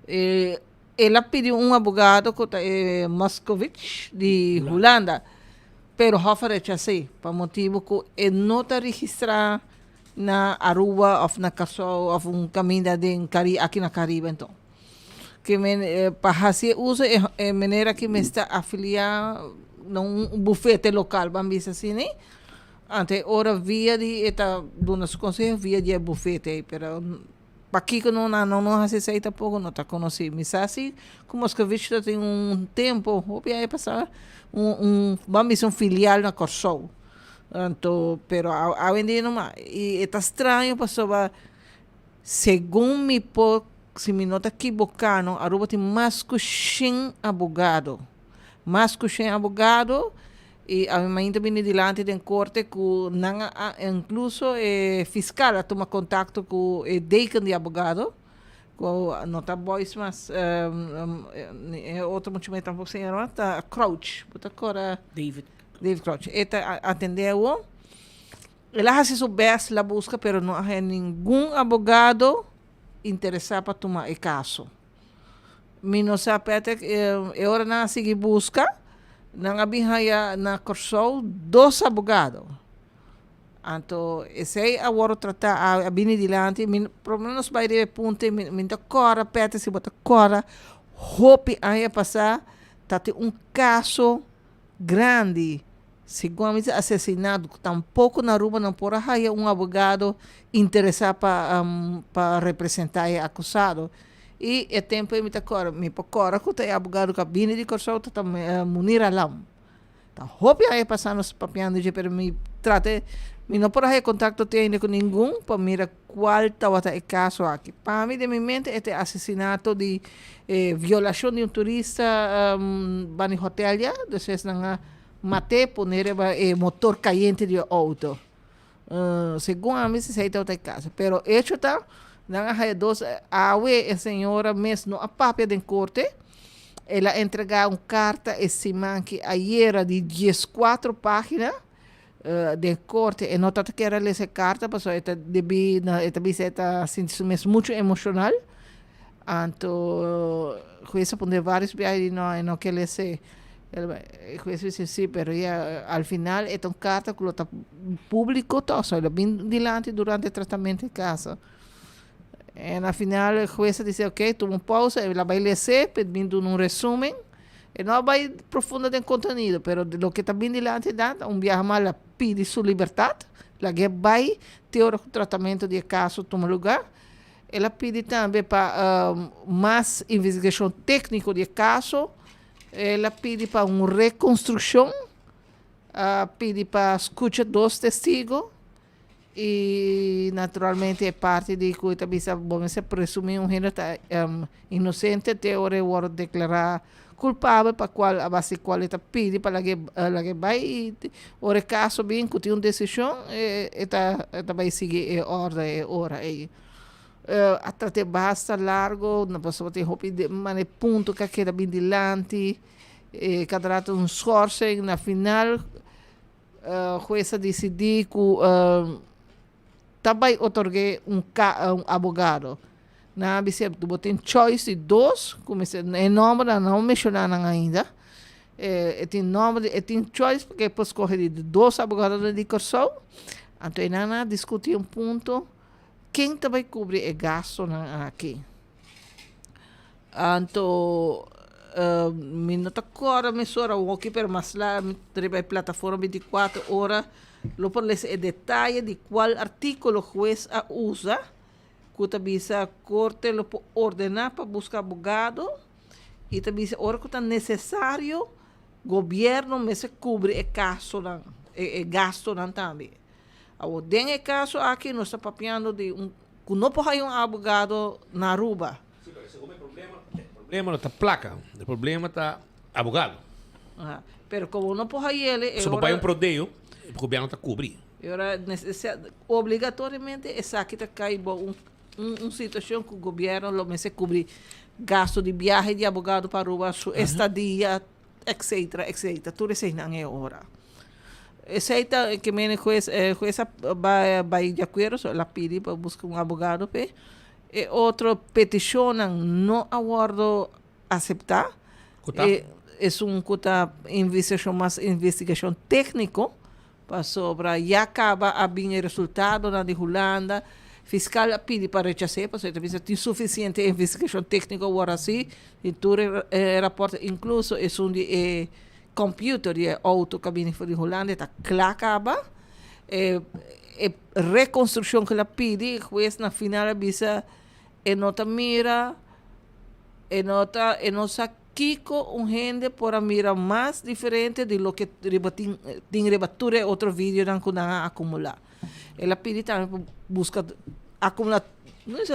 E El a pidi un abogado cu ta e Moskovich di Hulanda, pero Hof a rechas'é pa motibo cu e no ta registra na Aruba of na Curaçao of un caminda den Caribe, aki na Caribe enton. Ke men pa haci e uso e e manera aki mester afilia na un bufete local ban bisa asina, anto e ora via di e ta duna su conseho via di e bufete ei, pero Pakiko no nan no hasi esei tampoko no ta konosí. Mi sa si ku Moscovici ta tin un tempo hopi aña pasá un un ban bisa un filial na Kòrsou. Anto pero awendia no mas. I e ta straño pasobra segun mi por si mi no ta kiboká no Aruba tin mas ku shen abogado. Mas ku shen abogado I a mi mainta bini dilanti den korte ku nan a inkluso e fiskal a tuma kontakto ku e deken di abogado ku no ta Boyce mas e otro mucha mi tampoco señora mas ta Crouch bo ta kora David David Crouch e ta atende awor el a hasi su best el a buska pero no a haya ningun abogado interesa pa tuma e kaso. Mi no sa Patrick, e ora nan a sigui buska, nan a bin haya na Kòrsou dos abogado. Anto esei a wòrdu tratá awe, a bini dilanti, mi por lo menos bai riba e punto ei, mi mi ta kòrda Patrick si bo ta kòrda hopi aña pasá ta tin un kaso grandi, segun a mi di asesinato, ku tampoko na Aruba nan por a haya un abogado interesá pa pa representá e akusado. I e tempu ei mi ta kòrda, mi por kòrda ku ta e abogado ku a bini di Kòrsou ta ta Munir Alam. Ta hopi aña pasá nos papiando dje pero mi trata mi no por a haya kontakto te ainda ku ningun pa mira kual tabata e kaso aki. Pa mi den mi mente e ta e asesinato di e violashon di un turista banda di hotel ya, despues nan a mat'é pone riba e motor kayente di e outo. Segun ami si esei tabata e kaso. Pero echo ta, nan a haya dos, awe e señora mes no a papia den korte, el a entregá un karta e siman ki ayera di dieskuatro página den korte. E no tabata kier a lesa e karta pasobra e ta debí na e ta bisa e ta sinti su mes muchu emoshonal. Anto hues a puntra varios biaha y di no e no ke lese. E hues bisa si pero ya al final e ta un carta cu lo ta publico toch so lo bin dilanti durante e tratamento di caso. En al final e hues a dici ok tuma un pausa e la bay lese pe bin duna un resumen. E no a bay profundo den contenido pero loke ta bin dilanti ta un biaha mas la pidi su libertad lag'e bay te ora cu tratamento di e caso tuma lugar. El a pidi tambe pa mas investigashon tékniko di e kaso. El a pidi pa un rekonstrukshon, a pidi pa skucha dos testigo i naturalmente e parti di ku e ta bisa bo mester presumí un hende ta inosente te ora e wòrdu deklará kulpabel pa kual a base di kual e ta pidi pa lag'é lag'é bai i ora e kaso bin ku tin un desishon e ta e ta bai sigui e orde e ora ei. A trat'é basta largo pasobra tin hopi mane punto ku a keda bin dilanti e kada rato un schorsing na final. Hues a disidí ku ta bai otorg'é un un abogado. Nan a bis'é, bo tin choice di dos, ku mester, e nòmbernan nan no menshoná nan ainda. E tin nòmber di, e tin choice paske e por skohe di dos abogadonan di Kòrsou. Anto e nan a diskutí un punto, ken ta bai kubri e gastunan aki. Anto mi no ta kòrda mesora awoki pero mas la mi riba e plataforma bintikuater ora lo por lesa e detaye di kual artíkulo hues a usa ku ta bisa korte lo por ordená pa buska abogado i ta bisa ora ku ta nesesario gobièrnu mester kubri e kasonan e gastunan tambe. Awor den e kaso aki nos ta papiando di un Cu no por haya un abogado na Aruba. Sí, pero segun mi problema, e problema no ta placa, e problema ta abogado. Aha. Pero como no por hayele, e So ora. bay un prodeo, e gobierno ta cubri. E ora obligatoriamente esaki ta cay bo un un situacion cu gobierno lo mester cubri gasto di biahe di abogado pa Aruba, su estadia, etcetera, etcetera. Tur eseinan e ora. Esei ta ke mene hues, e hues a bai bai di akuerdo, so el a pidi pa buska un abogado p'e. E otro petishonnan no a wòrdu aseptá. Ku ta? E esun ku ta investigashon mas investigashon tékniko, pasobra ya kaba a bin e resultadonan di Hulanda. Fiskal a pidi pa rechas'é pasobra e ta bisa tin sufisiente investigashon tékniko awor hasi, tin tur e rapòrt inkluso esun di e Computer di e auto cu a bini for di Hulanda e ta cla caba. E e reconstruccion cu el a pidi, huez na final a bisa e no ta mira, e no ta e no sa kico un hende por a mira mas diferente di loke riba tin tin riba tur e otro videonan cu nan a acumula. El a pidi tambe pa busca acumula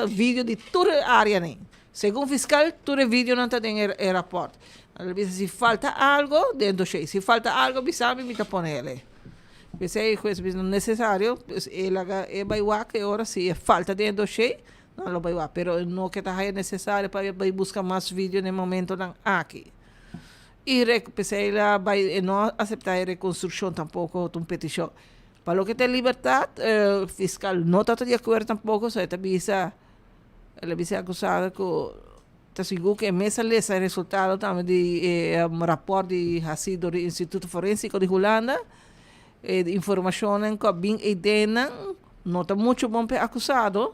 video di tur e areanan. Segun fiscal, tur e videonan ta den e raport. Nan ta bisa si falta algo den dossier, si falta algo bisa mi, mi ta pone el. P'esei e hues bisa no necesario, pues e laga e bai wak e ora si e falta den e dossier, nan lo bai wak. Pero e no ke ta haya necesario pa e bai busca mas video den e momentonan aki. Y p'esei el a bai, e no a acepta e reconstruccion tampoco, ta un peticion. Pa loke ta e libertad, fiscal no ta di acuerdo tampoco, so e ta bisa. El a bisa e akusado ku ta sigur ku e mes a lesa e resultado tambe di e rapòrt di hasi dor di Instituto Forensiko di Hulanda. E informashonnan ku a bin eidennan no ta muchu bon pa e akusado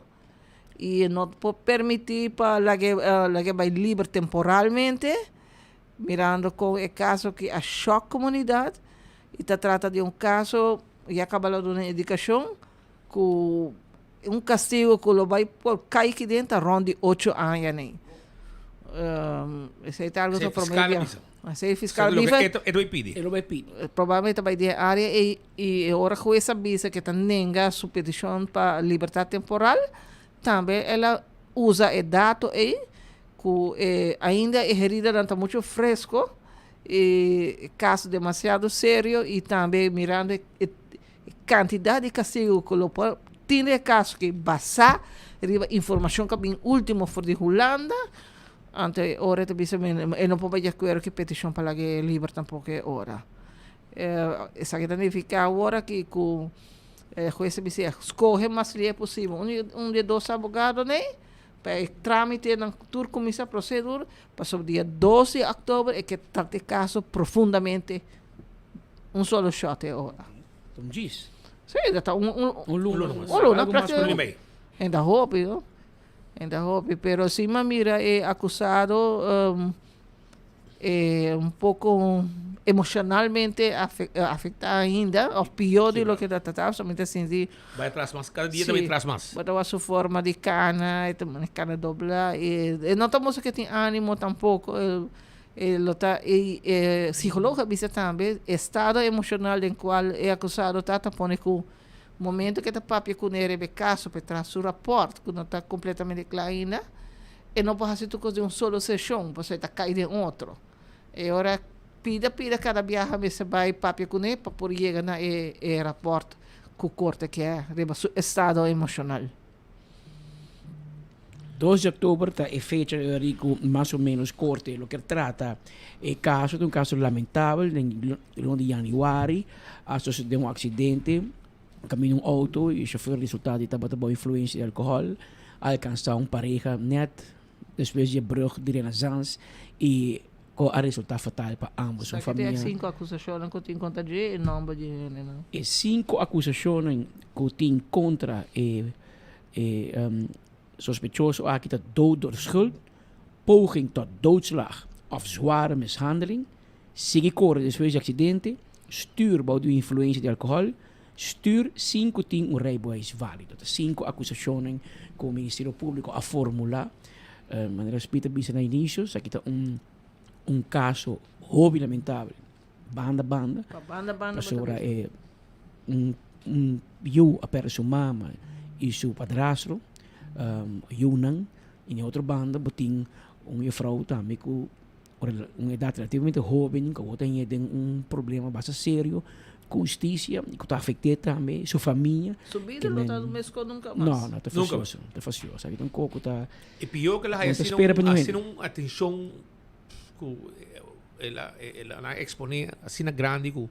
i e no por permití pa lag'é lag'é bai liber temporalmente mirando kon e kaso aki a shòk komunidat i ta trata di un kaso ya kaba lo duna indikashon ku Un castigo cu lo bay por cay ki den ta rond di ocho aña ney. Esey ta algo Esey so prome fiscal a bia. bisa. Esey fiscal Esey bisa. loke e lo bay pidi. E lo bay pidi. Probablemente ta bay den e area ey y e ora huez a bisa cu e ta nenga su peticion pa libertad temporal, tambe el a usa e dato ey cu e ainda e heridanan ta mucho fresco y e caso demasiado serio y tambe mirando e E kantidat di kastigu ku lo por tin den e kaso ki basá riba informashon ku a bin último for di Hulanda, anto e ora e ta bisa mi e no por bai di akuerdo ku e petishon pa laga e liber tampoko e ora. Esaki ta nifiká awor aki ku e hues ta bisa skohe mas lie posibel un di un di e dos abogadonan ei pa e trámitenan tur kuminsá prosedur pasobra dia dos di òktober e ke trata e kaso profundamente. Un solo shot e ora. Un djis. Sí, dat ta un, un, Un luna. Un luna, Algo mas prácticamente. Un luna y mei. En ta hopi, no? En ta hopi. Pero si mi a mira e acusado um, eh, un poco emocionalmente afecta ainda, of pior di loke ta trataba, so mi ta sinti Bai atras mas, cada dia ta bai atras mas. Bo ta wak su forma di cana, e ta cana dobla, e, e no ta mustra ke tin animo tampoco. E, E lo ta e e psicologo a bisa tambe estado emocional den cual e acusado ta ta pone cu momento cu e ta papia cune riba e caso pa e traha su rapport cu no ta completamente cla ainda e no por haci tur cos den un solo sesion pasobra e ta cay den otro. E ora pida pida cada biaha mester bay papia cune pa por yega na e e rapport cu corte kier riba su estado emocional. 2 di october ta e fecha rico mas o menos corte lo kier trata e caso, ta un caso lamentabel den luna di januari a sucede un accidente caminda un auto y e chofer resulta di tabata bao influencia di alcohol a alcansa un pareha net despues di e brug di Renaissance y cu a resulta fatal pa ambos. Un Esaki ta e famia. cinco acusacionnan cu tin contra dje e nomber di hendenan. E cinco acusacionnan cu tin contra e E sospechoso aki ta dood door schuld, poging tot doodslag of zware mishandeling, sigui kore despues di aksidente, stuur bou di influensia di alkohòl, stuur sin ku tin un rijbewijs válido. Ta sinku akusashonnan ku Ministerio Públiko a formulá. Manera Speed a bisa na inisio, esaki ta un un kaso hopi lamentabel banda banda, Pa banda banda bo ta pasobra bisa. e un un yu a perde su mama y su padrastro, yunan, y na otro banda bo tin un juffrouw tambe cu un edad relativamente hoben cu awor ta haya den un problema basta serio cu husticia y cu ta afecte tambe su famia. Su bida lo ta mesco nunca mas. No, no, ta fastioso, ta fastioso. Aki ta un coco ta. E pio cu el a haya No ta spera pa asina niun hende. un atencion cu el a el a expone asina grandi cu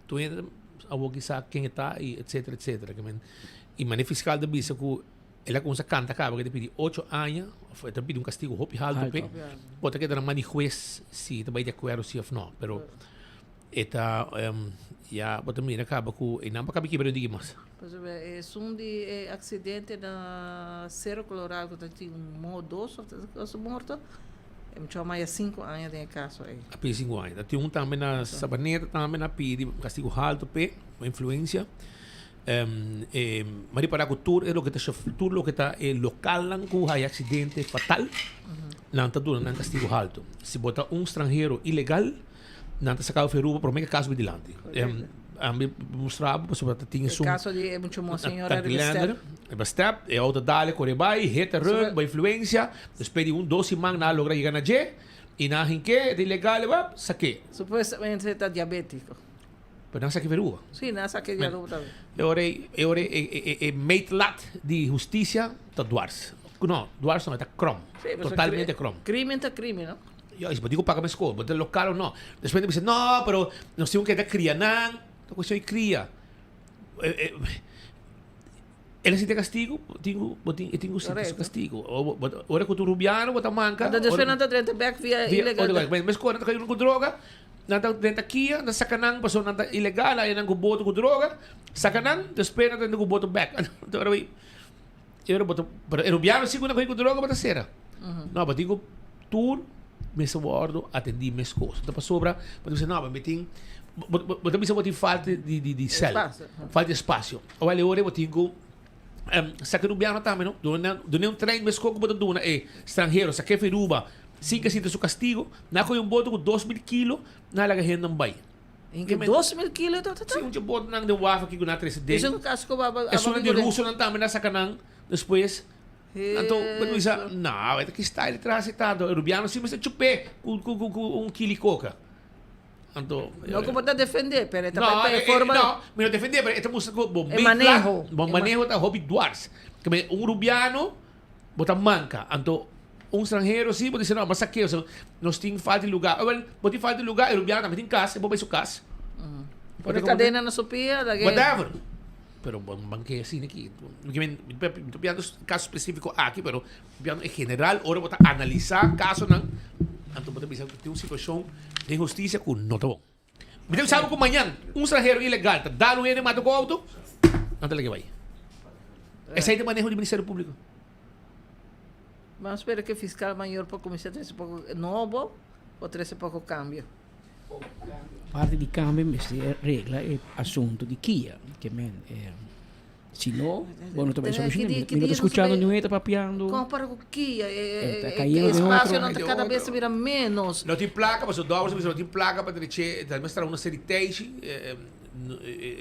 Tur hende awor ki sa ken e ta y etcetera etcetera. Ke men y mane fiscal ta bisa ku el a kuminsá kanta kaba ke ta pidi ocho aña of e ta pidi un kastigo hopi haltu p'e. Por ta keda na man di hues si e ta bai di akuerdo si of no. Pero e ta ya bo ta mira kaba ku e nan pa kaba kibra diki mas. Pasobra esun di e aksidente na Cerro Colorado ku ta tin un mo dos of tres kos morto. E muchacho maya 5 aña den e caso ey. A pidi 5 aña. Ta tin un tambe na Sabaneta tambe na pidi castigo halto p'e, pa influencia. Um, e, ma ripara cu tur e loke ta chauff-, tur loke ta e localnan cu haya accidente fatal, nan ta duna nan castigo halto. Si bo ta un stranhero ilegal, nan ta saca bo for Aruba prome cu e caso bin dilanti. Um, ami mustra bo pasobra ta tin E esun caso di e mucho mo señora riba step. Riba step, e auto dale core bay, hit and run, bo influencia. Despues di un dos siman nan a logra yega na dje y nan a hink'é, e ta ilegal, e wap, sak'é. Supuestamente e ta diabetico. Pero nan a sak'é Aruba. Sí, nan a sak'é di Aruba tambe. E ora ei, e ora ei e e meetlat di husticia ta dwars. No, dwars no, e ta krom. Sí, pasobra Totalmente krom. Crimen ta crimen, no? Juist, bo tin ku paga meskos, bo ta lokal of no. Despues nan bisa, no, pero nos tin ku keda kria nan. Ta cuestion di kria. El a sinti e castigo, bo tin ku, bo tin, e tin ku sinti su castigo. Ora ku tu rubiano bo ta manka. Anto despues nan ta drenta bek via ilegal. Meskos nan ta kai ku droga, nan ta drenta kia, nan saka nan pasobra nan ta ilegal, nan ku boto ku droga, saka nan, despues nan ta drenta ku boto bek. Anto ora bo, ora bo ta, pero e rubiano si ku nan kai ku droga bo ta sera. No, bo tin ku tur mester wordo atendi meskos. Ta pasobra bo ta bisa no, mi tin, bo ta bisa bo tin falta di sel, falta di espasio. Awel e ora bo tin ku saka rubiano tambe no. Duna duna un trein meskos ku bo ta duna e stranhero saka e Aruba sin ke sinti su kastigo. Nan a kohe un boto ku 2000 kilo nan a laga hendenan bai. Inke 2000 kilo ta ta? Si un dje botonan den waf aki ku nan a trese den. Esun kaso ku aba Esunnan di rusonan tambe nan a saka nan despues. Anto bo ta bisa no e ta ki style traha si tanto. E rubiano si mester chup'é ku ku un kili koka. Anto, No ku bo ta defendé, pero e ta No, bai pa e eh, eh, forma. no, mi no defendé, pero e ta mustra ku bo E main maneho. plan, bo E ma- maneho ta hopi dwars. Ke men un rubiano bo ta manka, anto un stranhero si bo dice no, mas sakeo, so, nos tin falta di lugar. Awel, bo tin falta di lugar, e rubiano tambe tin kas, e por bai su kas. Bo Pone ta kadena na su pia, lag'é. Whatever. Pero bo manke asina aki. Ke men, mi ta piando kaso spesífiko aki, pero Piano en general, ora bo ta analisá kasonan, anto bo ta bisa ku tin un situashon den hustisia ku no ta bon. Mi ta bisa bo ku mañan un stranhero ilegal ta dal un hende mata ku outo, nan ta laga e bai. Esei ta maneho di Ministerio Públiko. Ban spera ku e fiskal mayor por kuminsá trese poko nobo por trese poko kambio. Parti di kambio mester regla e asuntu di kia, ke men e. Si no, bo no ta bay soluciona. Mi no ta scuchando niun hende ta papiando. Compara cu kia, E ta e cayendo den otro. espacio nan ta cada bes ta bira menos. No tin placa, pasobra Dòbers a bisa no tin placa pa dreche, ta mester traha una serie teishi,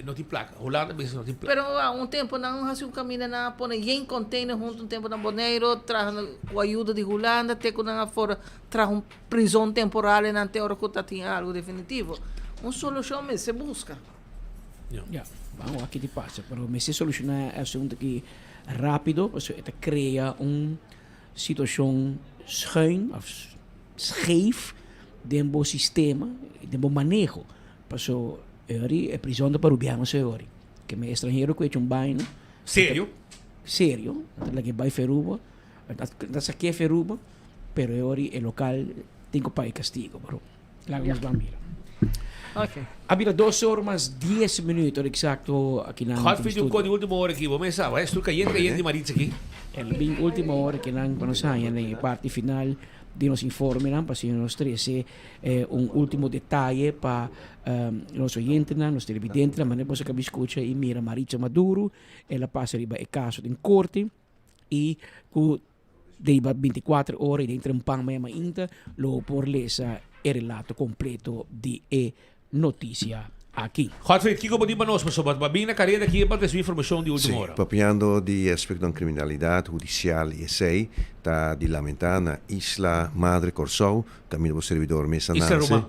no tin placa. Hulanda a bisa no tin placa. Pero a un tempo nan haci un caminda, nan a pone yen container hunto un tempo na Boneiro, traha cu ayuda di Hulanda, te cu nan a for traha un prison temporal e nan te ora cu ta tin algo definitivo. Un solucion mester busca. Ya, ban wak ki pasa, pero mester soluciona e asunto aki rapido, pasobra e ta crea un situashon schuin òf scheef den bo sistema, den bo maneho. Paso e ori e prizon ta pa rubiano so e ori. Ke men estranhero ku echa un baina. Serio? Serio. Nan ta lag'é bai Feruba. Nan ta sak'é Feruba, pero e ori e lokal tin ku paga e kastigo. Pero laga nos ban mira. Ok. A bira dos or mas dies minuut, ora eksakto aki nan. Godfrey di un kos di ultimo ora aki, bo mes sa, bai estu kayente kayente di Maritza aki. El bin ultimo ora ki nan pa nos haña den e parti final di nos informenan pa asina nos trese un ultimo detaye pa nos oyentenan, nos televidentenan, manera boso a kabi skucha i mira Maritza Maduro, el a pasa riba e kaso den korte i ku Riba binticuater ora y den trempan maya mainta lo por lesa e relato completo di e noticia aki. Godfried, kiko bo tin pa nos? Pasobra bo a bin na careda aki pa recibi informacion di ultimo Sí, ora. papiando di aspectonan criminalidad hudicial y esey ta di lamenta na Isla Madre Corsou, caminda bo servidor mes a Isla nace. Ruman.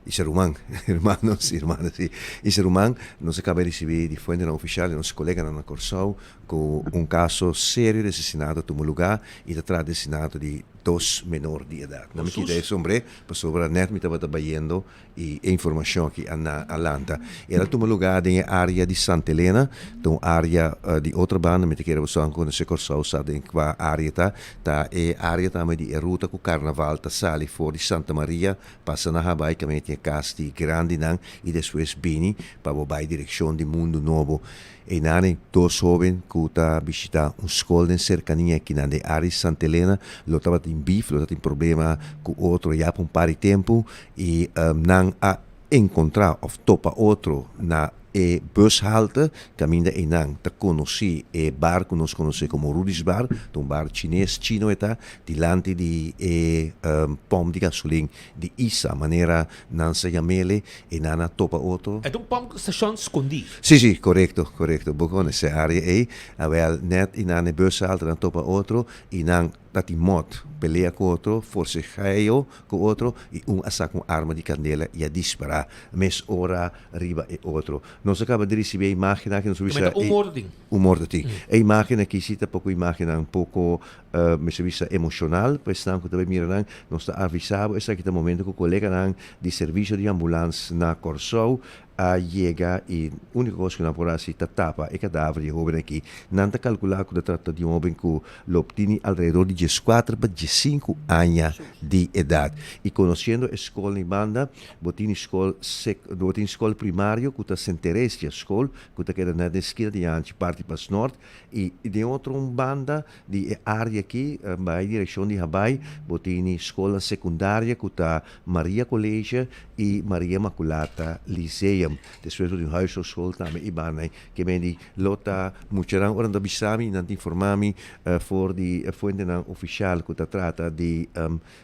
Isla Ruman, hermanos y hermanas, sí. Isla Ruman, nos a caba di ricibi di fuentenan oficial di nos coleganan na Corsou cu un caso serio di asesinato a tuma lugar y ta trata di asesinato di dos menor di edad. No mi kita e sombre pasobra net mi tabata bayendo y e informacion aki a na a lanta. El a tuma lugar den e area di Santa Elena, ta un area di otro banda, mi ta kere boso a conoce Corsou sa den cua area ta, ta e area tambe di e ruta cu carnaval ta sali for di Santa Maria Pasa na Habaai kaminda tin e kas di grandinan i despues bini pa bo bai direkshon di Mundu Nobo. Einan e dos hóben ku ta bishitá un skol den serkania kinan den área di Santa Elena lo tabatin bif, lo tabatin problema ku otro ya pa un par di tempu i nan a enkontrá òf topa otro na E bushalte kaminda einan ta konosí e bar ku nos konosé komo Rudy's Bar, ta un bar chines, chino e ta, dilanti di e pòmp di gasolin di Isa, manera nan sa yam'ele, einan a topa otro. E ta un pòmp stashon skondí. Sí, sí, korekto, korekto. Bo konosé e área ei. Awèl, nèt einan e bushalte nan topa otro i nan ta tin mòt, pelea ku otro, forsegeo ku otro i un a saka un arma di kandela i a dispará mes ora riba e otro. Nos a kaba di risibí e imágen aki, nos a bisa Meta un morto tin. Un morto tin. E imágen aki si ta poko imágennan poko, mester bisa emoshonal pa esnan ku ta bai mira nan. Nos ta avisá bo esaki ta momento ku koleganan di servisio di ambulans na Kòrsou a yega i úniko kos ku nan por hasi ta tapa e kadaver di e hóben aki. Nan ta kalkulá ku ta trata di un hóben ku lo tini alrededor di dieskuater pa diesinku aña di edat. I konosiendo e skol ni banda, Bo tin skol sek, bo tin skol primario ku ta Sint Theresia Skol, ku ta keda net den skina di Anchi parti pas nort, i den otro un banda di e área aki, bai direkshon di Habai, bo tini skolnan sekundaria ku ta Maria College i Maria Immaculata Lyceum. Despues bo tin huishoudskol tambe i banda ei. Ke men di lo ta muchanan ora nan ta bisa mi, nan ta informa mi for di fuentenan ofishal ku ta trata di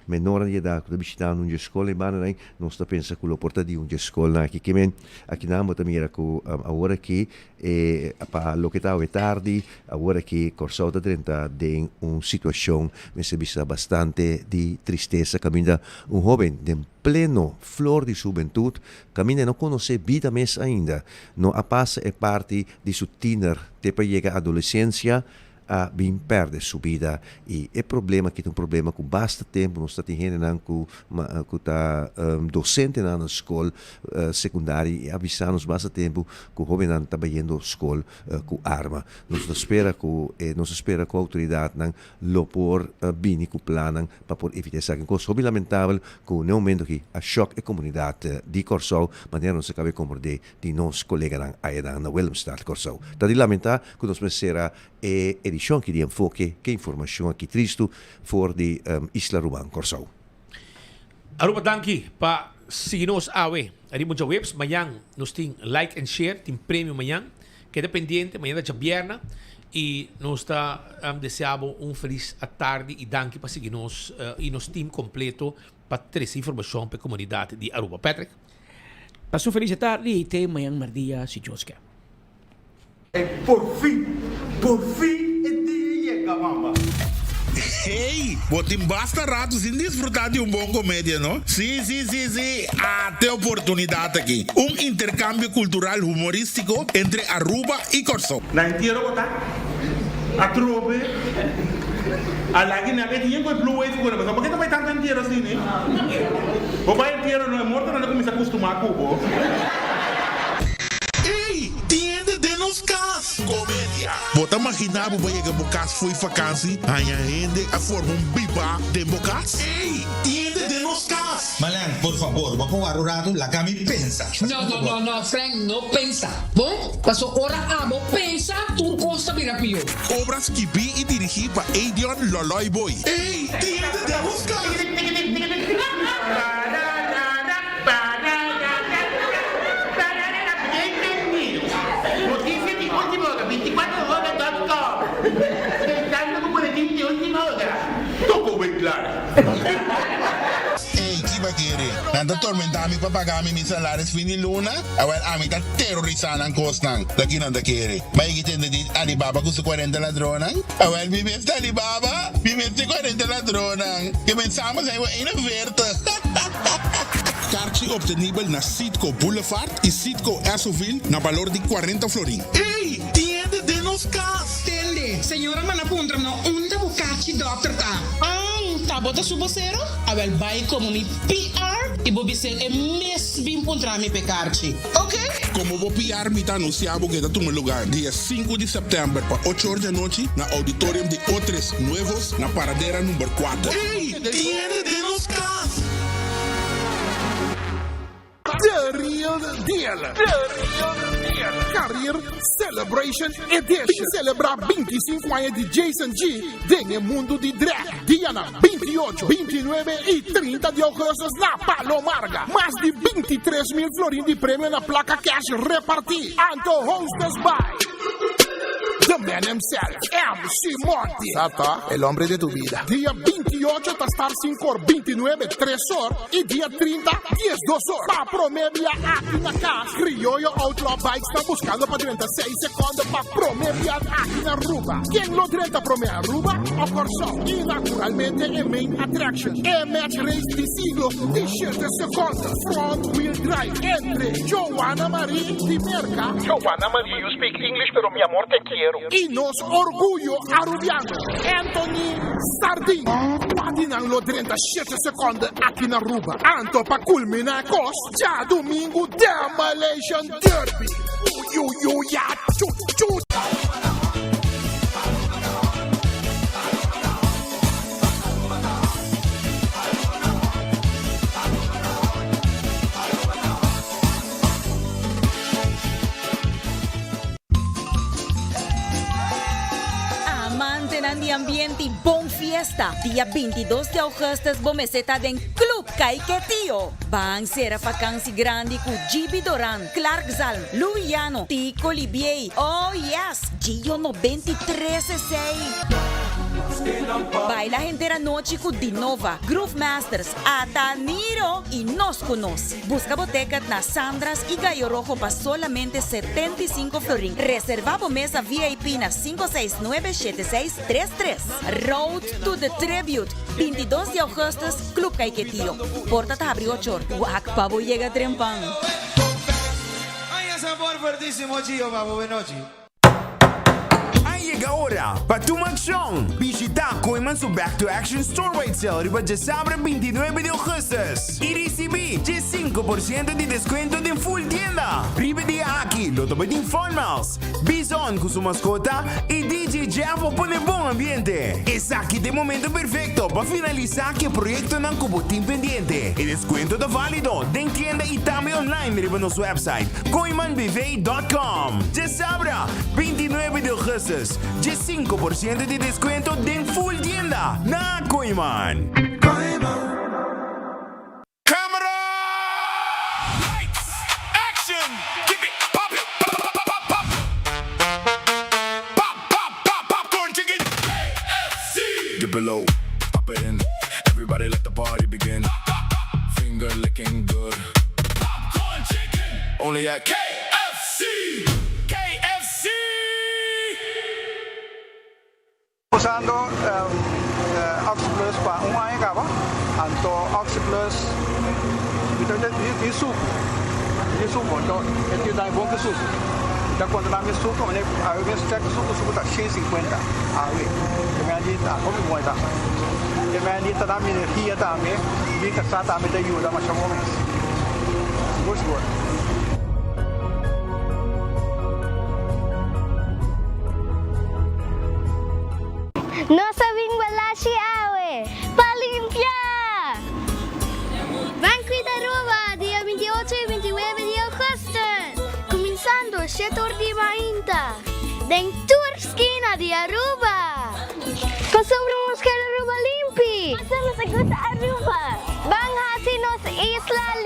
Menornan di edat ku ta bishitando un dje skol ei bandanan, nos ta pensa ku lo por ta di un dje skolnan aki. Ke men, akinan bo ta mira ku awor aki e pa loke ta awe tardi, awor aki Kòrsou ta drenta den un situashon mester bisa bastante di tristesa kaminda un hóben den pleno flor di su hubentut, kaminda e no konosé bida mes ainda, no a pasa e parti di su tiner te pa yega adolesensia, a bin perde su bida y e problema aki ta un problema cu basta tempo nos ta tin hendenan cu cu ta docentenan na scol secundario y a bisa nos basta tempo cu hobennan ta bayendo scol cu arma. Nos ta spera cu e nos ta spera cu autoridadnan lo por bini cu plannan pa por evita esaki. Un cos hopi lamentabel cu n'e momento aki a shock e comunidad di Corsou manera nos a caba e comprende di nos coleganan ayanan na Willemstad, Corsou. Ta di lamenta cu nos mester sera e edicion aki di Enfoke ke informacion aki tristu for di Isla Ruman, Corsou. Aruba danki pa sigui nos awe riba un djaweps. Mañan nos tin like and share, tin premio mañan. Keda pendiente, mañan ta djabierna y nos ta desea bo un feliz atardi y danki pa sigui nos y nos team completo pa trece informacion pa e comunidad di Aruba. Patrick. Pasa un feliz atardi y te mañan merdia si Dios ke. E por fin, por fin e dia yega mama. Hey, bo tin basta rato sin disfruta di un bon comedia, no? Sí, sí, sí, sí, ate oportunidad aki. Un intercambio cultural humoristico entre Aruba y Corsou. Na entiero bo ta? Atrobe? A lagi nan e tin ku e blue wave ku nan pasobra ke ta bai tantu entiero asina? Bo bai entiero no e mortonan ta kuminsá kustumá ku bo. Ey, tin hende den nos kas! Komedia. Bo ta maginá bo bai yega bo kas fo'i fakansi, haña hende a forma un bibá den bo kas? Ey, tin hende den nos kas! Malen, por fabor, bo por wara un ratu, laga mi pensa. No, no, no, no, Frank, no pensa. Bon? Paso ora abo pensa, tur cos ta bira pió. Obra skibí i dirigí pa Edion Loloy Boy. Ey, tin hende den nos kas! Noticia di ultima hora, 24 hora dot com. Pensando cu boletin di ultima hora. Toko wey klaar. Ey, ki ba kere? Nan ta tormenta mi pa paga mi mi salaris fin di luna? Awel, ami ta terorisa nan kosnan. Ta ki nan ta kere? Ba yegi tende di Alibaba ku su kuarenta ladronnan? Awel, mi mes ta Alibaba, mi mes tin kuarenta ladronnan. Ke men samen zijn we 41. Karchi obtenibel na Citgo Boulevard y Citgo Essoville na balor di 40 florin. Ey, tin hende den nos kas! Tende, señora manda puntra no unda bo karchi dokter ta. An, ta bo ta su bosero? Awel bai komo mi PR i bo bis'é e mes bin puntra mi p'e karchi. Ok? Komo bo PR mi ta anunsiá bo ku e ta tuma lugar dia sinku di sèptèmber pa ocho or di anochi na Auditorium di Otres Nuevos na Paradera number kuater. Ey, tin hende den nos kas! The Real Deal! The Real Deal! Career Celebration Edition! Bin celebra 25 aña di Jason G den e mundo di drag. Dianan 28, 29 y 30 di augustus na Palo Marga. Mas di 23 mil florin di premio na placa cash reparti. Anto hostess by The man himself, MC Monty. Sato, el hombre de tu vida. Dia 28 ta start 5 or, 29 3 or y dia 30 12 or. Pa prome bia aki na cas, Criollo Outlaw Bikes ta buscando pa drenta 6 seconde pa prome bia aki na Aruba. Ken lo drenta prome Aruba o Corsou? Y naturalmente e main attraction, e match race di siglo di 7 seconde, front wheel drive entre Joanna Marie di Merca, Joanna Marie, you speak English pero mi amor te quiero. Y nos orguyo Arubiano, Anthony Sardin. Cua di nan lo drenta shete seconde aki na Aruba? Anto pa culmina e cos, djadumingu Demolition Derby. Uyuyuya chu chu. Amantenan di ambiente y bon fiesta, dia 22 di augustus bo mester ta den Club Caiquetio. Ban cera vakantie grandi cu GB Doran, Clark Zalm, Louis Llano, Tico Libiey, oh yes, Gio 93 esey. Baila henter anochi cu Dinova, Groove Masters, Ata Niro y Nos cu Nos. Busca bo ticket na Sandra's y Gallo Rojo pa solamente 75 florin. Reserva bo mesa VIP na 5697633. Road to the Tribute, 22 di augustus, Club Caiquetio. Porta ta habri ocho or. Wak pa bo yega trempan. Aña sabor fuertísimo Gio pa bo buenochi. A yega ora pa tuma accion! Bishita Kooyman su Back to Action Store-wide Sale riba djasabre 29 di augustus y ricibi 15% di descuento den full tienda. Riba e dia aki lo ta bai tin Fun Miles, Bison cu su mascota y DJ Jeff pa pone bon ambiente. Esaki ta e momento perfecto pa finalisa cu e proyectonan cu bo tin pendiente. E descuento ta valido den tienda y tambe online riba nos website. Kooimanbv dot com. Djesabra, 29 di augustus, 15% di descuento den full tienda na Kooiman. Camera! Lights! Action! Keep it poppin'! Pop pop pop pop! Pop pop pop popcorn chicken! KFC! Dip it low, pop it in. Everybody let the party begin. Finger licking good. Popcorn chicken! Only at KFC! KFC! Usando Oxi Plus pa un aña caba, anto Oxi Plus mi ta tin sucu, mi tin sucu, anto e tin daño bon cu sucu. Ta konta mi suku, mane awe mes check suku, suku ta 150 awe. Te men di ta hopi bon e ta. Te men di ta da mi energia tambe, mi kasá tambe ta yuda masha bon mes. Sigur sigur. Nos a bin Balashi awe pa limpia! Ban Cuida Aruba dia 28 y 29 di augustus, cuminsando shete or di mainta, den tur skina di Aruba! Pasobra nos ker Aruba limpi! Pasobra nos a gusta Aruba! Ban haci nos isla.